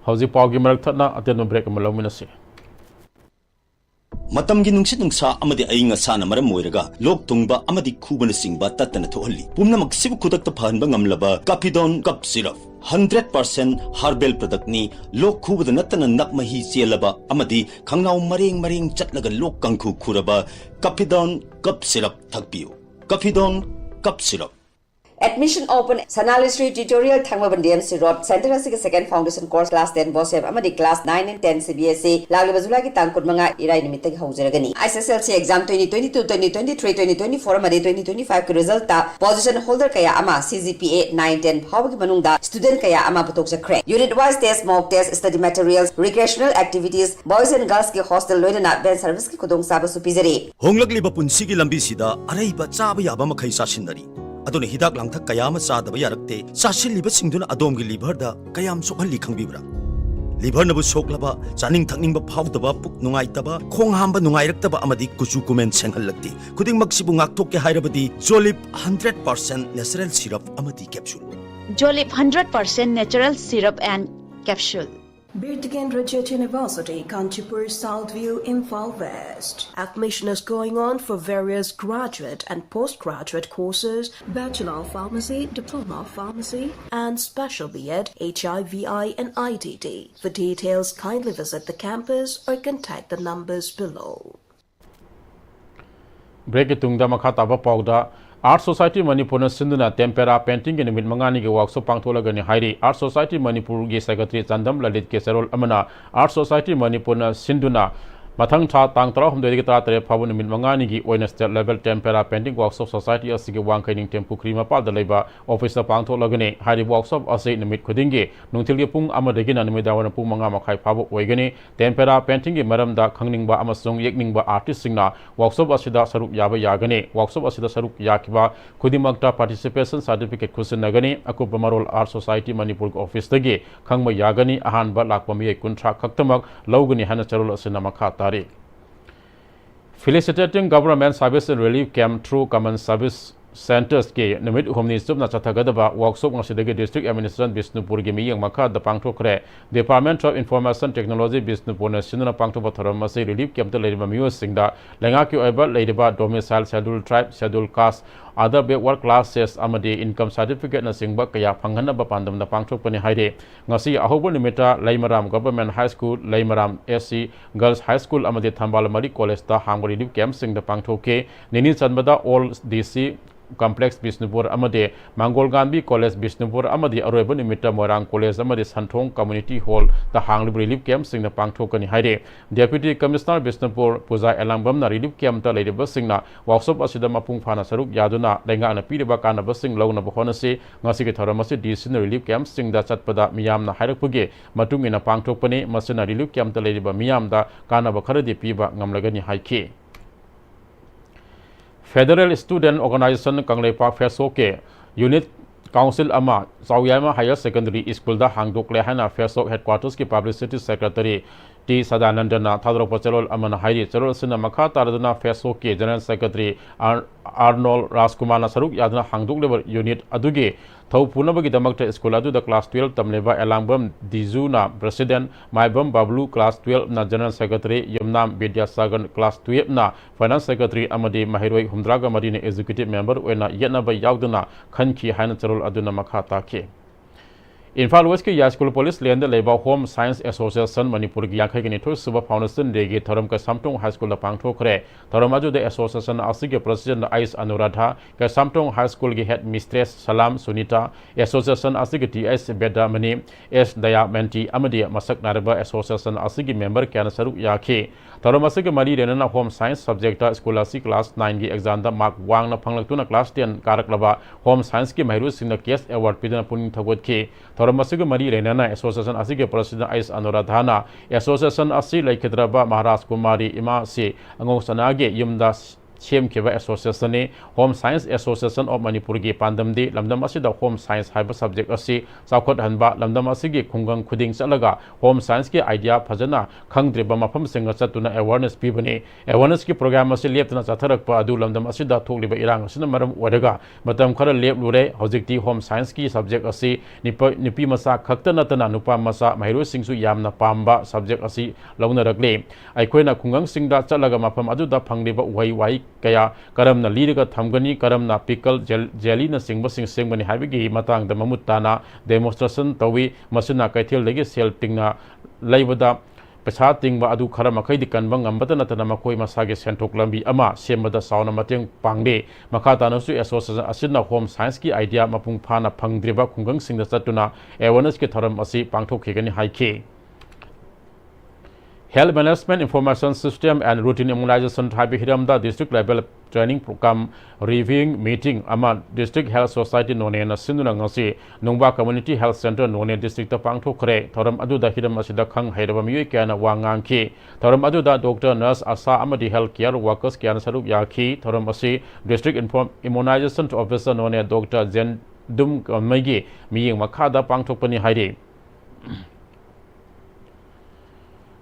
ꯍꯧꯖꯤꯛ ꯄꯥꯎꯒꯤ ꯃꯔꯛ ꯊꯠꯅ ꯑꯇꯦꯟꯕ break ꯑꯃ ꯂꯧꯃꯤꯟꯅꯁꯤ꯫ ꯃꯇꯝꯒꯤ ꯅꯨꯡꯁꯤꯠ ꯅꯨꯡꯁꯥ ꯑꯃꯗꯤ ꯑꯏꯪ ꯑꯁꯥꯅ ꯃꯔꯝ ꯑꯣꯏꯔꯒ ꯂꯣꯛ ꯊꯨꯡꯕ ꯑꯃꯗꯤ ꯈꯨꯕꯅꯆꯤꯡꯕ ꯇꯠꯇꯅ ꯊꯣꯛꯍꯜꯂꯤ꯫ ꯄꯨꯝꯅꯃꯛꯁꯤꯕꯨ ꯈꯨꯗꯛꯇ ꯐꯍꯟꯕ ꯉꯝꯂꯕ Cappidone Cough Syrup, hundred percent herbal productꯅꯤ꯫ ꯂꯣꯛ ꯈꯨꯕꯗ ꯅꯠꯇꯅ ꯅꯞ ꯃꯍꯤ ꯆꯦꯜꯂꯕ ꯑꯃꯗꯤ ꯈꯪꯅꯥꯎ ꯃꯔꯦꯡ ꯃꯔꯦꯡ ꯆꯠꯂꯒ ꯂꯣꯛ ꯀꯥꯡꯈꯨ ꯈꯨꯔꯕ Cappidone Cough Syrup ꯊꯛꯄꯤꯌꯨ꯫ Cappidone Cough Syrup꯫ Admission open, Sanalishri Tutorial, Thangmaban D M C Road, center ꯑꯁꯤꯒꯤ second foundation course class ten BOSEM ꯑꯃꯗꯤ class nine and ten C B S E ꯂꯥꯛꯂꯤꯕ ꯖꯨꯂꯥꯏꯒꯤ ꯇꯥꯡ ꯀꯨꯟꯃꯉꯥ ꯏꯔꯥꯏ ꯅꯨꯃꯤꯠꯇꯒꯤ ꯍꯧꯖꯔꯒꯅꯤ꯫ S S L C exam twenty twenty-two, twenty twenty-three, twenty twenty-four ꯑꯃꯗꯤ twenty twenty-five ꯀꯤ result ꯇ position holder ꯀꯌꯥ ꯑꯃ C G P A nine ten ꯐꯥꯎꯕꯒꯤ ꯃꯅꯨꯡꯗ student ꯀꯌꯥ ꯑꯃ ꯄꯨꯊꯣꯛꯆꯈ꯭ꯔꯦ꯫ Unit wise test, mock test, study materials, recreational activities, boys and girls ꯀꯤ hostel ꯂꯣꯏꯅꯅ van service ꯀꯤ ꯈꯨꯗꯣꯡꯆꯥꯕꯁꯨ ꯄꯤꯖꯔꯤ꯫ ꯍꯣꯡꯂꯛꯂꯤꯕ ꯄꯨꯟꯁꯤꯒꯤ ꯂꯝꯕꯤꯁꯤꯗ ꯑꯔꯩꯕ ꯆꯥꯕ ꯌꯥꯕ ꯃꯈꯩ ꯆꯥꯁꯤꯟꯅꯔꯤ꯫ ꯑꯗꯨꯅ ꯍꯤꯗꯥꯛ ꯂꯥꯡꯊꯛ ꯀꯌꯥ ꯑꯃ ꯆꯥꯗꯕ ꯌꯥꯔꯛꯇꯦ꯫ ꯆꯥꯁꯤꯜꯂꯤꯕꯁꯤꯡꯗꯨꯅ ꯑꯗꯣꯝꯒꯤ liver ꯗ ꯀꯌꯥꯝ ꯁꯣꯛꯍꯜꯂꯤ ꯈꯪꯕꯤꯕ꯭ꯔꯥ? Liver ꯅꯕꯨ ꯁꯣꯛꯂꯕ, ꯆꯥꯅꯤꯡ ꯊꯛꯅꯤꯡꯕ ꯐꯥꯎꯗꯕ, ꯄꯨꯛ ꯅꯨꯡꯉꯥꯏꯇꯕ, ꯈꯣꯡ ꯍꯥꯝꯕ ꯅꯨꯡꯉꯥꯏꯔꯛꯇꯕ ꯑꯃꯗꯤ ꯀꯨꯆꯨ ꯀꯨꯃꯦꯟ ꯁꯦꯡꯍꯜꯂꯛꯇꯦ꯫ ꯈꯨꯗꯤꯡꯃꯛꯁꯤꯕꯨ ꯉꯥꯛꯊꯣꯛꯀꯦ ꯍꯥꯏꯔꯕꯗꯤ Jolib hundred percent natural syrup ꯑꯃꯗꯤ capsule꯫ Jolib hundred percent natural syrup and capsule. Bir Tikendrajit University, Kanchipur, South View, Imphal West. Admission is going on for various graduate and postgraduate courses, Bachelor of Pharmacy, Diploma of Pharmacy, and Special B Ed, H I V I, and I T T. For details, kindly visit the campus or contact the numbers below. Break ꯀꯤ ꯇꯨꯡꯗ ꯃꯈꯥ ꯇꯥꯕ ꯄꯥꯎꯗ, Art Society ꯃꯅꯤꯄꯨꯔꯅ ꯁꯤꯟꯗꯨꯅ Tempera painting ꯒꯤ ꯅꯨꯃꯤꯠ ꯃꯉꯥꯅꯤꯒꯤ workshop ꯄꯥꯡꯊꯣꯛꯂꯒꯅꯤ ꯍꯥꯏꯔꯤ꯫ Art Society ꯃꯅꯤꯄꯨꯔꯒꯤ secretary ꯆꯥꯟꯗꯝ ꯂꯂꯤꯠꯀꯤ ꯆꯦꯔꯣꯜ ꯑꯃꯅ Art Society ꯃꯅꯤꯄꯨꯔꯅ ꯁꯤꯟꯗꯨꯅ ꯃꯊꯪ ꯊꯥ ꯇꯥꯡ ꯇꯔꯥꯍꯨꯝꯗꯣꯏꯗꯒꯤ ꯇꯔꯥꯇꯔꯦꯠ ꯐꯥꯎꯕ ꯅꯨꯃꯤꯠ ꯃꯉꯥꯅꯤꯒꯤ ꯑꯣꯏꯅ state level Tempera painting workshop society ꯑꯁꯤꯒꯤ ꯋꯥꯡꯈꯩ ꯅꯤꯡꯊꯦꯝ ꯄꯨꯈ꯭ꯔꯤ ꯃꯄꯥꯜꯗ ꯂꯩꯕ office ꯇ ꯄꯥꯡꯊꯣꯛꯂꯒꯅꯤ꯫ ꯍꯥꯏꯔꯤꯕ workshop ꯑꯁꯤ ꯅꯨꯃꯤꯠ ꯈꯨꯗꯤꯡꯒꯤ ꯅꯨꯡꯊꯤꯜꯒꯤ ꯄꯨꯡ ꯑꯃꯗꯒꯤꯅ ꯅꯨꯃꯤꯗꯥꯡꯋꯥꯏꯔꯝ ꯄꯨꯡ ꯃꯉꯥ ꯃꯈꯥꯏ ꯐꯥꯎꯕ ꯑꯣꯏꯒꯅꯤ꯫ Tempera painting ꯒꯤ ꯃꯔꯝꯗ ꯈꯪꯅꯤꯡꯕ ꯑꯃꯁꯨꯡ ꯌꯦꯛꯅꯤꯡꯕ artist ꯁꯤꯡꯅ workshop ꯑꯁꯤꯗ ꯁꯔꯨꯛ ꯌꯥꯕ ꯌꯥꯒꯅꯤ꯫ Workshop ꯑꯁꯤꯗ ꯁꯔꯨꯛ ꯌꯥꯈꯤꯕ ꯈꯨꯗꯤꯡꯃꯛꯇ participation certificate ꯈꯨꯠꯁꯤꯟꯅꯒꯅꯤ꯫ ꯑꯀꯨꯞꯄ ꯃꯔꯣꯜ Art Society ꯃꯅꯤꯄꯨꯔꯒꯤ office ꯇꯒꯤ ꯈꯪꯕ ꯌꯥꯒꯅꯤ꯫ ꯑꯍꯥꯟꯕ ꯂꯥꯛꯄ ꯃꯤꯑꯣꯏ ꯀꯨꯟꯊ꯭ꯔꯥ ꯈꯛꯇꯃꯛ ꯂꯧꯒꯅꯤ ꯍꯥꯏꯅ ꯆꯦꯔꯣꯜ ꯑꯁꯤꯅ ꯃꯈꯥ ꯇꯥꯔꯤ꯫ Facilitating Government Service in Relief Camp through Common Service Centres ꯀꯤ ꯅꯨꯃꯤꯠ ꯍꯨꯝꯅꯤ ꯆꯨꯞꯅ ꯆꯠꯊꯒꯗꯕ workshop ꯉꯁꯤꯗꯒꯤ District Administration ꯕꯤꯁꯅꯨꯄꯨꯔꯒꯤ ꯃꯤꯠꯌꯦꯡ ꯃꯈꯥꯗ ꯄꯥꯡꯊꯣꯛꯈ꯭ꯔꯦ꯫ Department of Information Technology ꯕꯤꯁꯅꯨꯄꯨꯔꯅ ꯁꯤꯟꯗꯨꯅ ꯄꯥꯡꯊꯣꯛꯄ ꯊꯧꯔꯝ ꯑꯁꯤ relief camp ꯇ ꯂꯩꯔꯤꯕ ꯃꯤꯑꯣꯏꯁꯤꯡꯗ ꯂꯩꯉꯥꯛꯀꯤ ꯑꯣꯏꯕ ꯂꯩꯔꯤꯕ domicile, schedule tribe, schedule caste, other backward classes ꯑꯃꯗꯤ income certificate ꯅꯆꯤꯡꯕ ꯀꯌꯥ ꯐꯪꯍꯟꯅꯕ ꯄꯥꯟꯗꯝꯗ ꯄꯥꯡꯊꯣꯛꯄꯅꯤ ꯍꯥꯏꯔꯤ꯫ ꯉꯁꯤ ꯑꯍꯧꯕ ꯅꯨꯃꯤꯠꯇ ꯂꯩꯃꯔꯥꯝ Government High School, ꯂꯩꯃꯔꯥꯝ S C Girls High School ꯑꯃꯗꯤ ꯊꯝꯕꯥꯜ ꯃꯔꯤ College ꯇ ꯍꯥꯡꯕ relief camp ꯁꯤꯡꯗ ꯄꯥꯡꯊꯣꯛꯈꯤ꯫ ꯅꯤꯅꯤ ꯆꯟꯕꯗ Old D C Complex Bishnupur ꯑꯃꯗꯤ ꯃꯪꯒꯣꯜ ꯒꯥꯟꯙꯤ College ꯕꯤꯁꯅꯨꯄꯨꯔ ꯑꯃꯗꯤ ꯑꯔꯣꯏꯕ ꯅꯨꯃꯤꯠꯇ ꯃꯣꯏꯔꯥꯡ College ꯑꯃꯗꯤ ꯁꯟꯊꯣꯡ Community Hall ꯇ ꯍꯥꯡꯂꯤꯕ relief camp ꯁꯤꯡꯗ ꯄꯥꯡꯊꯣꯛꯀꯅꯤ ꯍꯥꯏꯔꯤ꯫ Deputy Commissioner ꯕꯤꯁꯅꯨꯄꯨꯔ ꯄꯨꯖꯥ ꯑꯦꯂꯥꯡꯕꯝꯅ relief camp ꯇ ꯂꯩꯔꯤꯕꯁꯤꯡꯅ workshop ꯑꯁꯤꯗ ꯃꯄꯨꯡ ꯐꯥꯅ ꯁꯔꯨꯛ ꯌꯥꯗꯨꯅ ꯂꯩꯉꯥꯛꯅ ꯄꯤꯔꯤꯕ ꯀꯥꯟꯅꯕꯁꯤꯡ ꯂꯧꯅꯕ ꯍꯣꯠꯅꯁꯤ꯫ ꯉꯁꯤꯒꯤ ꯊꯧꯔꯝ ꯑꯁꯤ D C ꯅ relief camp ꯁꯤꯡꯗ ꯆꯠꯄꯗ ꯃꯤꯌꯥꯝꯅ ꯍꯥꯏꯔꯛꯄꯒꯤ ꯃꯇꯨꯡ ꯏꯟꯅ ꯄꯥꯡꯊꯣꯛꯄꯅꯤ꯫ ꯃꯁꯤꯅ relief camp ꯇ ꯂꯩꯔꯤꯕ ꯃꯤꯌꯥꯝꯗ ꯀꯥꯟꯅꯕ ꯈꯔꯗꯤ ꯄꯤꯕ ꯉꯝꯂꯒꯅꯤ ꯍꯥꯏꯈꯤ꯫ Federal Student Organization Kangleipak FESOC ꯀꯤ unit council ꯑꯃ ꯆꯥꯎꯌꯥꯏꯃ Higher Secondary School ꯗ ꯍꯥꯡꯗꯣꯛꯂꯦ ꯍꯥꯏꯅ FESOC headquarters ꯀꯤ publicity secretary ꯇꯤ ꯁꯗꯥꯅꯟꯗꯅ ꯊꯥꯗꯣꯔꯛꯄ ꯆꯦꯔꯣꯜ ꯑꯃꯅ ꯍꯥꯏꯔꯤ꯫ ꯆꯦꯔꯣꯜ ꯑꯁꯤꯅ ꯃꯈꯥ ꯇꯥꯔꯗꯨꯅ FESOC ꯀꯤ General Secretary ꯑꯥꯔ-, ꯑꯥꯔꯅꯣꯜ ꯔꯥꯖꯀꯨꯃꯥꯔꯅ ꯁꯔꯨꯛ ꯌꯥꯗꯨꯅ ꯍꯥꯡꯗꯣꯛꯂꯤꯕ unit ꯑꯗꯨꯒꯤ ꯊꯧ ꯄꯨꯅꯕꯒꯤꯗꯃꯛꯇ school ꯑꯗꯨꯗ class twelve ꯇꯝꯂꯤꯕ ꯑꯦꯂꯥꯡꯕꯝ ꯗꯤꯖꯨꯅ president, ꯃꯥꯏꯕꯝ ꯕꯕ꯭ꯂꯨ class twelve ꯅ general secretary, ꯌꯨꯝꯅꯥꯝ ꯕꯤꯗ꯭ꯌꯥꯁꯥꯒꯔ class twelve ꯅ finance secretary ꯑꯃꯗꯤ ꯃꯍꯩꯔꯣꯏ ꯍꯨꯝꯗ꯭ꯔꯥꯒ ꯃꯔꯤꯅ executive member ꯑꯣꯏꯅ ꯌꯦꯠꯅꯕ ꯌꯥꯎꯗꯅ ꯈꯟꯈꯤ ꯍꯥꯏꯅ ꯆꯦꯔꯣꯜ ꯑꯗꯨꯅ ꯃꯈꯥ ꯇꯥꯈꯤ꯫ ꯏꯝꯐꯥꯜ West ꯀꯤ ꯌꯥꯏꯁ꯭ꯀꯨꯜ police lane ꯗ ꯂꯩꯕ Home Science Association ꯃꯅꯤꯄꯨꯔꯒꯤ ꯌꯥꯡꯈꯩꯒ ꯅꯤꯊꯣꯏ ꯁꯨꯕ foundation day ꯒꯤ ꯊꯧꯔꯝ ꯀꯩꯁꯥꯝꯊꯣꯡ High School ꯗ ꯄꯥꯡꯊꯣꯛꯈ꯭ꯔꯦ꯫ ꯊꯧꯔꯝ ꯑꯗꯨꯗ association ꯑꯁꯤꯒꯤ president ꯑꯩꯁ ꯑꯅꯨꯔꯥꯙꯥ, ꯀꯩꯁꯥꯝꯊꯣꯡ High School ꯒꯤ head mistress ꯁꯂꯥꯝ ꯁꯨꯅꯤꯇꯥ, association ꯑꯁꯤꯒꯤ ꯇꯤ ꯑꯩꯁ ꯕꯦꯗꯥꯃꯅꯤ, ꯑꯦꯁ ꯗꯌꯥꯃꯦꯟꯇꯤ ꯑꯃꯗꯤ ꯃꯁꯛ ꯅꯥꯏꯔꯕ association ꯑꯁꯤꯒꯤ member ꯀꯌꯥꯅ ꯁꯔꯨꯛ ꯌꯥꯈꯤ꯫ ꯊꯧꯔꯝ ꯑꯁꯤꯒ ꯃꯔꯤ ꯂꯩꯅꯅ Home Science subject ꯇ school ꯑꯁꯤ class nine ꯒꯤ exam ꯗ mark ꯋꯥꯡꯅ ꯐꯪꯂꯛꯇꯨꯅ class ten ꯀꯥꯔꯛꯂꯕ Home Science ꯀꯤ ꯃꯍꯩꯔꯣꯏꯁꯤꯡꯗ cash award ꯄꯤꯗꯨꯅ ꯄꯨꯛꯅꯤꯡ ꯊꯧꯒꯠꯈꯤ꯫ ꯊꯧꯔꯝ ꯑꯁꯤꯒ ꯃꯔꯤ ꯂꯩꯅꯅ association ꯑꯁꯤꯒꯤ president ꯑꯩꯁ ꯑꯅꯨꯔꯥꯙꯥꯅ association ꯑꯁꯤ ꯂꯩꯈꯤꯗ꯭ꯔꯕ ꯃꯍꯥꯔꯥꯖ ꯀꯨꯃꯥꯔꯤ ꯏꯃꯥꯁꯤ ꯑꯉꯧ ꯁꯅꯥꯒꯤ ꯌꯨꯝꯗ ꯁꯦꯝꯈꯤꯕ association ꯅꯤ꯫ Home Science Association of ꯃꯅꯤꯄꯨꯔꯒꯤ ꯄꯥꯟꯗꯝꯗꯤ ꯂꯝꯗꯝ ꯑꯁꯤꯗ Home Science ꯍꯥꯏꯕ subject ꯑꯁꯤ ꯆꯥꯎꯈꯠꯍꯟꯕ, ꯂꯝꯗꯝ ꯑꯁꯤꯒꯤ ꯈꯨꯡꯒꯪ ꯈꯨꯗꯤꯡ ꯆꯠꯂꯒ Home Science ꯀꯤ idea ꯐꯖꯅ ꯈꯪꯗ꯭ꯔꯤꯕ ꯃꯐꯝꯁꯤꯡꯗ ꯆꯠꯇꯨꯅ awareness ꯄꯤꯕꯅꯤ꯫ Awareness ꯀꯤ program ꯑꯁꯤ ꯂꯦꯞꯇꯅ ꯆꯠꯊꯔꯛꯄ ꯑꯗꯨ ꯂꯝꯗꯝ ꯑꯁꯤꯗ ꯊꯣꯛꯂꯤꯕ ꯏꯔꯥꯡ ꯑꯁꯤꯅ ꯃꯔꯝ ꯑꯣꯏꯔꯒ ꯃꯇꯝ ꯈꯔ ꯂꯦꯞꯂꯨꯔꯦ꯫ ꯍꯧꯖꯤꯛꯇꯤ Home Science ꯀꯤ subject ꯑꯁꯤ ꯅꯤꯄ-, ꯅꯨꯄꯤ ꯃꯆꯥ ꯈꯛꯇ ꯅꯠꯇꯅ ꯅꯨꯄꯥ ꯃꯆꯥ ꯃꯍꯩꯔꯣꯏꯁꯤꯡꯁꯨ ꯌꯥꯝꯅ ꯄꯥꯝꯕ subject ꯑꯁꯤ ꯂꯧꯅꯔꯛꯂꯤ꯫ ꯑꯩꯈꯣꯏꯅ ꯈꯨꯡꯒꯪꯁꯤꯡꯗ ꯆꯠꯂꯒ ꯃꯐꯝ ꯑꯗꯨꯗ ꯐꯪꯂꯤꯕ ꯎꯍꯩ ꯋꯥꯍꯩ ꯀꯌꯥ ꯀꯔꯝꯅ ꯂꯤꯔꯒ ꯊꯝꯒꯅꯤ, ꯀꯔꯝꯅ ꯄꯤꯀꯜ, ꯖꯦꯜ-, ꯖꯦꯂꯤꯅꯆꯤꯡꯕꯁꯤꯡ ꯁꯦꯝꯒꯅꯤ ꯍꯥꯏꯕꯒꯤ ꯃꯇꯥꯡꯗ ꯃꯃꯨꯠ ꯇꯥꯅ demonstration ꯇꯧꯏ꯫ ꯃꯁꯤꯅ ꯀꯩꯊꯦꯜꯗꯒꯤ ꯁꯦꯜ ꯇꯤꯡꯅ ꯂꯩꯕꯗ ꯄꯩꯁꯥ ꯇꯤꯡꯕ ꯑꯗꯨ ꯈꯔ ꯃꯈꯩꯗꯤ ꯀꯟꯕ ꯉꯝꯕꯇ ꯅꯠꯇꯅ ꯃꯈꯣꯏ ꯃꯁꯥꯒꯤ ꯁꯦꯟꯊꯣꯛ ꯂꯝꯕꯤ ꯑꯃ ꯁꯦꯝꯕꯗ ꯆꯥꯎꯅ ꯃꯇꯦꯡ ꯄꯥꯡꯂꯤ꯫ ꯃꯈꯥ ꯇꯥꯅꯁꯨ association ꯑꯁꯤꯅ home scienceꯀꯤ idea ꯃꯄꯨꯡ ꯐꯥꯅ ꯐꯪꯗ꯭ꯔꯤꯕ ꯈꯨꯡꯒꯪꯁꯤꯡꯗ ꯆꯠꯇꯨꯅ awarenessꯀꯤ ꯊꯧꯔꯝ ꯑꯁꯤ ꯄꯥꯡꯊꯣꯛꯈꯤꯒꯅꯤ ꯍꯥꯏꯈꯤ꯫ Health Management Information System and Routine Immunization ꯍꯥꯏꯕ ꯍꯤꯔꯝꯗ district level training program reviewing meeting ꯑꯃ District Health Society ꯅꯣꯅꯦꯅ ꯁꯤꯟꯗꯨꯅ ꯉꯁꯤ ꯅꯨꯡꯕꯥ Community Health Centre ꯅꯣꯅꯦ districtꯇ ꯄꯥꯡꯊꯣꯛꯈ꯭ꯔꯦ꯫ ꯊꯧꯔꯝ ꯑꯗꯨꯗ ꯍꯤꯔꯝ ꯑꯁꯤꯗ ꯈꯪ ꯍꯩꯔꯕ ꯃꯤꯑꯣꯏ ꯀꯌꯥꯅ ꯋꯥ ꯉꯥꯡꯈꯤ꯫ ꯊꯧꯔꯝ ꯑꯗꯨꯗ doctor, nurse, ASHA ꯑꯃꯗꯤ health care workers ꯀꯌꯥꯅ ꯁꯔꯨꯛ ꯌꯥꯈꯤ꯫ ꯊꯧꯔꯝ ꯑꯁꯤ District Inform-, Immunization Officer ꯅꯣꯅꯦ doctor ꯖꯦꯟꯗꯨꯝ ꯀꯃꯩꯒꯤ ꯃꯤꯠꯌꯦꯡ ꯃꯈꯥꯗ ꯄꯥꯡꯊꯣꯛꯄꯅꯤ ꯍꯥꯏꯔꯤ꯫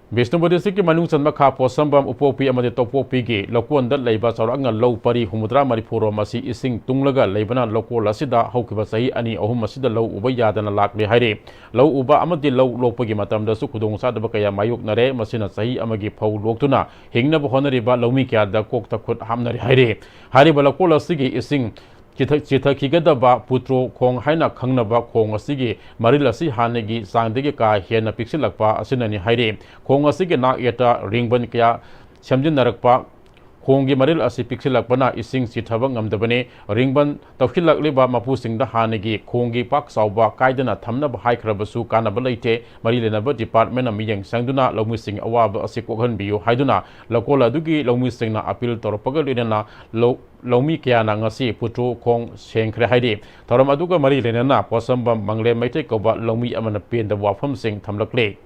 ꯕꯤꯁꯅꯨꯄꯨꯔ districtꯀꯤ ꯃꯅꯨꯡ ꯆꯟꯕ ꯈꯥ ꯄꯣꯠꯁꯝꯕꯝ, ꯎꯄꯣꯛꯄꯤ ꯑꯃꯗꯤ ꯇꯧꯄꯣꯛꯄꯤꯒꯤ ꯂꯧꯀꯣꯟꯗ ꯂꯩꯕ ꯆꯥꯎꯔꯥꯛꯅ ꯂꯧ ꯄꯔꯤ ꯍꯨꯝꯐꯨꯇꯔꯥ ꯃꯔꯤꯐꯨ ꯔꯣꯝ ꯑꯁꯤ ꯏꯁꯤꯡ ꯇꯨꯡꯂꯒ ꯂꯩꯕꯅ ꯂꯧꯀꯣꯜ ꯑꯁꯤꯗ ꯍꯧꯈꯤꯕ ꯆꯍꯤ ꯑꯅꯤ ꯑꯍꯨꯝ ꯑꯁꯤꯗ ꯂꯧ ꯎꯕ ꯌꯥꯗꯅ ꯂꯥꯛꯂꯤ ꯍꯥꯏꯔꯤ꯫ ꯂꯧ ꯎꯕ ꯑꯃꯗꯤ ꯂꯧ ꯂꯣꯛꯄꯒꯤ ꯃꯇꯝꯗꯁꯨ ꯈꯨꯗꯣꯡꯆꯥꯗꯕ ꯀꯌꯥ ꯃꯥꯌꯣꯛꯅꯔꯦ꯫ ꯃꯁꯤꯅ ꯆꯍꯤ ꯑꯃꯒꯤ ꯐꯧ ꯂꯣꯛꯇꯨꯅ ꯍꯤꯡꯅꯕ ꯍꯣꯠꯅꯔꯤꯕ ꯂꯧꯃꯤ ꯀꯌꯥꯗ ꯀꯣꯛꯇ ꯈꯨꯠ ꯍꯥꯞꯅꯔꯤ ꯍꯥꯏꯔꯤ꯫ ꯍꯥꯏꯔꯤꯕ ꯂꯧꯀꯣꯜ ꯑꯁꯤꯒꯤ ꯏꯁꯤꯡ ꯆꯤꯊ-, ꯆꯤꯊꯈꯤꯒꯗꯕ ꯄꯨꯇ꯭ꯔꯣ ꯈꯣꯡ ꯍꯥꯏꯅ ꯈꯪꯅꯕ ꯈꯣꯡ ꯑꯁꯤꯒꯤ ꯃꯔꯤꯜ ꯑꯁꯤ ꯍꯥꯟꯅꯒꯤ ꯆꯥꯡꯗꯒꯤ ꯀꯥ ꯍꯦꯟꯅ ꯄꯤꯛꯁꯤꯜꯂꯛꯄ ꯑꯁꯤꯅꯅꯤ ꯍꯥꯏꯔꯤ꯫ ꯈꯣꯡ ꯑꯁꯤꯒꯤ ꯅꯥꯛ ꯌꯦꯠꯇ ꯔꯤꯡꯕꯟ ꯀꯌꯥ ꯁꯦꯝꯖꯤꯟꯅꯔꯛꯄ, ꯈꯣꯡꯒꯤ ꯃꯔꯤꯜ ꯑꯁꯤ ꯄꯤꯛꯁꯤꯜꯂꯛꯄꯅ ꯏꯁꯤꯡ ꯆꯤꯊꯕ ꯉꯝꯗꯕꯅꯤ꯫ ꯔꯤꯡꯕꯟ ꯇꯧꯁꯤꯜꯂꯛꯂꯤꯕ ꯃꯄꯨꯁꯤꯡꯗ ꯍꯥꯟꯅꯒꯤ ꯈꯣꯡꯒꯤ ꯄꯥꯛ ꯆꯥꯎꯕ ꯀꯥꯏꯗꯅ ꯊꯝꯅꯕ ꯍꯥꯏꯈ꯭ꯔꯕꯁꯨ ꯀꯥꯟꯅꯕ ꯂꯩꯇꯦ꯫ ꯃꯔꯤ ꯂꯩꯅꯕ departmentꯅ ꯃꯤꯠꯌꯦꯡ ꯆꯪꯗꯨꯅ ꯂꯧꯃꯤꯁꯤꯡꯒꯤ ꯑꯋꯥꯕ ꯑꯁꯤ ꯀꯣꯛꯍꯟꯕꯤꯌꯨ ꯍꯥꯏꯗꯨꯅ ꯂꯧꯀꯣꯜ ꯑꯗꯨꯒꯤ ꯂꯧꯃꯤꯁꯤꯡꯅ appeal ꯇꯧꯔꯛꯄꯒ ꯂꯣꯏꯅꯅ ꯂꯧ ꯂꯧꯃꯤ ꯀꯌꯥꯅ ꯉꯁꯤ ꯄꯨꯇ꯭ꯔꯣ ꯈꯣꯡ ꯁꯦꯡꯈ꯭ꯔꯦ ꯍꯥꯏꯔꯤ꯫ ꯊꯧꯔꯝ ꯑꯗꯨꯒ ꯃꯔꯤ ꯂꯩꯅꯅ ꯄꯣꯠꯁꯝꯕꯝ ꯃꯪꯂꯦꯝ ꯃꯩꯇꯩ ꯀꯧꯕ ꯂꯧꯃꯤ ꯑꯃꯅ ꯄꯦꯟꯗꯕ ꯋꯥꯐꯝꯁꯤꯡ ꯊꯝꯂꯛꯂꯤ꯫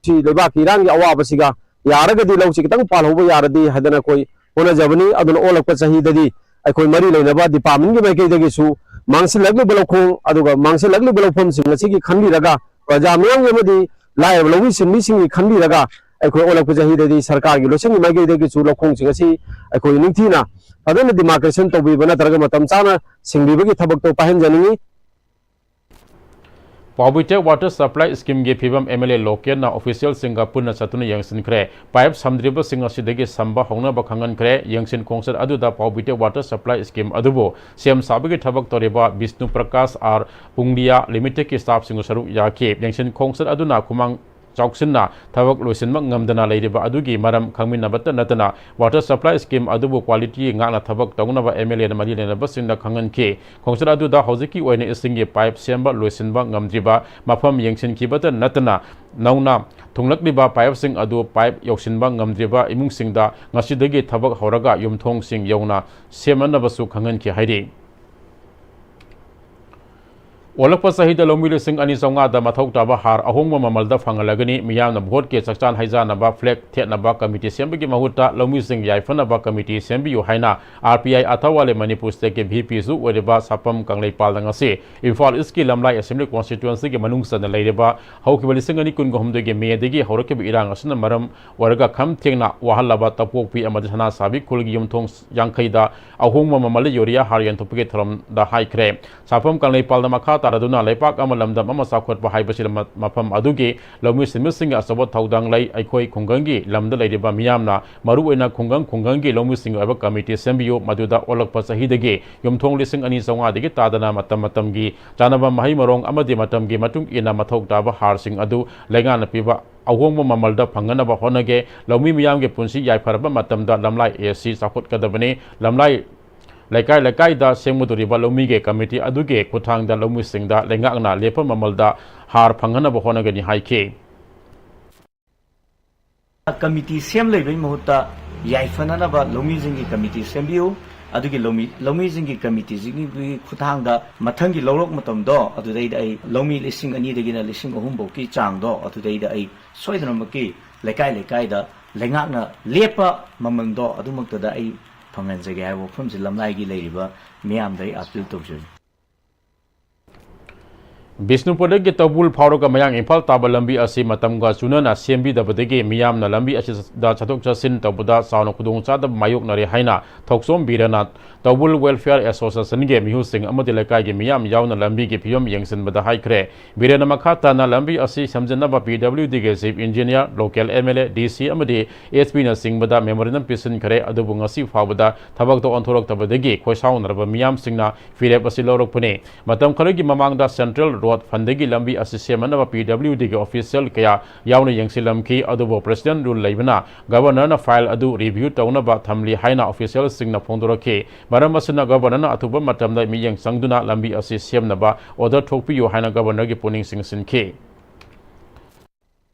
ꯁꯤ ꯂꯩꯕꯥꯛꯀꯤ ꯏꯔꯥꯡꯒꯤ ꯑꯋꯥꯕꯁꯤꯒ ꯌꯥꯔꯒꯗꯤ ꯂꯧꯁꯤ ꯈꯤꯇꯪ ꯄꯥꯜꯍꯧꯕ ꯌꯥꯔꯗꯤ ꯍꯥꯏꯗꯅ ꯑꯩꯈꯣꯏ ꯍꯣꯠꯅꯖꯕꯅꯤ꯫ ꯑꯗꯨꯅ ꯑꯣꯜꯂꯛꯄ ꯆꯍꯤꯗꯗꯤ ꯑꯩꯈꯣꯏ ꯃꯔꯤ ꯂꯩꯅꯕ departmentꯀꯤ ꯃꯥꯏꯀꯩꯗꯒꯤꯁꯨ ꯃꯥꯡꯁꯤꯜꯂꯛꯂꯤꯕ ꯂꯧꯈꯣꯡ ꯑꯗꯨꯒ ꯃꯥꯡꯁꯤꯜꯂꯛꯂꯤꯕ ꯂꯧꯐꯝꯁꯤꯡ ꯑꯁꯤꯒꯤ ꯈꯟꯕꯤꯔꯒ ꯄ꯭ꯔꯖꯥ ꯃꯤꯌꯥꯝꯒꯤ ꯑꯃꯗꯤ ꯂꯥꯏꯔꯕ ꯂꯧꯃꯤ ꯁꯤꯟꯃꯤꯁꯤꯡꯒꯤ ꯈꯟꯕꯤꯔꯒ ꯑꯩꯈꯣꯏ ꯑꯣꯜꯂꯛꯄ ꯆꯍꯤꯗꯗꯤ ꯁꯔꯀꯥꯔꯒꯤ ꯂꯣꯏꯁꯪꯒꯤ ꯃꯥꯏꯀꯩꯗꯒꯤꯁꯨ ꯂꯧꯈꯣꯡꯁꯤꯡ ꯑꯁꯤ ꯑꯩꯈꯣꯏ ꯅꯤꯡꯊꯤꯅ ꯐꯖꯅ demarcation ꯇꯧꯕꯤꯕ ꯅꯠꯇ꯭ꯔꯒ ꯃꯇꯝ ꯆꯥꯅ ꯁꯤꯡꯕꯤꯕꯒꯤ ꯊꯕꯛꯇꯣ ꯄꯥꯏꯍꯟꯖꯅꯤꯡꯏ꯫ ꯄꯥꯎꯕꯤꯇꯦ water supply schemeꯒꯤ ꯐꯤꯕꯝ MLA ꯂꯣꯀꯦꯟꯅ officialꯁꯤꯡꯒ ꯄꯨꯟꯅ ꯆꯠꯇꯨꯅ ꯌꯦꯡꯁꯤꯟꯈ꯭ꯔꯦ꯫ Pipe ꯁꯝꯗ꯭ꯔꯤꯕꯁꯤꯡ ꯑꯁꯤꯗꯒꯤ ꯁꯝꯕ ꯍꯧꯅꯕ ꯈꯪꯍꯟꯈ꯭ꯔꯦ꯫ ꯌꯦꯡꯁꯤꯟ ꯈꯣꯡꯆꯠ ꯑꯗꯨꯗ ꯄꯥꯎꯕꯤꯇꯦ water supply scheme ꯑꯗꯨꯕꯨ ꯁꯦꯝ ꯁꯥꯕꯒꯤ ꯊꯕꯛ ꯇꯧꯔꯤꯕ ꯕꯤꯁꯅꯨ ꯄ꯭ꯔꯀꯥꯁ ꯑꯥꯔ ꯄꯨꯡꯗꯤꯌꯥ Limitedꯀꯤ staffꯁꯤꯡꯁꯨ ꯁꯔꯨꯛ ꯌꯥꯈꯤ꯫ ꯌꯦꯡꯁꯤꯟ ꯈꯣꯡꯆꯠ ꯑꯗꯨꯅ ꯈꯨꯃꯥꯡ ꯆꯥꯎꯁꯤꯟꯅ ꯊꯕꯛ ꯂꯣꯏꯁꯤꯟꯕ ꯉꯝꯗꯅ ꯂꯩꯔꯤꯕ ꯑꯗꯨꯒꯤ ꯃꯔꯝ ꯈꯪꯃꯤꯟꯅꯕꯇ ꯅꯠꯇꯅ water supply scheme ꯑꯗꯨꯕꯨ quality ꯉꯥꯛꯅ ꯊꯕꯛ ꯇꯧꯅꯕ MLAꯅ ꯃꯔꯤ ꯂꯩꯅꯕꯁꯤꯡꯗ ꯈꯪꯍꯟꯈꯤ꯫ ꯈꯣꯡꯆꯠ ꯑꯗꯨꯗ ꯍꯧꯖꯤꯛꯀꯤ ꯑꯣꯏꯅ ꯏꯁꯤꯡꯒꯤ pipe ꯁꯦꯝꯕ ꯂꯣꯏꯁꯤꯟꯕ ꯉꯝꯗ꯭ꯔꯤꯕ ꯃꯐꯝ ꯌꯦꯡꯁꯤꯟꯈꯤꯕꯇ ꯅꯠꯇꯅ ꯅꯧꯅ ꯊꯨꯡꯂꯛꯂꯤꯕ pipeꯁꯤꯡ ꯑꯗꯨ pipe ꯌꯧꯁꯤꯟꯕ ꯉꯝꯗ꯭ꯔꯤꯕ ꯏꯃꯨꯡꯁꯤꯡꯗ ꯉꯁꯤꯗꯒꯤ ꯊꯕꯛ ꯍꯧꯔꯒ ꯌꯨꯝꯊꯣꯡꯁꯤꯡ ꯌꯧꯅ ꯁꯦꯝꯅꯅꯕꯁꯨ ꯈꯪꯍꯟꯈꯤ ꯍꯥꯏꯔꯤ꯫ ꯑꯣꯜꯂꯛꯄ ꯆꯍꯤꯗ ꯂꯧꯃꯤ ꯂꯤꯁꯤꯡ ꯑꯅꯤ ꯆꯥꯝꯃꯉꯥꯗ ꯃꯊꯧ ꯇꯥꯕ ꯍꯥꯔ ꯑꯍꯣꯡꯕ ꯃꯃꯜꯗ ꯐꯪꯍꯜꯂꯒꯅꯤ꯫ ꯃꯤꯌꯥꯝꯅ ꯚꯣꯠꯀꯤ ꯆꯥꯛꯆꯥꯟ ꯍꯩꯖꯥꯟꯅꯕ, flag ꯊꯦꯠꯅꯕ ꯀꯃꯤꯇꯤ ꯁꯦꯝꯕꯒꯤ ꯃꯍꯨꯠꯇ ꯂꯧꯃꯤꯁꯤꯡ ꯌꯥꯏꯐꯅꯕ ꯀꯃꯤꯇꯤ ꯁꯦꯝꯕꯤꯌꯨ ꯍꯥꯏꯅ RPI ꯑꯊꯋꯥꯂꯦ ꯃꯅꯤꯄꯨꯔ stateꯀꯤ VPꯁꯨ ꯑꯣꯏꯔꯤꯕ ꯁꯥꯄꯝ ꯀꯪꯂꯩꯄꯥꯜꯅ ꯉꯁꯤ ꯏꯝꯐꯥꯜ Eastꯀꯤ ꯂꯝꯂꯥꯏ Assembly Constituencyꯒꯤ ꯃꯅꯨꯡ ꯆꯟꯅ ꯂꯩꯔꯤꯕ ꯍꯧꯈꯤꯕ ꯂꯤꯁꯤꯡ ꯑꯅꯤ ꯀꯨꯟꯒ ꯍꯨꯝꯗꯣꯏꯒꯤ ꯃꯦꯗꯒꯤ ꯍꯧꯔꯛꯈꯤꯕ ꯏꯔꯥꯡ ꯑꯁꯤꯅ ꯃꯔꯝ ꯑꯣꯏꯔꯒ ꯈꯝ ꯊꯦꯡꯅ ꯋꯥꯍꯜꯂꯕ ꯇꯄꯣꯛꯄꯤ ꯑꯃꯗꯤ ꯁꯅꯥꯁꯥꯕꯤ ꯈꯨꯜꯒꯤ ꯌꯨꯝꯊꯣꯡ ꯌꯥꯡꯈꯩꯗ ꯑꯍꯣꯡꯕ ꯃꯃꯜꯗ ꯌꯨꯔꯤꯌꯥ ꯍꯥꯔ ꯌꯦꯟꯊꯣꯛꯄꯒꯤ ꯊꯧꯔꯝꯗ ꯍꯥꯏꯈ꯭ꯔꯦ꯫ ꯁꯥꯐꯝ ꯀꯪꯂꯩꯄꯥꯜꯗ ꯃꯈꯥ ꯇꯥꯔꯗꯨꯅ ꯂꯩꯄꯥꯛ ꯑꯃ ꯂꯝꯗꯝ ꯑꯃ ꯆꯥꯎꯈꯠꯄ ꯍꯥꯏꯕꯁꯤ ꯂꯝ-, ꯃꯐꯝ ꯑꯗꯨꯒꯤ ꯂꯧꯃꯤ ꯁꯤꯟꯃꯤꯁꯤꯡꯒꯤ ꯑꯆꯧꯕ ꯊꯧꯗꯥꯡ ꯂꯩ꯫ ꯑꯩꯈꯣꯏ ꯈꯨꯡꯒꯪꯒꯤ ꯂꯝꯗ ꯂꯩꯔꯤꯕ ꯃꯤꯌꯥꯝꯅ ꯃꯔꯨꯑꯣꯏꯅ ꯈꯨꯡꯒꯪ ꯈꯨꯡꯒꯪꯒꯤ ꯂꯧꯃꯤꯁꯤꯡꯒꯤ ꯑꯣꯏꯕ ꯀꯃꯤꯇꯤ ꯁꯦꯝꯕꯤꯌꯨ, ꯃꯗꯨꯗ ꯑꯣꯜꯂꯛꯄ ꯆꯍꯤꯗꯒꯤ ꯌꯨꯝꯊꯣꯡ ꯂꯤꯁꯤꯡ ꯑꯅꯤ ꯆꯥꯝꯃꯉꯥꯗꯒꯤ ꯇꯥꯗꯅ ꯃꯇꯝ ꯃꯇꯝꯒꯤ ꯆꯥꯅꯕ ꯃꯍꯩ ꯃꯔꯣꯡ ꯑꯃꯗꯤ ꯃꯇꯝꯒꯤ ꯃꯇꯨꯡ ꯏꯟꯅ ꯃꯊꯧ ꯇꯥꯕ ꯍꯥꯔꯁꯤꯡ ꯑꯗꯨ ꯂꯩꯉꯥꯛꯅ ꯄꯤꯕ ꯑꯍꯣꯡꯕ ꯃꯃꯜꯗ ꯐꯪꯅꯅꯕ ꯍꯣꯠꯅꯒꯦ꯫ ꯂꯧꯃꯤ ꯃꯤꯌꯥꯝꯒꯤ ꯄꯨꯟꯁꯤ ꯌꯥꯏꯐꯔꯕ ꯃꯇꯝꯗ ꯂꯝꯂꯥꯏ AC ꯆꯥꯎꯈꯠꯀꯗꯕꯅꯤ꯫ ꯂꯝꯂꯥꯏ ꯂꯩꯀꯥꯏ ꯂꯩꯀꯥꯏꯗ ꯁꯦꯝꯒꯗꯧꯔꯤꯕ ꯂꯧꯃꯤꯒꯤ ꯀꯃꯤꯇꯤ ꯑꯗꯨꯒꯤ ꯈꯨꯠꯊꯥꯡꯗ ꯂꯧꯃꯤꯁꯤꯡꯗ ꯂꯩꯉꯥꯛꯅ ꯂꯦꯞꯄ ꯃꯃꯜꯗ ꯍꯥꯔ ꯐꯪꯍꯟꯅꯕ ꯍꯣꯠꯅꯒꯅꯤ ꯍꯥꯏꯈꯤ꯫ ꯀꯃꯤꯇꯤ ꯁꯦꯝ ꯂꯩꯕꯒꯤ ꯃꯍꯨꯠꯇ ꯌꯥꯏꯐꯅꯅꯕ ꯂꯧꯃꯤꯁꯤꯡꯒꯤ ꯀꯃꯤꯇꯤ ꯁꯦꯝꯕꯤꯌꯨ꯫ ꯑꯗꯨꯒꯤ ꯂꯧꯃꯤ-, ꯂꯧꯃꯤꯁꯤꯡꯒꯤ ꯀꯃꯤꯇꯤꯁꯤꯡꯒꯤ ꯈꯨꯠꯊꯥꯡꯗ ꯃꯊꯪꯒꯤ ꯂꯧꯔꯛ ꯃꯇꯝꯗꯣ ꯑꯗꯨꯗꯩꯗ ꯑꯩ ꯂꯧꯃꯤ ꯂꯤꯁꯤꯡ ꯑꯅꯤꯗꯒꯤꯅ ꯂꯤꯁꯤꯡ ꯑꯍꯨꯝ ꯐꯥꯎꯀꯤ ꯆꯥꯡꯗꯣ ꯑꯗꯨꯗꯩꯗ ꯑꯩ ꯁꯣꯏꯗꯅꯃꯛꯀꯤ ꯂꯩꯀꯥꯏ ꯂꯩꯀꯥꯏꯗ ꯂꯩꯉꯥꯛꯅ ꯂꯦꯞꯄ ꯃꯃꯜꯗꯣ ꯑꯗꯨꯃꯛꯇꯗ ꯑꯩ ꯐꯪꯍꯟꯖꯒꯦ ꯍꯥꯏꯕ ꯋꯥꯐꯝꯁꯤ ꯂꯝꯂꯥꯏꯒꯤ ꯂꯩꯔꯤꯕ ꯃꯤꯌꯥꯝꯗ ꯑꯩ appeal ꯇꯧꯖꯔꯤ꯫ ꯕꯤꯁꯅꯨꯄꯨꯔꯗꯒꯤ ꯇꯧꯕꯨꯜ ꯐꯥꯎꯔꯒ ꯃꯌꯥꯡ ꯏꯝꯐꯥꯜ ꯇꯥꯕ ꯂꯝꯕꯤ ꯑꯁꯤ ꯃꯇꯝꯒ ꯆꯨꯅꯅ ꯁꯦꯝꯕꯤꯗꯕꯗꯒꯤ ꯃꯤꯌꯥꯝꯅ ꯂꯝꯕꯤ ꯑꯁꯤꯗ ꯆꯠꯊꯣꯛ ꯆꯠꯁꯤꯟ ꯇꯧꯕꯗ ꯆꯥꯎꯅ ꯈꯨꯗꯣꯡꯆꯥꯗꯕ ꯃꯥꯌꯣꯛꯅꯔꯦ ꯍꯥꯏꯅ ꯊꯣꯛꯆꯣꯝ ꯕꯤꯔꯦꯟꯅ ꯇꯧꯕꯨꯜ Welfare Associationꯒꯤ ꯃꯤꯍꯨꯠꯁꯤꯡ ꯑꯃꯗꯤ ꯂꯩꯀꯥꯏꯒꯤ ꯃꯤꯌꯥꯝ ꯌꯥꯎꯅ ꯂꯝꯕꯤꯒꯤ ꯐꯤꯕꯝ ꯌꯦꯡꯁꯤꯟꯕꯗ ꯍꯥꯏꯈ꯭ꯔꯦ꯫ ꯕꯤꯔꯦꯟꯅ ꯃꯈꯥ ꯇꯥꯅ ꯂꯝꯕꯤ ꯑꯁꯤ ꯁꯦꯝꯖꯤꯟꯅꯕ PWDꯒꯤ Chief Engineer, local MLA, DC ꯑꯃꯗꯤ SPꯅꯆꯤꯡꯕꯗ memorandum ꯄꯤꯁꯤꯟꯈ꯭ꯔꯦ, ꯑꯗꯨꯕꯨ ꯉꯁꯤ ꯐꯥꯎꯕꯗ ꯊꯕꯛꯇ ꯑꯣꯟꯊꯣꯔꯛꯇꯕꯗꯒꯤ ꯈꯣꯏꯁꯥꯎꯅꯔꯕ ꯃꯤꯌꯥꯝꯁꯤꯡꯅ ꯐꯤꯔꯦꯞ ꯑꯁꯤ ꯂꯧꯔꯛꯄꯅꯤ꯫ ꯃꯇꯝ ꯈꯔꯒꯤ ꯃꯃꯥꯡꯗ Central Road Fundꯗꯒꯤ ꯂꯝꯕꯤ ꯑꯁꯤ ꯁꯦꯝꯅꯅꯕ PWDꯒꯤ official ꯀꯌꯥ ꯌꯥꯎꯅ ꯌꯦꯡꯁꯤꯜꯂꯝꯈꯤ, ꯑꯗꯨꯕꯨ President Rule ꯂꯩꯕꯅ Governorꯅ file ꯑꯗꯨ review ꯇꯧꯅꯕ ꯊꯝꯂꯤ ꯍꯥꯏꯅ officialꯁꯤꯡꯅ ꯐꯣꯡꯗꯣꯔꯛꯈꯤ꯫ ꯃꯔꯝ ꯑꯁꯤꯅ Governorꯅ ꯑꯊꯨꯕ ꯃꯇꯝꯗ ꯃꯤꯠꯌꯦꯡ ꯆꯪꯗꯨꯅ ꯂꯝꯕꯤ ꯑꯁꯤ ꯁꯦꯝꯅꯕ order ꯊꯣꯛꯄꯤꯌꯨ ꯍꯥꯏꯅ Governorꯒꯤ ꯄꯨꯛꯅꯤꯡ ꯆꯤꯡꯁꯤꯟꯈꯤ꯫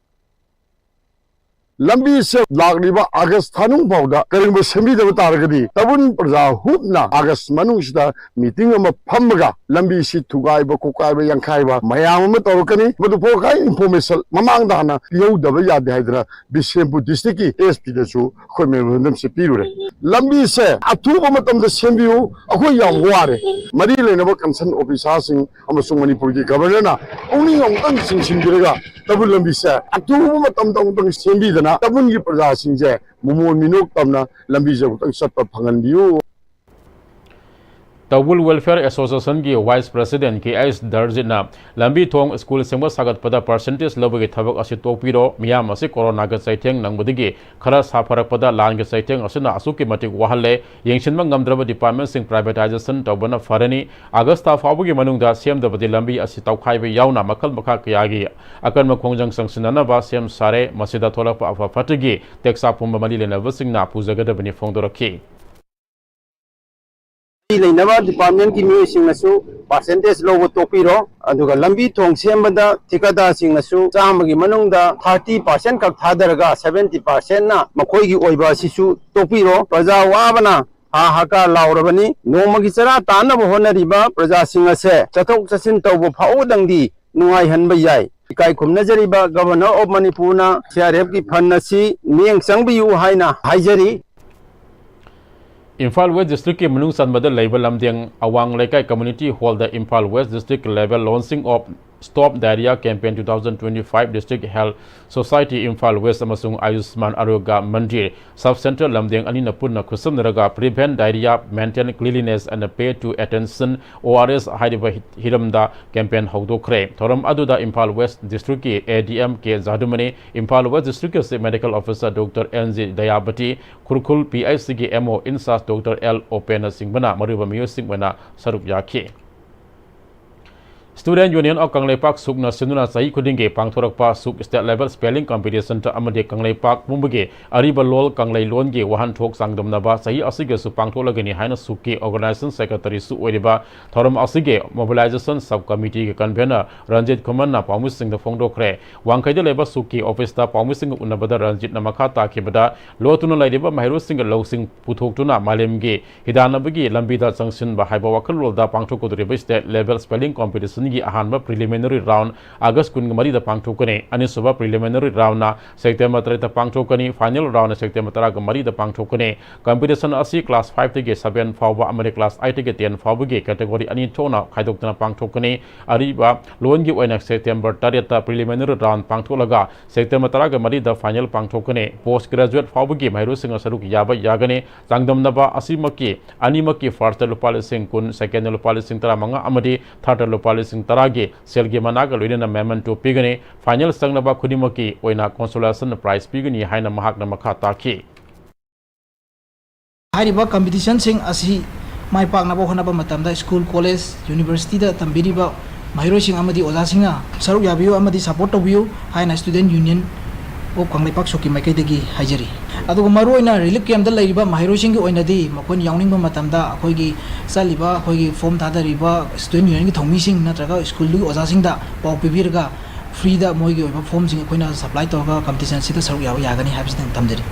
ꯂꯝꯕꯤꯁꯦ ꯂꯥꯛꯂꯤꯕ ꯑꯥꯒꯁ ꯊꯥꯅꯨꯡ ꯐꯥꯎꯗ ꯀꯔꯤꯒꯨꯝꯕ ꯁꯦꯝꯕꯤꯗꯕ ꯇꯥꯔꯒꯗꯤ, ꯇꯥꯕꯨꯟ ꯄ꯭ꯔꯖꯥ ꯍꯨꯞꯅ ꯑꯥꯒꯁ ꯃꯅꯨꯡꯁꯤꯗ meeting ꯑꯃ ꯐꯝꯃꯒ ꯂꯝꯕꯤꯁꯤ ꯊꯨꯒꯥꯏꯕ, ꯈꯣꯠꯀꯥꯏꯕ, ꯌꯥꯡꯈꯥꯏꯕ ꯃꯌꯥꯝ ꯑꯃ ꯇꯧꯔꯛꯀꯅꯤ꯫ ꯃꯗꯨ ꯐꯥꯎ ꯀꯥꯏ information ꯃꯃꯥꯡꯗ ꯍꯥꯟꯅ ꯄꯤꯍꯧꯗꯕ ꯌꯥꯗꯦ ꯍꯥꯏꯗꯅ ꯕꯤꯁꯦꯝꯄꯨꯔ districtꯀꯤ SPꯗꯁꯨ ꯑꯩꯈꯣꯏ memorandumꯁꯦ ꯄꯤꯔꯨꯔꯦ꯫ ꯂꯝꯕꯤꯁꯦ ꯑꯊꯨꯕ ꯃꯇꯝꯗ ꯁꯦꯝꯕꯤꯌꯨ, ꯑꯩꯈꯣꯏ ꯌꯥꯝ ꯋꯥꯔꯦ꯫ ꯃꯔꯤ ꯂꯩꯅꯕ concern officerꯁꯤꯡ ꯑꯃꯁꯨꯡ ꯃꯅꯤꯄꯨꯔꯒꯤ Governorꯅ ꯄꯨꯛꯅꯤꯡ ꯑꯃꯨꯛꯇꯪ ꯆꯤꯡꯁꯤꯟꯕꯤꯔꯒ ꯇꯥꯕꯨꯜ ꯂꯝꯕꯤꯁꯦ ꯑꯊꯨꯕ ꯃꯇꯝꯗ ꯑꯃꯨꯛꯇꯪ ꯁꯦꯝꯕꯤꯗꯅ ꯇꯥꯕꯨꯜꯒꯤ ꯄ꯭ꯔꯖꯥꯁꯤꯡꯁꯦ ꯃꯃꯣꯟ ꯃꯤꯅꯣꯛ ꯇꯝꯅ ꯂꯝꯕꯤꯁꯦ ꯑꯃꯨꯛꯇꯪ ꯆꯠꯄ ꯐꯪꯍꯟꯕꯤꯌꯨ꯫ ꯇꯧꯕꯨꯜ Welfare Associationꯒꯤ Vice President ꯀꯦ ꯑꯩꯆ ꯗꯔꯖꯤꯠꯅ ꯂꯝꯕꯤ ꯊꯣꯡ, ꯁ꯭ꯀꯨꯜ ꯁꯦꯝꯒꯠ ꯁꯥꯒꯠꯄꯗ percentage ꯂꯧꯕꯒꯤ ꯊꯕꯛ ꯑꯁꯤ ꯇꯣꯛꯄꯤꯔꯣ꯫ ꯃꯤꯌꯥꯝ ꯑꯁꯤ ꯀꯣꯔꯣꯅꯥꯒꯤ ꯆꯩꯊꯦꯡ ꯅꯪꯕꯗꯒꯤ ꯈꯔ ꯁꯥꯐꯔꯛꯄꯗ ꯂꯥꯟꯒꯤ ꯆꯩꯊꯦꯡ ꯑꯁꯤꯅ ꯑꯁꯨꯛꯀꯤ ꯃꯇꯤꯛ ꯋꯥꯍꯜꯂꯦ꯫ ꯌꯦꯡꯁꯤꯟꯕ ꯉꯝꯗ꯭ꯔꯕ departmentꯁꯤꯡ privatization ꯇꯧꯕꯅ ꯐꯔꯅꯤ꯫ ꯑꯥꯒꯁ ꯊꯥ ꯐꯥꯎꯕꯒꯤ ꯃꯅꯨꯡꯗ ꯁꯦꯝꯗꯕꯗꯤ ꯂꯝꯕꯤ ꯑꯁꯤ ꯇꯧꯈꯥꯏꯕ ꯌꯥꯎꯅ ꯃꯈꯜ ꯃꯈꯥ ꯀꯌꯥꯒꯤ ꯑꯀꯟꯕ ꯈꯣꯡꯖꯪ ꯆꯪꯁꯤꯟꯅꯅꯕ ꯁꯦꯝ ꯁꯥꯔꯦ꯫ ꯃꯁꯤꯗ ꯊꯣꯛꯂꯛꯄ ꯑꯐ ꯐꯠꯇꯒꯤ ꯇꯦꯛꯁꯥ ꯄꯨꯝꯕ ꯃꯔꯤ ꯂꯩꯅꯕꯁꯤꯡꯅ ꯄꯨꯖꯒꯗꯕꯅꯤ ꯐꯣꯡꯗꯣꯔꯛꯈꯤ꯫ ꯂꯩꯅꯕ departmentꯀꯤ ꯃꯤꯑꯣꯏꯁꯤꯡꯅꯁꯨ percentage ꯂꯧꯕ ꯇꯣꯛꯄꯤꯔꯣ꯫ ꯑꯗꯨꯒ ꯂꯝꯕꯤ ꯊꯣꯡ ꯁꯦꯝꯕꯗ ꯊꯤꯀꯥꯗꯥꯔꯁꯤꯡꯅꯁꯨ ꯆꯥꯝꯃꯒꯤ ꯃꯅꯨꯡꯗ thirty percent ꯈꯛ ꯊꯥꯗꯔꯒ seventy percentꯅ ꯃꯈꯣꯏꯒꯤ ꯑꯣꯏꯕ ꯑꯁꯤꯁꯨ ꯇꯣꯛꯄꯤꯔꯣ꯫ ꯄ꯭ꯔꯖꯥ ꯋꯥꯕꯅ ꯍꯥ ꯍꯥꯀꯥ ꯂꯥꯎꯔꯕꯅꯤ꯫ ꯅꯣꯡꯃꯒꯤ ꯆꯔꯥ ꯇꯥꯟꯅꯕ ꯍꯣꯠꯅꯔꯤꯕ ꯄ꯭ꯔꯖꯥꯁꯤꯡ ꯑꯁꯦ ꯆꯠꯊꯣꯛ ꯆꯠꯁꯤꯟ ꯇꯧꯕ ꯐꯥꯎꯗꯪꯗꯤ ꯅꯨꯡꯉꯥꯏꯍꯟꯕ ꯌꯥꯏ꯫ ꯏꯀꯥꯏ ꯈꯨꯝꯅꯖꯔꯤꯕ Governor of ꯃꯅꯤꯄꯨꯔꯅ CRFꯀꯤ fund ꯑꯁꯤ ꯃꯤꯠꯌꯦꯡ ꯆꯪꯕꯤꯌꯨ ꯍꯥꯏꯅ ꯍꯥꯏꯖꯔꯤ꯫ ꯏꯝꯐꯥꯜ ꯋꯦꯁ ꯗꯤꯁꯇ꯭ꯔꯤꯛꯀꯤ ꯃꯅꯨꯡ ꯆꯟꯕꯗ ꯂꯩꯕ ꯂꯝꯗꯦꯡ ꯑꯋꯥꯡ ꯂꯩꯀꯥꯏ ꯀꯝꯃ꯭ꯌꯨꯅꯤꯇꯤ ꯍꯣꯜꯗ Imphal west district level launching of stop diarrhoea campaign two thousand twenty-five district health society Imphal west ꯑꯃꯁꯨꯡ ꯑꯌꯨꯁꯃꯥꯟ ꯑꯔꯣꯒ꯭ꯌ ꯃꯟꯗꯤꯔ ꯁꯕ ꯁꯦꯟꯇꯔ ꯂꯝꯗꯦꯡ ꯑꯅꯤꯅ ꯄꯨꯟꯅ ꯈꯨꯠꯁꯝꯅꯔꯒ Prevent Diarrhea, Maintain Cleanliness and Pay to Attention, O R S ꯍꯥꯏꯔꯤꯕ ꯍꯤ-, ꯍꯤꯔꯝꯗ ꯀꯦꯝꯄꯦꯟ ꯍꯧꯗꯣꯛꯈ꯭ꯔꯦ꯫ ꯊꯧꯔꯝ ꯑꯗꯨꯗ ꯏꯝꯐꯥꯜ ꯋꯦꯁ ꯗꯤꯁꯇ꯭ꯔꯤꯛꯀꯤ A D M K ꯖꯥꯗꯨꯃꯅꯤ, Imphal west ꯗꯤꯁꯇ꯭ꯔꯤꯛꯀꯤ chief medical officer doctor N G Dayabati, Khurkhul P H C ꯒꯤ M O in charge doctor L ꯎꯄꯦꯟꯅꯆꯤꯡꯕꯅ ꯃꯔꯨꯑꯣꯏꯕ ꯃꯤꯑꯣꯏꯁꯤꯡ ꯑꯣꯏꯅ ꯁꯔꯨꯛ ꯌꯥꯈꯤ꯫ Student Union of ꯀꯪꯂꯩꯄꯥꯛ ꯁꯨꯛꯅ ꯁꯤꯟꯗꯨꯅ ꯆꯍꯤ ꯈꯨꯗꯤꯡꯒꯤ ꯄꯥꯡꯊꯣꯔꯛꯄ ꯁꯨꯛ State Level Spelling Competition ꯑꯃꯗꯤ ꯀꯪꯂꯩꯄꯥꯛ ꯄꯨꯝꯕꯒꯤ ꯑꯔꯤꯕ ꯂꯣꯜ ꯀꯪꯂꯩ ꯂꯣꯟꯒꯤ ꯋꯥꯍꯟꯊꯣꯛ ꯆꯥꯡꯗꯝꯅꯕ ꯆꯍꯤ ꯑꯁꯤꯒꯤꯁꯨ ꯄꯥꯡꯊꯣꯛꯂꯒꯅꯤ ꯍꯥꯏꯅ ꯁꯨꯛꯀꯤ organization secretary ꯁꯨ ꯑꯣꯏꯔꯤꯕ ꯊꯧꯔꯝ ꯑꯁꯤꯒꯤ mobilization sub committee ꯒꯤ convener ꯔꯟꯖꯤꯠ ꯈꯨꯃꯟꯅ ꯄꯥꯎꯃꯤꯁꯤꯡꯗ ꯐꯣꯡꯗꯣꯛꯈ꯭ꯔꯦ꯫ ꯋꯥꯡꯈꯩꯗ ꯂꯩꯕ ꯁꯨꯛꯀꯤ office ꯇ ꯄꯥꯎꯃꯤꯁꯤꯡꯒ ꯎꯅꯕꯗ ꯔꯟꯖꯤꯠꯅ ꯃꯈꯥ ꯇꯥꯈꯤꯕꯗ, ꯂꯣꯠꯇꯨꯅ ꯂꯩꯔꯤꯕ ꯃꯍꯩꯔꯣꯏꯁꯤꯡꯒ ꯂꯧꯁꯤꯡ ꯄꯨꯊꯣꯛꯇꯨꯅ ꯃꯥꯂꯦꯝꯒꯤ ꯍꯤꯗꯥꯟꯅꯕꯒꯤ ꯂꯝꯕꯤꯗ ꯆꯪꯁꯤꯟꯕ ꯍꯥꯏꯕ ꯋꯥꯈꯜꯂꯣꯟꯗ ꯄꯥꯡꯊꯣꯛꯀꯗꯧꯔꯤꯕ State Level Spelling Competition ꯒꯤ ꯑꯍꯥꯟꯕ preliminary round August ꯀꯨꯟꯃꯔꯤꯗ ꯄꯥꯡꯊꯣꯛꯀꯅꯤ꯫ ꯑꯅꯤꯁꯨꯕ preliminary round ꯅ September ꯇꯔꯦꯠꯇ ꯄꯥꯡꯊꯣꯛꯀꯅꯤ꯫ Final round ꯅ September ꯇꯔꯥꯒ ꯃꯔꯤꯗ ꯄꯥꯡꯊꯣꯛꯀꯅꯤ꯫ Competition ꯑꯁꯤ class five ꯇꯒꯤ seven ꯐꯥꯎꯕ ꯑꯃꯗꯤ class eight ꯇꯒꯤ ten ꯐꯥꯎꯕꯒꯤ category ꯑꯅꯤ ꯊꯣꯛꯅ ꯈꯥꯏꯗꯣꯛꯇꯨꯅ ꯄꯥꯡꯊꯣꯛꯀꯅꯤ꯫ ꯑꯔꯤꯕ ꯂꯣꯟꯒꯤ ꯑꯣꯏꯅ September ꯇꯔꯦꯠꯇ preliminary round ꯄꯥꯡꯊꯣꯛꯂꯒ September ꯇꯔꯥꯒ ꯃꯔꯤꯗ final ꯄꯥꯡꯊꯣꯛꯀꯅꯤ꯫ Post graduate ꯐꯥꯎꯕꯒꯤ ꯃꯍꯩꯔꯣꯏꯁꯤꯡꯅ ꯁꯔꯨꯛ ꯌꯥꯕ ꯌꯥꯒꯅꯤ꯫ ꯆꯥꯡꯗꯝꯅꯕ ꯑꯁꯤꯃꯛꯀꯤ ꯑꯅꯤꯃꯛꯀꯤ first ꯇ ꯂꯨꯄꯥ ꯂꯤꯁꯤꯡ ꯀꯨꯟ, second ꯇ ꯂꯨꯄꯥ ꯂꯤꯁꯤꯡ ꯇꯔꯥꯃꯉꯥ ꯑꯃꯗꯤ third ꯇ ꯂꯨꯄꯥ ꯂꯤꯁꯤꯡ ꯇꯔꯥꯒꯤ ꯁꯦꯜꯒꯤ ꯃꯅꯥꯒ ꯂꯣꯏꯅꯅ memento ꯄꯤꯒꯅꯤ꯫ Final ꯆꯪꯂꯕ ꯈꯨꯗꯤꯡꯃꯛꯀꯤ ꯑꯣꯏꯅ consolation prize ꯄꯤꯒꯅꯤ ꯍꯥꯏꯅ ꯃꯍꯥꯛꯅ ꯃꯈꯥ ꯇꯥꯈꯤ꯫ ꯍꯥꯏꯔꯤꯕ competition ꯁꯤꯡ ꯑꯁꯤ ꯃꯥꯏ ꯄꯥꯛꯅꯕ ꯍꯣꯠꯅꯕ ꯃꯇꯝꯗ school, college, university ꯗ ꯇꯝꯕꯤꯔꯤꯕ ꯃꯍꯩꯔꯣꯏꯁꯤꯡ ꯑꯃꯗꯤ ꯑꯣꯖꯥꯁꯤꯡꯅ ꯁꯔꯨꯛ ꯌꯥꯕꯤꯌꯨ ꯑꯃꯗꯤ support ꯇꯧꯕꯤꯌꯨ ꯍꯥꯏꯅ Student Union of ꯀꯪꯂꯩꯄꯥꯛ ꯁꯨꯛꯀꯤ ꯃꯥꯏꯀꯩꯗꯒꯤ ꯍꯥꯏꯖꯔꯤ꯫ ꯑꯗꯨꯒ ꯃꯔꯨꯑꯣꯏꯅ relief camp ꯇ ꯂꯩꯔꯤꯕ ꯃꯍꯩꯔꯣꯏꯁꯤꯡꯒꯤ ꯑꯣꯏꯅꯗꯤ ꯃꯈꯣꯏꯅ ꯌꯥꯎꯅꯤꯡꯕ ꯃꯇꯝꯗ ꯑꯩꯈꯣꯏꯒꯤ ꯆꯠꯂꯤꯕ, ꯑꯩꯈꯣꯏꯒꯤ form ꯊꯥꯗꯔꯤꯕ Student Union ꯒꯤ ꯊꯧꯃꯤꯁꯤꯡ ꯅꯠꯇ꯭ꯔꯒ school ꯗꯨꯒꯤ ꯑꯣꯖꯥꯁꯤꯡꯗ ꯄꯥꯎ ꯄꯤꯕꯤꯔꯒ free ꯗ ꯃꯣꯏꯒꯤ ꯑꯣꯏꯕ form ꯁꯤꯡ ꯑꯩꯈꯣꯏꯅ supply ꯇꯧꯔꯒ competition ꯁꯤꯗ ꯁꯔꯨꯛ ꯌꯥꯕ ꯌꯥꯒꯅꯤ ꯍꯥꯏꯕꯁꯤꯗꯪ ꯊꯝꯖꯔꯤ꯫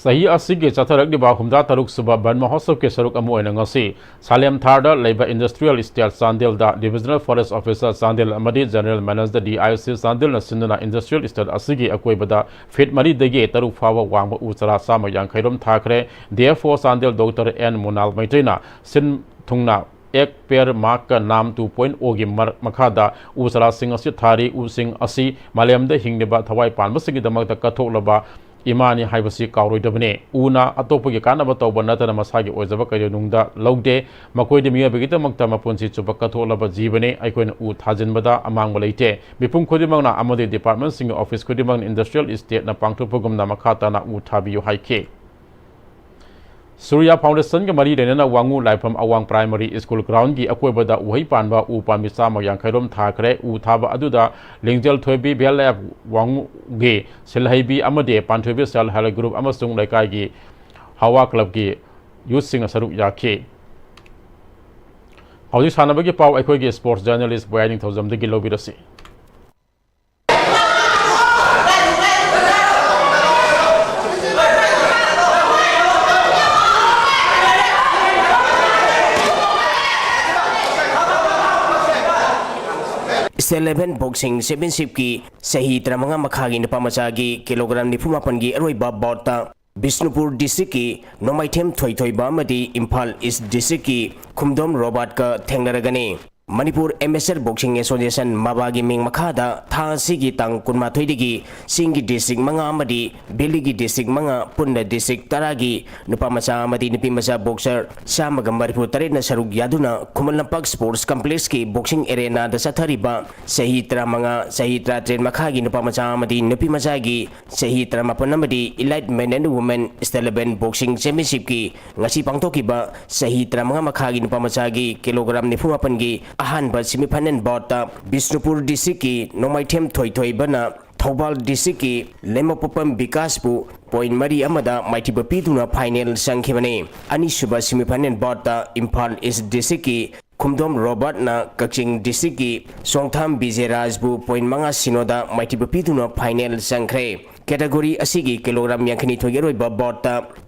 ꯆꯍꯤ ꯑꯁꯤꯒꯤ ꯆꯠꯊꯔꯛꯂꯤꯕ ꯍꯨꯝꯗ꯭ꯔꯥ ꯇꯔꯨꯛ ꯁꯨꯕ ꯕꯟ ꯃꯍꯣꯠꯁꯕꯀꯤ ꯁꯔꯨꯛ ꯑꯃ ꯑꯣꯏꯅ ꯉꯁꯤ ꯁꯥꯂꯦꯝ ꯊꯥꯔꯗ ꯂꯩꯕ Industrial Estate ꯆꯥꯟꯗꯦꯜꯗ Divisional Forest Officer Chandel ꯑꯃꯗꯤ General Manager D I C ꯆꯥꯟꯗꯦꯜꯅ ꯁꯤꯟꯗꯨꯅ Industrial Estate ꯑꯁꯤꯒꯤ ꯑꯀꯣꯏꯕꯗ ꯐꯤꯠ ꯃꯔꯤꯗꯒꯤ ꯇꯔꯨꯛ ꯐꯥꯎꯕ ꯋꯥꯡꯕ ꯎ ꯆꯥꯔꯥ ꯆꯥꯝꯃ ꯌꯥꯡꯈꯩ ꯔꯣꯝ ꯊꯥꯈ꯭ꯔꯦ꯫ D F O Chandel doctor N Munal ꯃꯩꯇꯩꯅ ꯁꯤꯟ ꯊꯨꯡꯅ ꯑꯦꯛ ꯄꯦꯔ ꯃꯥ ꯀ ꯅꯥꯝ ꯇꯨ ꯄꯣꯏꯟ ꯑꯣꯒꯤ ꯃꯔ-, ꯃꯈꯥꯗ ꯎ ꯆꯥꯔꯥꯁꯤꯡ ꯑꯁꯤ ꯊꯥꯔꯤ꯫ ꯎꯁꯤꯡ ꯑꯁꯤ ꯃꯥꯂꯦꯝꯗ ꯍꯤꯡꯂꯤꯕ ꯊꯋꯥꯏ ꯄꯥꯟꯕꯁꯤꯡꯒꯤꯗꯃꯛꯇ ꯀꯠꯊꯣꯛꯂꯕ ꯏꯃꯥꯅꯤ ꯍꯥꯏꯕꯁꯤ ꯀꯥꯎꯔꯣꯏꯗꯕꯅꯤ꯫ ꯎꯅ ꯑꯇꯣꯞꯄꯒꯤ ꯀꯥꯟꯅꯕ ꯇꯧꯕ ꯅꯠꯇꯅ ꯃꯁꯥꯒꯤ ꯑꯣꯏꯖꯕ ꯀꯩꯗꯧꯅꯨꯡꯗ ꯂꯧꯗꯦ꯫ ꯃꯈꯣꯏꯗꯤ ꯃꯤꯑꯣꯏꯕꯒꯤꯗꯃꯛꯇ ꯃꯄꯨꯟꯁꯤ ꯆꯨꯞꯄ ꯀꯠꯊꯣꯛꯂꯕ ꯖꯤꯕꯅꯤ꯫ ꯑꯩꯈꯣꯏꯅ ꯎ ꯊꯥꯖꯤꯟꯕꯗ ꯑꯃꯥꯡꯕ ꯂꯩꯇꯦ꯫ ꯃꯤꯄꯨꯝ ꯈꯨꯗꯤꯡꯃꯛꯅ ꯑꯃꯗꯤ department ꯁꯤꯡꯒꯤ office ꯈꯨꯗꯤꯡꯃꯛꯅ Industrial Estate ꯅ ꯄꯥꯡꯊꯣꯛꯄꯒꯨꯝꯅ ꯃꯈꯥ ꯇꯥꯅ ꯎ ꯊꯥꯕꯤꯌꯨ ꯍꯥꯏꯈꯤ꯫ ꯁꯨꯔꯌꯥ Foundation ꯒ ꯃꯔꯤ ꯂꯩꯅꯅ ꯋꯥꯉꯨ ꯂꯥꯏꯐꯝ ꯑꯋꯥꯡ Primary School ground ꯒꯤ ꯑꯀꯣꯏꯕꯗ ꯎꯍꯩ ꯄꯥꯟꯕ ꯎ ꯄꯥꯝꯕꯤ ꯆꯥꯝꯃ ꯌꯥꯡꯈꯩ ꯔꯣꯝ ꯊꯥꯈ꯭ꯔꯦ꯫ ꯎ ꯊꯥꯕ ꯑꯗꯨꯗ ꯂꯤꯡꯖꯦꯜ ꯊꯣꯏꯕꯤ ꯕꯦꯜ ꯑꯦꯞ ꯋꯥꯉꯨꯒꯤ ꯁꯤꯜꯍꯩꯕꯤ ꯑꯃꯗꯤ ꯄꯥꯟꯊꯣꯏꯕꯤ Self Help Group ꯑꯃꯁꯨꯡ ꯂꯩꯀꯥꯏꯒꯤ ꯍꯋꯥ club ꯀꯤ youth ꯁꯤꯡꯅ ꯁꯔꯨꯛ ꯌꯥꯈꯤ꯫ ꯍꯧꯖꯤꯛ ꯁꯥꯟꯅꯕꯒꯤ ꯄꯥꯎ ꯑꯩꯈꯣꯏꯒꯤ sports journalist ꯕꯣꯌꯥꯏ ꯅꯤꯡꯊꯧꯖꯝꯗꯒꯤ ꯂꯧꯕꯤꯔꯁꯤ꯫ State Level Boxing Championship ꯀꯤ ꯆꯍꯤ ꯇꯔꯥꯃꯉꯥ ꯃꯈꯥꯒꯤ ꯅꯨꯄꯥ ꯃꯆꯥꯒꯤ kilogram ꯅꯤꯐꯨ ꯃꯥꯄꯟꯒꯤ ꯑꯔꯣꯏꯕ bout ꯇ ꯕꯤꯁꯅꯨꯄꯨꯔ district ꯀꯤ ꯅꯣꯡꯃꯥꯏꯊꯦꯝ ꯊꯣꯏꯊꯣꯏꯕ ꯑꯃꯗꯤ ꯏꯝꯐꯥꯜ East district ꯀꯤ ꯈꯨꯝꯗꯣꯝ ꯔꯣꯕꯥꯔꯠꯀ ꯊꯦꯡꯅꯔꯒꯅꯤ꯫ ꯃꯅꯤꯄꯨꯔ Amateur Boxing Association, ꯃꯕꯥꯒꯤ ꯃꯤꯡ ꯃꯈꯥꯗ ꯊꯥ ꯑꯁꯤꯒꯤ ꯇꯥꯡ ꯀꯨꯟꯃꯥꯊꯣꯏꯗꯒꯤ ꯆꯤꯡꯒꯤ district ꯃꯉꯥ ꯑꯃꯗꯤ valley ꯒꯤ district ꯃꯉꯥ, ꯄꯨꯟꯅ district ꯇꯔꯥꯒꯤ ꯅꯨꯄꯥ ꯃꯆꯥ ꯑꯃꯗꯤ ꯅꯨꯄꯤ ꯃꯆꯥ boxer ꯆꯥꯝꯃꯒ ꯃꯔꯤꯐꯨ ꯇꯔꯦꯠꯅ ꯁꯔꯨꯛ ꯌꯥꯗꯨꯅ ꯈꯨꯃꯟ ꯂꯝꯄꯥꯛ Sports Complex ꯀꯤ boxing arena ꯗ ꯆꯠꯊꯔꯤꯕ ꯆꯍꯤ ꯇꯔꯥꯃꯉꯥ, ꯆꯍꯤ ꯇꯔꯥꯇꯔꯦꯠ ꯃꯈꯥꯒꯤ ꯅꯨꯄꯥ ꯃꯆꯥ ꯑꯃꯗꯤ ꯅꯨꯄꯤ ꯃꯆꯥꯒꯤ ꯆꯍꯤ ꯇꯔꯥꯃꯥꯄꯟ ꯑꯃꯗꯤ Elite Men and Women State Level Boxing Championship ꯀꯤ ꯉꯁꯤ ꯄꯥꯡꯊꯣꯛꯈꯤꯕ ꯆꯍꯤ ꯇꯔꯥꯃꯉꯥ ꯃꯈꯥꯒꯤ ꯅꯨꯄꯥ ꯃꯆꯥꯒꯤ kilogram ꯅꯤꯐꯨ ꯃꯥꯄꯟꯒꯤ ꯑꯍꯥꯟꯕ semi final bout ꯇ ꯕꯤꯁꯅꯨꯄꯨꯔ district ꯀꯤ ꯅꯣꯡꯃꯥꯏꯊꯦꯝ ꯊꯣꯏꯊꯣꯏꯕꯅ ꯊꯧꯕꯥꯜ district ꯀꯤ ꯂꯩꯃꯄꯣꯛꯄꯝ ꯕꯤꯀꯥꯁꯄꯨ point ꯃꯔꯤ ꯑꯃꯗ ꯃꯥꯏꯊꯤꯕ ꯄꯤꯗꯨꯅ final ꯆꯪꯈꯤꯕꯅꯤ꯫ ꯑꯅꯤꯁꯨꯕ semi final bout ꯇ ꯏꯝꯐꯥꯜ East district ꯀꯤ ꯈꯨꯝꯗꯣꯝ ꯔꯣꯕꯥꯔꯠꯅ ꯀꯛꯆꯤꯡ district ꯀꯤ ꯆꯣꯡꯊꯥꯝ ꯕꯤꯖꯦꯔꯥꯖꯕꯨ point ꯃꯉꯥ ꯁꯤꯅꯣꯗ ꯃꯥꯏꯊꯤꯕ ꯄꯤꯗꯨꯅ final ꯆꯪꯈ꯭ꯔꯦ꯫ Category ꯑꯁꯤꯒꯤ ꯀꯤꯂꯣꯒ꯭ꯔꯥꯝ ꯌꯥꯡꯈꯩꯅꯤꯊꯣꯏꯒꯤ ꯑꯔꯣꯏꯕ bout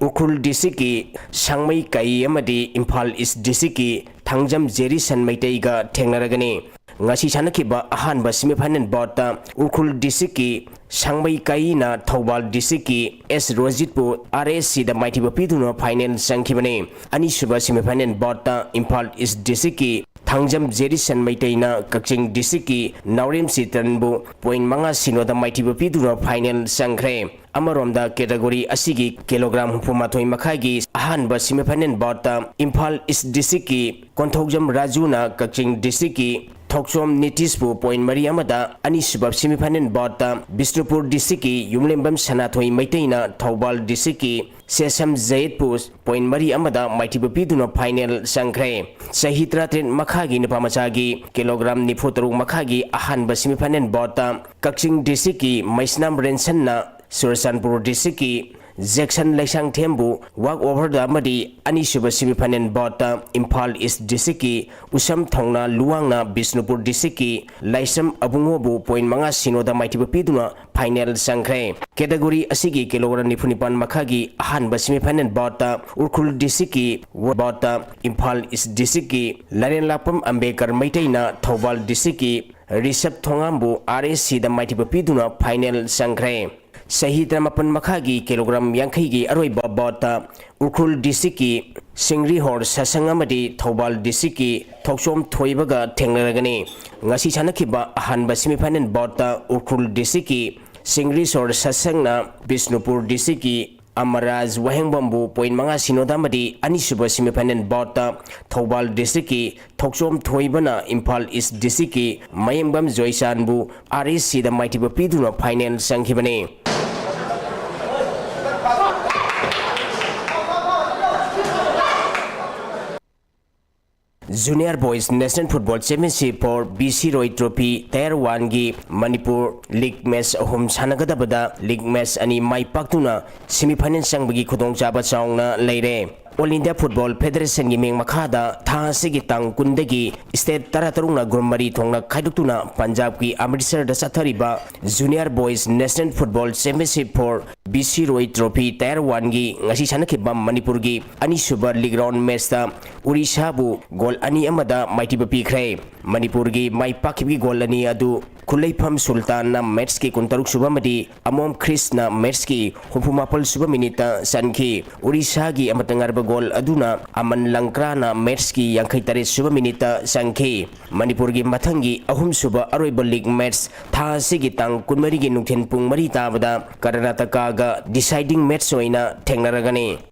ꯎꯈ꯭ꯔꯨꯜ district ꯀꯤ ꯁꯥꯡꯃꯩ ꯀꯥꯏ ꯑꯃꯗꯤ ꯏꯝꯐꯥꯜ East district ꯀꯤ ꯊꯥꯡꯖꯝ ꯖꯦꯔꯤꯁꯟ ꯃꯩꯇꯩꯒ ꯊꯦꯡꯅꯔꯒꯅꯤ꯫ ꯉꯁꯤ ꯁꯥꯟꯅꯈꯤꯕ ꯑꯍꯥꯟꯕ semifinal bout ꯎꯈ꯭ꯔꯨꯜ district ꯀꯤ ꯁꯥꯡꯃꯩ ꯀꯥꯏꯅ ꯊꯧꯕꯥꯜ district ꯀꯤ ꯑꯦꯁ ꯔꯣꯖꯤꯠꯄꯨ RSC ꯗ ꯃꯥꯏꯊꯤꯕ ꯄꯤꯗꯨꯅ final ꯆꯪꯈꯤꯕꯅꯤ꯫ ꯑꯅꯤꯁꯨꯕ semifinal bout Imphal East district ꯀꯤ ꯊꯥꯡꯖꯝ ꯖꯦꯔꯤꯁꯟ ꯃꯩꯇꯩꯅ ꯀꯛꯆꯤꯡ district ꯀꯤ ꯅꯥꯎꯔꯦꯝ ꯆꯤꯇ꯭ꯔꯟꯕꯨ point ꯃꯉꯥ ꯁꯤꯅꯣꯗ ꯃꯥꯏꯊꯤꯕ ꯄꯤꯗꯨꯅ final ꯆꯪꯈ꯭ꯔꯦ꯫ ꯑꯃꯔꯣꯝꯗ category ꯑꯁꯤꯒꯤ ꯀꯤꯂꯣꯒ꯭ꯔꯥꯝ ꯍꯨꯝꯐꯨ ꯃꯥꯊꯣꯏ ꯃꯈꯥꯏꯒꯤ ꯑꯍꯥꯟꯕ semifinal bout Imphal East district ꯀꯤ ꯀꯣꯟꯊꯧꯖꯝ ꯔꯥꯖꯨꯅ ꯀꯛꯆꯤꯡ district ꯀꯤ ꯊꯣꯛꯆꯣꯝ ꯅꯤꯇꯤꯁꯄꯨ point ꯃꯔꯤ ꯑꯃꯗ, ꯑꯅꯤꯁꯨꯕ semifinal bout ꯕꯤꯁꯅꯨꯄꯨꯔ district ꯀꯤ ꯌꯨꯝꯂꯦꯝꯕꯝ ꯁꯅꯥꯊꯣꯏ ꯃꯩꯇꯩꯅ ꯊꯧꯕꯥꯜ district ꯀꯤ ꯁꯦꯁꯝ ꯖꯌꯦꯠꯄꯨ point ꯃꯔꯤ ꯑꯃꯗ ꯃꯥꯏꯊꯤꯕ ꯄꯤꯗꯨꯅ final ꯆꯪꯈ꯭ꯔꯦ꯫ ꯆꯍꯤ ꯇꯔꯥꯇꯔꯦꯠ ꯃꯈꯥꯒꯤ ꯅꯨꯄꯥ ꯃꯆꯥꯒꯤ ꯀꯤꯂꯣꯒ꯭ꯔꯥꯝ ꯅꯤꯐꯨ ꯇꯔꯨꯛ ꯃꯈꯥꯒꯤ ꯑꯍꯥꯟꯕ semifinal bout ꯀꯛꯆꯤꯡ district ꯀꯤ ꯃꯩꯁꯅꯥꯝ ꯔꯦꯟꯁꯟꯅ ꯆꯨꯔꯆꯥꯟꯄꯨꯔ district ꯀꯤ ꯖꯦꯛꯁꯟ ꯂꯩꯁꯥꯡꯊꯦꯝꯕꯨ walk over ꯗ ꯑꯃꯗꯤ ꯑꯅꯤꯁꯨꯕ semifinal bout Imphal East district ꯀꯤ ꯎꯁꯝ ꯊꯧꯅꯥ ꯂꯨꯋꯥꯡꯅ ꯕꯤꯁꯅꯨꯄꯨꯔ district ꯀꯤ ꯂꯥꯏꯁ꯭ꯔꯝ ꯑꯕꯨꯡꯉꯣꯕꯨ point ꯃꯉꯥ ꯁꯤꯅꯣꯗ ꯃꯥꯏꯊꯤꯕ ꯄꯤꯗꯨꯅ final ꯆꯪꯈ꯭ꯔꯦ꯫ Category ꯑꯁꯤꯒꯤ ꯀꯤꯂꯣꯒ꯭ꯔꯥꯝ ꯅꯤꯐꯨ ꯅꯤꯄꯥꯟ ꯃꯈꯥꯒꯤ ꯑꯍꯥꯟꯕ semifinal bout ꯎꯈ꯭ꯔꯨꯜ district ꯀꯤ bout ꯏꯝꯐꯥꯜ East district ꯀꯤ ꯂꯥꯏꯔꯦꯟꯂꯥꯛꯄꯝ ꯑꯝꯕꯦꯗꯀꯔ ꯃꯩꯇꯩꯅ ꯊꯧꯕꯥꯜ district ꯀꯤ ꯔꯤꯁꯕ ꯊꯣꯉꯥꯝꯕꯨ RSC ꯗ ꯃꯥꯏꯊꯤꯕ ꯄꯤꯗꯨꯅ final ꯆꯪꯈ꯭ꯔꯦ꯫ ꯆꯍꯤ ꯇꯔꯥꯃꯥꯄꯟ ꯃꯈꯥꯒꯤ ꯀꯤꯂꯣꯒ꯭ꯔꯥꯝ ꯌꯥꯡꯈꯩꯒꯤ ꯑꯔꯣꯏꯕ bout ꯎꯈ꯭ꯔꯨꯜ district ꯀꯤ ꯁꯤꯡꯔꯤꯍꯣꯔ ꯁꯁꯪ ꯑꯃꯗꯤ ꯊꯧꯕꯥꯜ district ꯀꯤ ꯊꯣꯛꯆꯣꯝ ꯊꯣꯏꯕꯒ ꯊꯦꯡꯅꯔꯒꯅꯤ꯫ ꯉꯁꯤ ꯁꯥꯟꯅꯈꯤꯕ ꯑꯍꯥꯟꯕ semifinal bout ꯎꯈ꯭ꯔꯨꯜ district ꯀꯤ ꯁꯤꯡꯔꯤꯁꯣꯔ ꯁꯁꯪꯅ ꯕꯤꯁꯅꯨꯄꯨꯔ district ꯀꯤ ꯑꯃꯔꯥꯖ ꯋꯥꯍꯦꯡꯕꯝꯕꯨ point ꯃꯉꯥ ꯁꯤꯅꯣꯗ ꯑꯃꯗꯤ ꯑꯅꯤꯁꯨꯕ semifinal bout ꯊꯧꯕꯥꯜ district ꯀꯤ ꯊꯣꯛꯆꯣꯝ ꯊꯣꯏꯕꯅ ꯏꯝꯐꯥꯜ East district ꯀꯤ ꯃꯌꯦꯡꯕꯝ ꯖꯣꯏꯆꯥꯟꯕꯨ RSC ꯗ ꯃꯥꯏꯊꯤꯕ ꯄꯤꯗꯨꯅ final ꯆꯪꯈꯤꯕꯅꯤ꯫ Junior Boys National Football Championship for B C Roy Trophy Tier one ꯒꯤ ꯃꯅꯤꯄꯨꯔ league match ꯑꯍꯨꯝ ꯁꯥꯟꯅꯒꯗꯕꯗ league match ꯑꯅꯤ ꯃꯥꯏ ꯄꯥꯛꯇꯨꯅ semifinal ꯆꯪꯕꯒꯤ ꯈꯨꯗꯣꯡꯆꯥꯕ ꯆꯥꯎꯅ ꯂꯩꯔꯦ꯫ All India Football Federationꯒꯤ ꯃꯤꯡ ꯃꯈꯥꯗ ꯊꯥ ꯑꯁꯤꯒꯤ ꯇꯥꯡ ꯀꯨꯟꯗꯒꯤ state ꯇꯔꯥꯇꯔꯨꯛꯅ group ꯃꯔꯤ ꯊꯣꯛꯅ ꯈꯥꯏꯗꯣꯛꯇꯨꯅ ꯄꯟꯖꯥꯕꯀꯤ ꯑꯃ꯭ꯔꯤꯠꯁꯔꯗ ꯆꯠꯊꯔꯤꯕ Junior Boys National Football Championship for B C Roy Trophy Tier Oneꯒꯤ ꯉꯁꯤ ꯁꯥꯟꯅꯈꯤꯕ ꯃꯅꯤꯄꯨꯔꯒꯤ ꯑꯅꯤꯁꯨꯕ league round matchꯇ ꯎꯔꯤꯁꯥꯕꯨ goal ꯑꯅꯤ ꯑꯃꯗ ꯃꯥꯏꯊꯤꯕ ꯄꯤꯈ꯭ꯔꯦ꯫ ꯃꯅꯤꯄꯨꯔꯒꯤ ꯃꯥꯏ ꯄꯥꯛꯈꯤꯕꯒꯤ goal ꯑꯅꯤ ꯑꯗꯨ ꯈꯨꯂꯩꯐꯝ ꯁꯨꯜꯇꯥꯟꯅ matchꯀꯤ ꯀꯨꯟꯇꯔꯨꯛ ꯁꯨꯕ ꯑꯃꯗꯤ ꯑꯃꯣꯝ ꯈ꯭ꯔꯤꯁꯅ matchꯀꯤ ꯍꯨꯝꯐꯨ ꯃꯥꯄꯜ ꯁꯨꯕ minuteꯇ ꯆꯟꯈꯤ꯫ ꯎꯔꯤꯁꯥꯒꯤ ꯑꯃꯇ ꯉꯥꯏꯔꯕ goal ꯑꯗꯨꯅ ꯑꯃꯟ ꯂꯪꯀ꯭ꯔꯥꯅ matchꯀꯤ ꯌꯥꯡꯈꯩ ꯇꯔꯦꯠ ꯁꯨꯕ minuteꯇ ꯆꯟꯈꯤ꯫ ꯃꯅꯤꯄꯨꯔꯒꯤ ꯃꯊꯪꯒꯤ ꯑꯍꯨꯝꯁꯨꯕ ꯑꯔꯣꯏꯕ league match ꯊꯥ ꯑꯁꯤꯒꯤ ꯇꯥꯡ ꯀꯨꯟꯃꯔꯤꯒꯤ ꯅꯨꯡꯊꯤꯜ ꯄꯨꯡ ꯃꯔꯤ ꯇꯥꯕꯗ ꯀꯔꯅꯥꯇꯀꯥꯒ deciding match ꯑꯣꯏꯅ ꯊꯦꯡꯅꯔꯒꯅꯤ꯫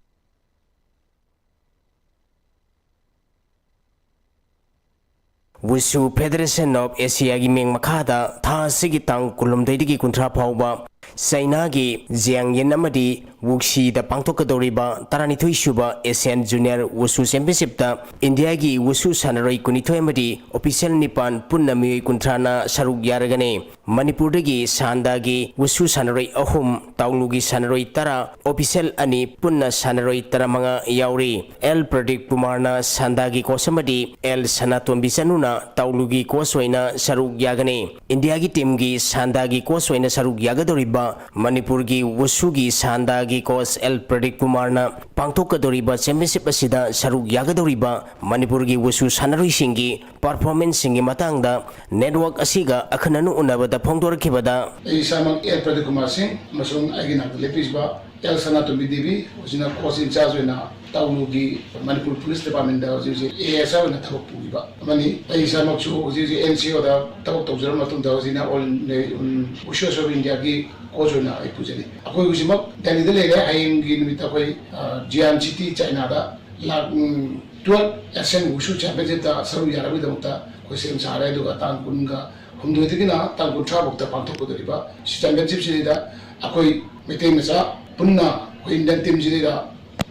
Wushu Federation of Asiaꯒꯤ ꯃꯤꯡ ꯃꯈꯥꯗ ꯊꯥ ꯑꯁꯤꯒꯤ ꯇꯥꯡ ꯀꯨꯟꯍꯨꯝꯗꯣꯏꯗꯒꯤ ꯀꯨꯟꯊ꯭ꯔꯥ ꯐꯥꯎꯕ ꯆꯩꯅꯥꯒꯤ ꯖꯤꯌꯥꯡꯌꯤꯟ ꯑꯃꯗꯤ ꯋꯨꯛꯁꯤꯗ ꯄꯥꯡꯊꯣꯛꯀꯗꯧꯔꯤꯕ ꯇꯔꯥꯅꯤꯊꯣꯏ ꯁꯨꯕ Asian Junior Wushu Championshipꯇ ꯏꯟꯗꯤꯌꯥꯒꯤ ꯋꯨꯁꯨ ꯁꯥꯟꯅꯔꯣꯏ ꯀꯨꯟꯅꯤꯊꯣꯏ ꯑꯃꯗꯤ official ꯅꯤꯄꯥꯟ ꯄꯨꯟꯅ ꯃꯤꯑꯣꯏ ꯀꯨꯟꯊ꯭ꯔꯥꯅ ꯁꯔꯨꯛ ꯌꯥꯔꯒꯅꯤ꯫ ꯃꯅꯤꯄꯨꯔꯗꯒꯤ ꯁꯥꯟꯗꯥꯒꯤ ꯋꯨꯁꯨ ꯁꯥꯟꯅꯔꯣꯏ ꯑꯍꯨꯝ, ꯇꯥꯎꯂꯨꯒꯤ ꯁꯥꯟꯅꯔꯣꯏ ꯇꯔꯥ, official ꯑꯅꯤ, ꯄꯨꯟꯅ ꯁꯥꯟꯅꯔꯣꯏ ꯇꯔꯥꯃꯉꯥ ꯌꯥꯎꯔꯤ꯫ ꯑꯦꯜ ꯄ꯭ꯔꯗꯤꯞ ꯀꯨꯃꯥꯔꯅ ꯁꯥꯟꯗꯥꯒꯤ coach ꯑꯃꯗꯤ ꯑꯦꯜ ꯁꯅꯥꯇꯣꯝꯕꯤ ꯆꯅꯨꯅ ꯇꯥꯎꯂꯨꯒꯤ coach ꯑꯣꯏꯅ ꯁꯔꯨꯛ ꯌꯥꯒꯅꯤ꯫ ꯏꯟꯗꯤꯌꯥꯒꯤ teamꯒꯤ ꯁꯥꯟꯗꯥꯒꯤ coach ꯑꯣꯏꯅ ꯁꯔꯨꯛ ꯌꯥꯒꯗꯧꯔꯤꯕ ꯃꯅꯤꯄꯨꯔꯒꯤ ꯋꯨꯁꯨꯒꯤ ꯁꯥꯟꯗꯥꯒꯤ coach ꯑꯦꯜ ꯄ꯭ꯔꯗꯤꯞ ꯀꯨꯃꯥꯔꯅ ꯄꯥꯡꯊꯣꯛꯀꯗꯧꯔꯤꯕ championship ꯑꯁꯤꯗ ꯁꯔꯨꯛ ꯌꯥꯒꯗꯧꯔꯤꯕ ꯃꯅꯤꯄꯨꯔꯒꯤ ꯋꯨꯁꯨ ꯁꯥꯟꯅꯔꯣꯏꯁꯤꯡꯒꯤ performanceꯁꯤꯡꯒꯤ ꯃꯇꯥꯡꯗ network ꯑꯁꯤꯒ ꯑꯈꯟꯅꯅ ꯎꯅꯕꯗ ꯐꯣꯡꯗꯣꯔꯛꯈꯤꯕꯗ, ꯑꯩ ꯏꯁꯥꯃꯛ ꯑꯦꯜ ꯄ꯭ꯔꯗꯤꯞ ꯀꯨꯃꯥꯔ ꯁꯤꯡ ꯑꯃꯁꯨꯡ ꯑꯩꯒꯤ ꯅꯥꯛꯇ ꯂꯦꯞꯄꯤꯕ ꯑꯦꯜ ꯁꯅꯥꯇꯣꯝꯕꯤ ꯗꯦꯕꯤ, ꯍꯧꯖꯤꯛꯅ coach in charge ꯑꯣꯏꯅ ꯇꯥꯎꯂꯨꯒꯤ ꯃꯅꯤꯄꯨꯔ ꯄꯨꯂꯤꯁ departmentꯇ ꯍꯧꯖꯤꯛ ꯍꯧꯖꯤꯛ A S I ꯑꯣꯏꯅ ꯊꯕꯛ ꯄꯨꯔꯤꯕ ꯑꯃꯅꯤ꯫ ꯑꯩ ꯏꯁꯥꯃꯛꯁꯨ ꯍꯧꯖꯤꯛ ꯍꯧꯖꯤꯛ N C Oꯗ ꯊꯕꯛ ꯇꯧꯖꯔꯕ ꯃꯇꯨꯡꯗ ꯍꯧꯖꯤꯛꯅ All India, um, Wushu Association of Indiaꯒꯤ coach ꯑꯣꯏꯅ ꯑꯩ ꯄꯨꯖꯔꯤ꯫ ꯑꯩꯈꯣꯏ ꯍꯧꯖꯤꯛꯃꯛ ꯗꯦꯜꯂꯤꯗ ꯂꯩꯔꯦ꯫ ꯍꯌꯦꯡꯒꯤ ꯅꯨꯃꯤꯠꯇ ꯑꯩꯈꯣꯏ, ꯑ, Jian City, ꯆꯥꯏꯅꯥꯗ ꯂꯥꯛ, ꯎꯝ, twelve Asian Wushu Championshipꯇ ꯁꯔꯨꯛ ꯌꯥꯅꯕꯒꯤꯗꯃꯛꯇ ꯑꯩꯈꯣꯏ ꯁꯦꯝ ꯁꯥꯔꯦ꯫ ꯑꯗꯨꯒ ꯇꯥꯡ ꯀꯨꯟꯒ ꯍꯨꯝꯗꯣꯏꯗꯒꯤꯅ ꯇꯥꯡ ꯀꯨꯟꯊ꯭ꯔꯥ ꯐꯥꯎꯗ ꯄꯥꯡꯊꯣꯛꯀꯗꯧꯔꯤꯕ ꯁꯤ championshipꯁꯤꯗꯩꯗ ꯑꯩꯈꯣꯏ ꯃꯩꯇꯩ ꯃꯆꯥ ꯄꯨꯟꯅ ꯑꯩꯈꯣꯏ Indian teamꯁꯤꯗꯩꯗ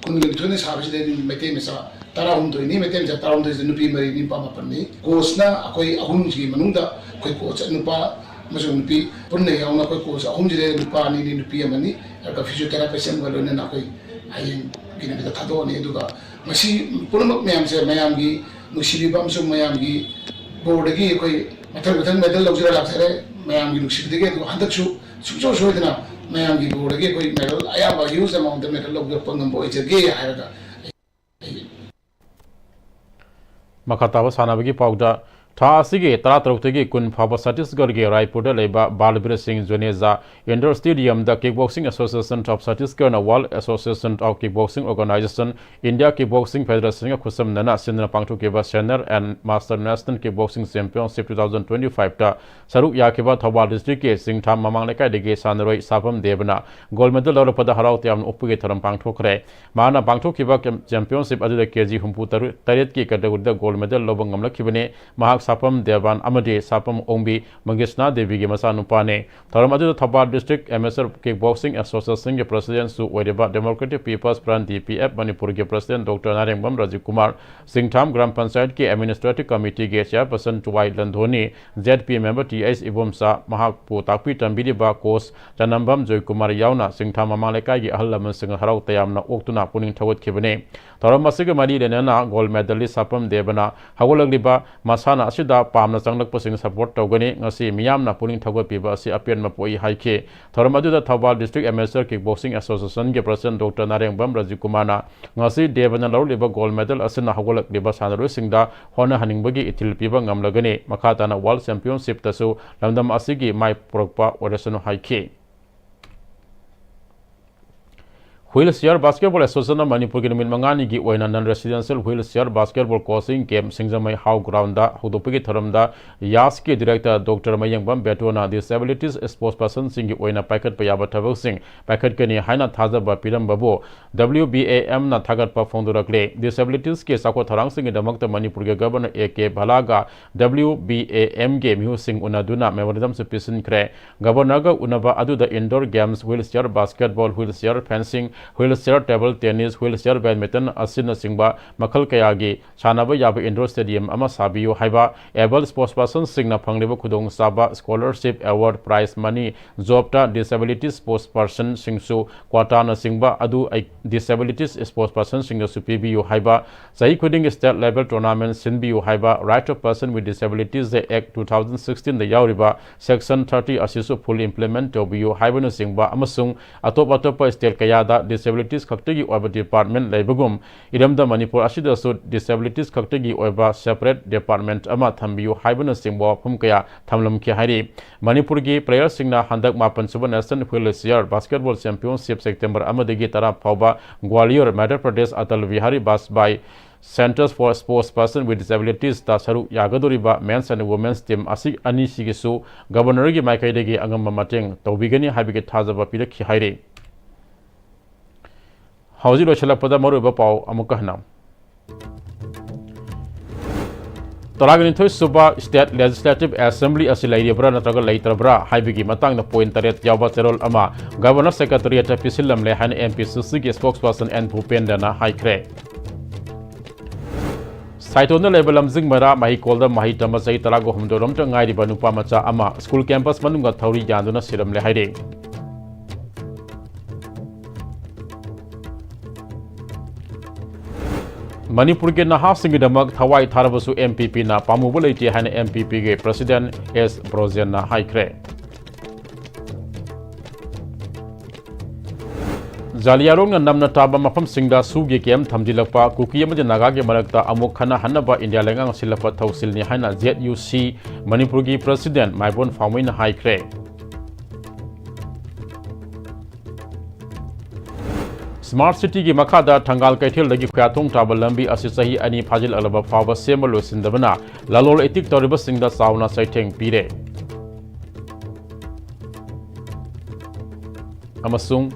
ꯀꯨꯟꯒ ꯅꯤꯊꯣꯏꯅ ꯁꯥꯕꯁꯤꯗꯩꯗ ꯃꯩꯇꯩ ꯃꯆꯥ ꯇꯔꯥꯍꯨꯝꯗꯣꯏꯅꯤ꯫ ꯃꯩꯇꯩ ꯃꯆꯥ ꯇꯔꯥꯍꯨꯝꯗꯣꯏꯁꯤꯗ ꯅꯨꯄꯤ ꯃꯔꯤꯅꯤ, ꯅꯨꯄꯥ ꯃꯥꯄꯟꯅꯤ꯫ Coachꯅ ꯑꯩꯈꯣꯏ ꯑꯍꯨꯝꯁꯤꯒꯤ ꯃꯅꯨꯡꯗ ꯑꯩꯈꯣꯏ coach ꯅꯨꯄꯥ ꯑꯃꯁꯨꯡ ꯅꯨꯄꯤ ꯄꯨꯟꯅ ꯌꯥꯎꯅ ꯑꯩꯈꯣꯏ coach ꯑꯍꯨꯝꯁꯤꯗꯩꯗ ꯅꯨꯄꯥ ꯑꯅꯤꯅꯤ, ꯅꯨꯄꯤ ꯑꯃꯅꯤ, ꯑꯗꯨꯒ physiotherapist ꯑꯃꯒ ꯂꯣꯏꯅꯅ ꯑꯩꯈꯣꯏ ꯍꯌꯦꯡꯒꯤ ꯅꯨꯃꯤꯠꯇ ꯊꯥꯗꯣꯛꯑꯅꯤ꯫ ꯑꯗꯨꯒ ꯃꯁꯤ ꯄꯨꯝꯅꯃꯛ ꯃꯌꯥꯝꯁꯦ ꯃꯌꯥꯝꯒꯤ ꯅꯨꯡꯁꯤꯕꯤꯕ ꯑꯃꯁꯨꯡ ꯃꯌꯥꯝꯒꯤ ꯕꯣꯔꯗꯒꯤ ꯑꯩꯈꯣꯏ ꯃꯊꯪ ꯃꯊꯪ ꯃꯦꯗꯜ ꯂꯧꯖꯔ ꯂꯥꯛꯆꯔꯦ꯫ ꯃꯌꯥꯝꯒꯤ ꯅꯨꯡꯁꯤꯕꯗꯒꯤ ꯑꯗꯨꯒ ꯍꯟꯗꯛꯁꯨ ꯁꯨꯡꯁꯣꯏ ꯁꯣꯏꯗꯅ ꯃꯌꯥꯝꯒꯤ ꯕꯣꯔꯗꯒꯤ ꯑꯩꯈꯣꯏ ꯃꯦꯗꯜ ꯑꯌꯥꯝꯕ huge amount ꯃꯦꯗꯜ ꯂꯧꯕꯤꯔꯛꯄ ꯉꯝꯕ ꯑꯣꯏꯖꯒꯦ ꯍꯥꯏꯔꯒ ꯑꯩ ꯃꯈꯥ ꯇꯥꯕ ꯁꯥꯟꯅꯕꯒꯤ ꯄꯥꯎꯗ, ꯊꯥ ꯑꯁꯤꯒꯤ ꯇꯔꯥꯇꯔꯨꯛꯇꯒꯤ ꯀꯨꯟ ꯐꯥꯎꯕ ꯁꯠꯇꯤꯁꯒꯔꯒꯤ ꯔꯥꯏꯄꯨꯔꯗ ꯂꯩꯕ ꯕꯥꯜꯕꯤꯔ ꯁꯤꯡ ꯖꯨꯅꯦꯖꯥ Indore ꯁ꯭ꯇꯦꯗꯤꯌꯝꯗ Kickboxing Association of Chhattisgarhꯅ World Association of Kickboxing Organization, India Kickboxing Federationꯒ ꯈꯨꯠꯁꯝꯅꯅ ꯁꯤꯟꯗꯨꯅ ꯄꯥꯡꯊꯣꯛꯈꯤꯕ Senior and Master National Kickboxing Championship two thousand twenty fiveꯇ ꯁꯔꯨꯛ ꯌꯥꯈꯤꯕ ꯊꯧꯕꯥꯜ ꯗꯤꯁꯇ꯭ꯔꯤꯛꯀꯤ ꯆꯤꯡꯊꯥꯝ ꯃꯃꯥꯡ ꯂꯩꯀꯥꯏꯗꯒꯤ ꯁꯥꯟꯅꯔꯣꯏ ꯁꯥꯐꯝ ꯗꯦꯕꯅ ꯒꯣꯜ ꯃꯦꯗꯜ ꯂꯧꯔꯛꯄꯗ ꯍꯔꯥꯎ ꯇꯌꯥꯝꯅ ꯑꯣꯛꯄꯒꯤ ꯊꯧꯔꯝ ꯄꯥꯡꯊꯣꯛꯈ꯭ꯔꯦ꯫ ꯃꯍꯥꯛꯅ ꯄꯥꯡꯊꯣꯛꯈꯤꯕ ꯀꯦꯝ-, ꯆꯦꯝꯄꯤꯌꯟꯁꯤꯞ ꯑꯗꯨꯗ ꯀꯦ ꯖꯤ ꯍꯨꯝꯐꯨ ꯇꯔꯦꯠꯀꯤ ꯀꯦꯇꯦꯒꯣꯔꯤꯗ ꯒꯣꯜ ꯃꯦꯗꯜ ꯂꯧꯕ ꯉꯝꯂꯛꯈꯤꯕꯅꯤ꯫ ꯃꯍꯥꯛ ꯁꯥꯐꯝ ꯗꯦꯕꯥꯟ ꯑꯃꯗꯤ ꯁꯥꯐꯝ ꯑꯣꯡꯕꯤ ꯃꯪꯒꯤꯁꯅꯥ ꯗꯦꯕꯤꯒꯤ ꯃꯆꯥꯅꯨꯄꯥꯅꯤ꯫ ꯊꯧꯔꯝ ꯑꯗꯨꯗ Thoubal district amateur kick boxing ꯑꯦꯁꯣꯁꯤꯌꯦꯁꯟꯒꯤ ꯄ꯭ꯔꯁꯤꯗꯦꯟꯠꯁꯨ ꯑꯣꯏꯔꯤꯕ ꯗꯦꯃꯣꯀ꯭ꯔꯦꯇꯤꯛ ꯄꯤꯄꯜꯁ ꯐ꯭ꯔꯟꯠ, ꯗꯤ ꯄꯤ ꯑꯦꯐ, ꯃꯅꯤꯄꯨꯔꯒꯤ president doctor Narengbam Rajiv Kumar, ꯆꯤꯡꯊꯥꯝ gram ꯄꯟꯆꯥꯌꯠꯀꯤ ꯑꯦꯗꯃꯤꯅꯤꯁꯇ꯭ꯔꯦꯇꯤꯚ ꯀꯃꯤꯇꯤꯒꯤ ꯆꯦꯌꯔꯄꯔꯁꯟ ꯆꯨꯋꯥꯏ ꯂꯟꯙꯣꯅꯤ, ꯖꯦꯗ ꯄꯤ ꯃꯦꯝꯕꯔ ꯇꯤ ꯑꯩꯆ ꯏꯕꯣꯝꯆꯥ, ꯃꯍꯥꯛꯄꯨ ꯇꯥꯛꯄꯤ ꯇꯝꯕꯤꯔꯤꯕ ꯀꯣꯆ ꯆꯅꯝꯕꯝ ꯖꯣꯏꯀꯨꯃꯥꯔ ꯌꯥꯎꯅ ꯆꯤꯡꯊꯥꯝ ꯃꯃꯥꯡ ꯂꯩꯀꯥꯏꯒꯤ ꯑꯍꯜ ꯂꯃꯟꯁꯤꯡꯅ ꯍꯔꯥꯎ ꯇꯌꯥꯝꯅ ꯑꯣꯛꯇꯨꯅ ꯄꯨꯛꯅꯤꯡ ꯊꯧꯒꯠꯈꯤꯕꯅꯤ꯫ ꯊꯧꯔꯝ ꯑꯁꯤꯒ ꯃꯔꯤ ꯂꯩꯅꯅ ꯒꯣꯜꯗ ꯃꯦꯗꯜꯂꯤꯁ ꯁꯥꯄꯝ ꯗꯦꯕꯅ ꯍꯧꯒꯠꯂꯛꯂꯤꯕ ꯃꯁꯥꯟꯅ ꯑꯁꯤꯗ ꯄꯥꯝꯅ ꯆꯪꯂꯛꯄꯁꯤꯡ ꯁꯄꯣꯔꯠ ꯇꯧꯒꯅꯤ꯫ ꯉꯁꯤ ꯃꯤꯌꯥꯝꯅ ꯄꯨꯛꯅꯤꯡ ꯊꯧꯒꯠꯄꯤꯕ ꯑꯁꯤ ꯑꯄꯦꯟꯕ ꯄꯣꯛꯏ ꯍꯥꯏꯈꯤ꯫ ꯊꯧꯔꯝ ꯑꯗꯨꯗ Thoubal district amateur kick boxing ꯑꯦꯁꯣꯁꯤꯌꯦꯁꯟꯒꯤ ꯄ꯭ꯔꯁꯤꯗꯦꯟꯠ ꯗꯣꯛꯇꯔ ꯅꯥꯔꯦꯡꯕꯝ ꯔꯥꯖꯤꯕ ꯀꯨꯃꯥꯔꯅ ꯉꯁꯤ ꯗꯦꯕꯅ ꯂꯧꯔꯛꯂꯤꯕ ꯒꯣꯜꯗ ꯃꯦꯗꯜ ꯑꯁꯤꯅ ꯍꯧꯒꯠꯂꯛꯂꯤꯕ ꯁꯥꯟꯅꯔꯣꯏꯁꯤꯡꯗ ꯍꯣꯠꯅꯍꯟꯅꯤꯡꯕꯒꯤ ꯏꯊꯤꯜ ꯄꯤꯕ ꯉꯝꯂꯒꯅꯤ꯫ ꯃꯈꯥ ꯇꯥꯅ ꯋꯥꯔꯜꯗ ꯆꯦꯝꯄꯤꯌꯟꯁꯤꯞꯇꯁꯨ ꯂꯝꯗꯝ ꯑꯁꯤꯒꯤ ꯃꯥꯏ ꯄꯨꯔꯛꯄ ꯑꯣꯏꯔꯁꯅꯨ ꯍꯥꯏꯈꯤ꯫ Wheelchair Basketball Association of ꯃꯅꯤꯄꯨꯔꯒꯤ ꯅꯨꯃꯤꯠ ꯃꯉꯥꯅꯤꯒꯤ ꯑꯣꯏꯅ non residential wheelchair basketball coaching camp ꯁꯤꯡꯖꯃꯩ ꯍꯥꯎ ꯒ꯭ꯔꯥꯎꯟꯗ ꯍꯧꯗꯣꯛꯄꯒꯤ ꯊꯧꯔꯝꯗ ꯌꯥꯁꯀꯤ ꯗꯤꯔꯦꯛꯇꯔ ꯗꯣꯛꯇꯔ ꯃꯌꯦꯡꯕꯝ ꯕꯦꯇꯣꯅ ꯗꯤꯁꯑꯦꯕꯤꯂꯤꯇꯤꯁ ꯁ꯭ꯄꯣꯔꯠꯁ ꯄꯔꯁꯟꯁꯤꯡꯒꯤ ꯑꯣꯏꯅ ꯄꯥꯏꯈꯠꯄ ꯌꯥꯕ ꯊꯕꯛꯁꯤꯡ ꯄꯥꯏꯈꯠꯀꯅꯤ ꯍꯥꯏꯅ ꯊꯥꯖꯕ ꯄꯤꯔꯝꯕꯕꯨ ꯗꯕ꯭ꯂꯤꯎ ꯕꯤ ꯑꯦ ꯑꯦꯝꯅ ꯊꯥꯒꯠꯄ ꯐꯣꯡꯗꯣꯔꯛꯂꯤ꯫ ꯗꯤꯁꯑꯦꯕꯤꯂꯤꯇꯤꯁꯀꯤ ꯆꯥꯎꯈꯠ ꯊꯧꯔꯥꯡꯁꯤꯡꯒꯤꯗꯃꯛꯇ ꯃꯅꯤꯄꯨꯔꯒꯤ ꯒꯕꯔꯅꯔ ꯑꯦ ꯀꯦ ꯚꯂꯥꯒ ꯗꯕ꯭ꯂꯤꯎ ꯕꯤ ꯑꯦ ꯑꯦꯝꯒꯤ ꯃꯤꯍꯨꯠꯁꯤꯡ ꯎꯅꯗꯨꯅ ꯃꯦꯃꯣꯔꯦꯟꯗꯝꯁꯨ ꯄꯤꯁꯤꯟꯈ꯭ꯔꯦ꯫ ꯒꯕꯔꯅꯔꯒ ꯎꯅꯕ ꯑꯗꯨꯗ indoor games, wheelchair basketball, wheelchair fencing, wheelchair table tennis, wheelchair badminton ꯑꯁꯤꯅꯆꯤꯡꯕ ꯃꯈꯜ ꯀꯌꯥꯒꯤ ꯁꯥꯟꯅꯕ ꯌꯥꯕ indoor stadium ꯑꯃ ꯁꯥꯕꯤꯌꯨ ꯍꯥꯏꯕ, able sports personꯁꯤꯡꯅ ꯐꯪꯂꯤꯕ ꯈꯨꯗꯣꯡꯆꯥꯕ, scholarship, award, prize money, jobꯇ disability sports personꯁꯤꯡꯁꯨ quotaꯅꯆꯤꯡꯕ ꯑꯗꯨ ꯑꯩ-, disability sports personꯁꯤꯡꯗꯁꯨ ꯄꯤꯕꯤꯌꯨ ꯍꯥꯏꯕ, ꯆꯍꯤ ꯈꯨꯗꯤꯡꯒꯤ state level tournament ꯁꯤꯟꯕꯤꯌꯨ ꯍꯥꯏꯕ, Right of Person with Disabilities Act two thousand sixteenꯗ ꯌꯥꯎꯔꯤꯕ section thirty ꯑꯁꯤꯁꯨ full implement ꯇꯧꯕꯤꯌꯨ ꯍꯥꯏꯕꯅꯆꯤꯡꯕ ꯑꯃꯁꯨꯡ ꯑꯇꯣꯞ ꯑꯇꯣꯞꯄ state ꯀꯌꯥꯗ disabilities ꯈꯛꯇꯒꯤ ꯑꯣꯏꯕ department ꯂꯩꯕꯒꯨꯝ, ꯏꯔꯝꯗꯝ ꯃꯅꯤꯄꯨꯔ ꯑꯁꯤꯗꯁꯨ disabilities ꯈꯛꯇꯒꯤ ꯑꯣꯏꯕ separate department ꯑꯃ ꯊꯝꯕꯤꯌꯨ ꯍꯥꯏꯕꯅꯆꯤꯡꯕ ꯋꯥꯐꯝ ꯀꯌꯥ ꯊꯝꯂꯝꯈꯤ ꯍꯥꯏꯔꯤ꯫ ꯃꯅꯤꯄꯨꯔꯒꯤ playerꯁꯤꯡꯅ ꯍꯟꯗꯛ ꯃꯥꯄꯟ ꯁꯨꯕ National Wheelchair Basketball Championship September ꯑꯃꯗꯒꯤ ꯇꯔꯥ ꯐꯥꯎꯕ Gwalior, Madhya Pradesh, Atal Bihari ꯕꯥꯖꯄꯥꯏ Centre for Sports Person with Disabilitiesꯇ ꯁꯔꯨꯛ ꯌꯥꯒꯗꯧꯔꯤꯕ men's and women's team ꯑꯁꯤ ꯑꯅꯤꯁꯤꯒꯤꯁꯨ Governorꯒꯤ ꯃꯥꯏꯀꯩꯗꯒꯤ ꯑꯉꯝꯕ ꯃꯇꯦꯡ ꯇꯧꯕꯤꯒꯅꯤ ꯍꯥꯏꯕꯒꯤ ꯊꯥꯖꯕ ꯄꯤꯔꯛꯈꯤ ꯍꯥꯏꯔꯤ꯫ ꯍꯧꯖꯤꯛ ꯂꯣꯏꯁꯤꯜꯂꯛꯄꯗ ꯃꯔꯨꯑꯣꯏꯕ ꯄꯥꯎ ꯑꯃꯨꯛꯀ ꯍꯟꯅ꯫ ꯇꯔꯥꯒ ꯅꯤꯊꯣꯏ ꯁꯨꯕ State Legislative Assembly ꯑꯁꯤ ꯂꯩꯔꯤꯕ꯭ꯔꯥ ꯅꯠꯇ꯭ꯔꯒ ꯂꯩꯇ꯭ꯔꯕ꯭ꯔꯥ ꯍꯥꯏꯕꯒꯤ ꯃꯇꯥꯡꯗ point ꯇꯔꯦꯠ ꯌꯥꯎꯕ ꯆꯦꯔꯣꯜ ꯑꯃ Governor Secretariatꯇ ꯄꯤꯁꯤꯜꯂꯝꯂꯦ ꯍꯥꯏꯅ MPCCꯒꯤ spokesperson ꯑꯦꯟ ꯚꯨꯄꯦꯟꯗ꯭ꯔꯅ ꯍꯥꯏꯈ꯭ꯔꯦ꯫ ꯁꯥꯏꯇꯣꯟꯗ ꯂꯩꯕ ꯂꯝꯖꯤꯡ ꯃꯩꯔꯥ ꯃꯍꯩꯀꯣꯜꯗ ꯃꯍꯩ ꯇꯝꯕ ꯆꯍꯤ ꯇꯔꯥꯒ ꯍꯨꯝꯗꯣꯏꯔꯣꯝꯇ ꯉꯥꯏꯔꯤꯕ ꯅꯨꯄꯥ ꯃꯆꯥ ꯑꯃ school campus ꯃꯅꯨꯡꯗ ꯊꯧꯔꯤ ꯌꯥꯟꯗꯨꯅ ꯁꯤꯔꯝꯂꯦ ꯍꯥꯏꯔꯤ꯫ ꯃꯅꯤꯄꯨꯔꯒꯤ ꯅꯍꯥꯁꯤꯡꯒꯤꯗꯃꯛ ꯊꯋꯥꯏ ꯊꯥꯔꯕꯁꯨ MPPꯅ ꯄꯥꯝꯃꯨꯕ ꯂꯩꯇꯦ ꯍꯥꯏꯅ MPPꯒꯤ President ꯑꯦꯁ ꯕ꯭ꯔꯣꯖꯦꯟꯅ ꯍꯥꯏꯈ꯭ꯔꯦ꯫ ꯖꯥꯂꯤꯌꯥꯔꯣꯡꯅ ꯅꯝꯅ ꯇꯥꯕ ꯃꯐꯝꯁꯤꯡꯗ ꯁꯨꯒꯤ camp ꯊꯝꯖꯤꯜꯂꯛꯄ, ꯀꯨꯀꯤ ꯑꯃꯗꯤ ꯅꯥꯒꯥꯒꯤ ꯃꯔꯛꯇ ꯑꯃꯨꯛ ꯈꯟꯅꯍꯟꯅꯕ ꯏꯟꯗꯤꯌꯥ ꯂꯩꯉꯥꯛꯅ ꯁꯤꯜꯂꯛꯄ ꯊꯧꯁꯤꯜꯅꯤ ꯍꯥꯏꯅ ZUC ꯃꯅꯤꯄꯨꯔꯒꯤ President ꯃꯥꯏꯕꯣꯟ ꯐꯥꯎꯃꯩꯅ ꯍꯥꯏꯈ꯭ꯔꯦ꯫ Smart Cityꯒꯤ ꯃꯈꯥꯗ ꯊꯪꯒꯥꯜ ꯀꯩꯊꯦꯜꯗꯒꯤ ꯈꯨꯌꯥꯊꯣꯡ ꯇꯥꯕ ꯂꯝꯕꯤ ꯑꯁꯤ ꯆꯍꯤ ꯑꯅꯤ ꯐꯥꯖꯤꯜꯂꯛꯂꯕ ꯐꯥꯎꯕ ꯁꯦꯝꯕ ꯂꯣꯏꯁꯤꯟꯗꯕꯅ ꯂꯂꯣꯟ ꯏꯇꯤꯛ ꯇꯧꯔꯤꯕꯁꯤꯡꯗ ꯆꯥꯎꯅ ꯆꯩꯊꯦꯡ ꯄꯤꯔꯦ꯫ ꯑꯃꯁꯨꯡ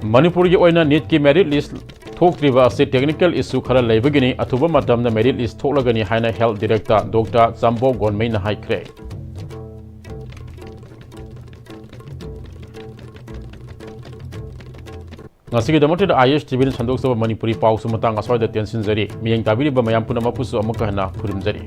ꯃꯅꯤꯄꯨꯔꯒꯤ ꯑꯣꯏꯅ NEETꯀꯤ merit list ꯊꯣꯛꯇ꯭ꯔꯤꯕ ꯑꯁꯤ technical issue ꯈꯔ ꯂꯩꯕꯒꯤꯅꯤ, ꯑꯊꯨꯕ ꯃꯇꯝꯗ merit list ꯊꯣꯛꯂꯒꯅꯤ ꯍꯥꯏꯅ Health Director Doctor ꯆꯝꯕꯣ ꯒꯣꯟꯃꯩꯅ ꯍꯥꯏꯈ꯭ꯔꯦ꯫ ꯉꯁꯤꯒꯤꯗꯃꯛꯇ ꯑꯥꯏ ꯑꯦꯁ ꯇꯤ ꯚꯤꯅ ꯁꯟꯗꯣꯛꯆꯕ ꯃꯅꯤꯄꯨꯔꯤ ꯄꯥꯎꯁꯨ ꯃꯇꯥꯡ ꯑꯁ꯭ꯋꯥꯏꯗ ꯇꯦꯟꯁꯤꯟꯖꯔꯤ꯫ ꯃꯤꯠꯌꯦꯡ ꯇꯥꯕꯤꯔꯤꯕ ꯃꯌꯥꯝ ꯄꯨꯝꯅꯃꯛꯄꯨꯁꯨ ꯑꯃꯨꯛꯀ ꯍꯟꯅ ꯈꯨꯔꯨꯝꯖꯔꯤ꯫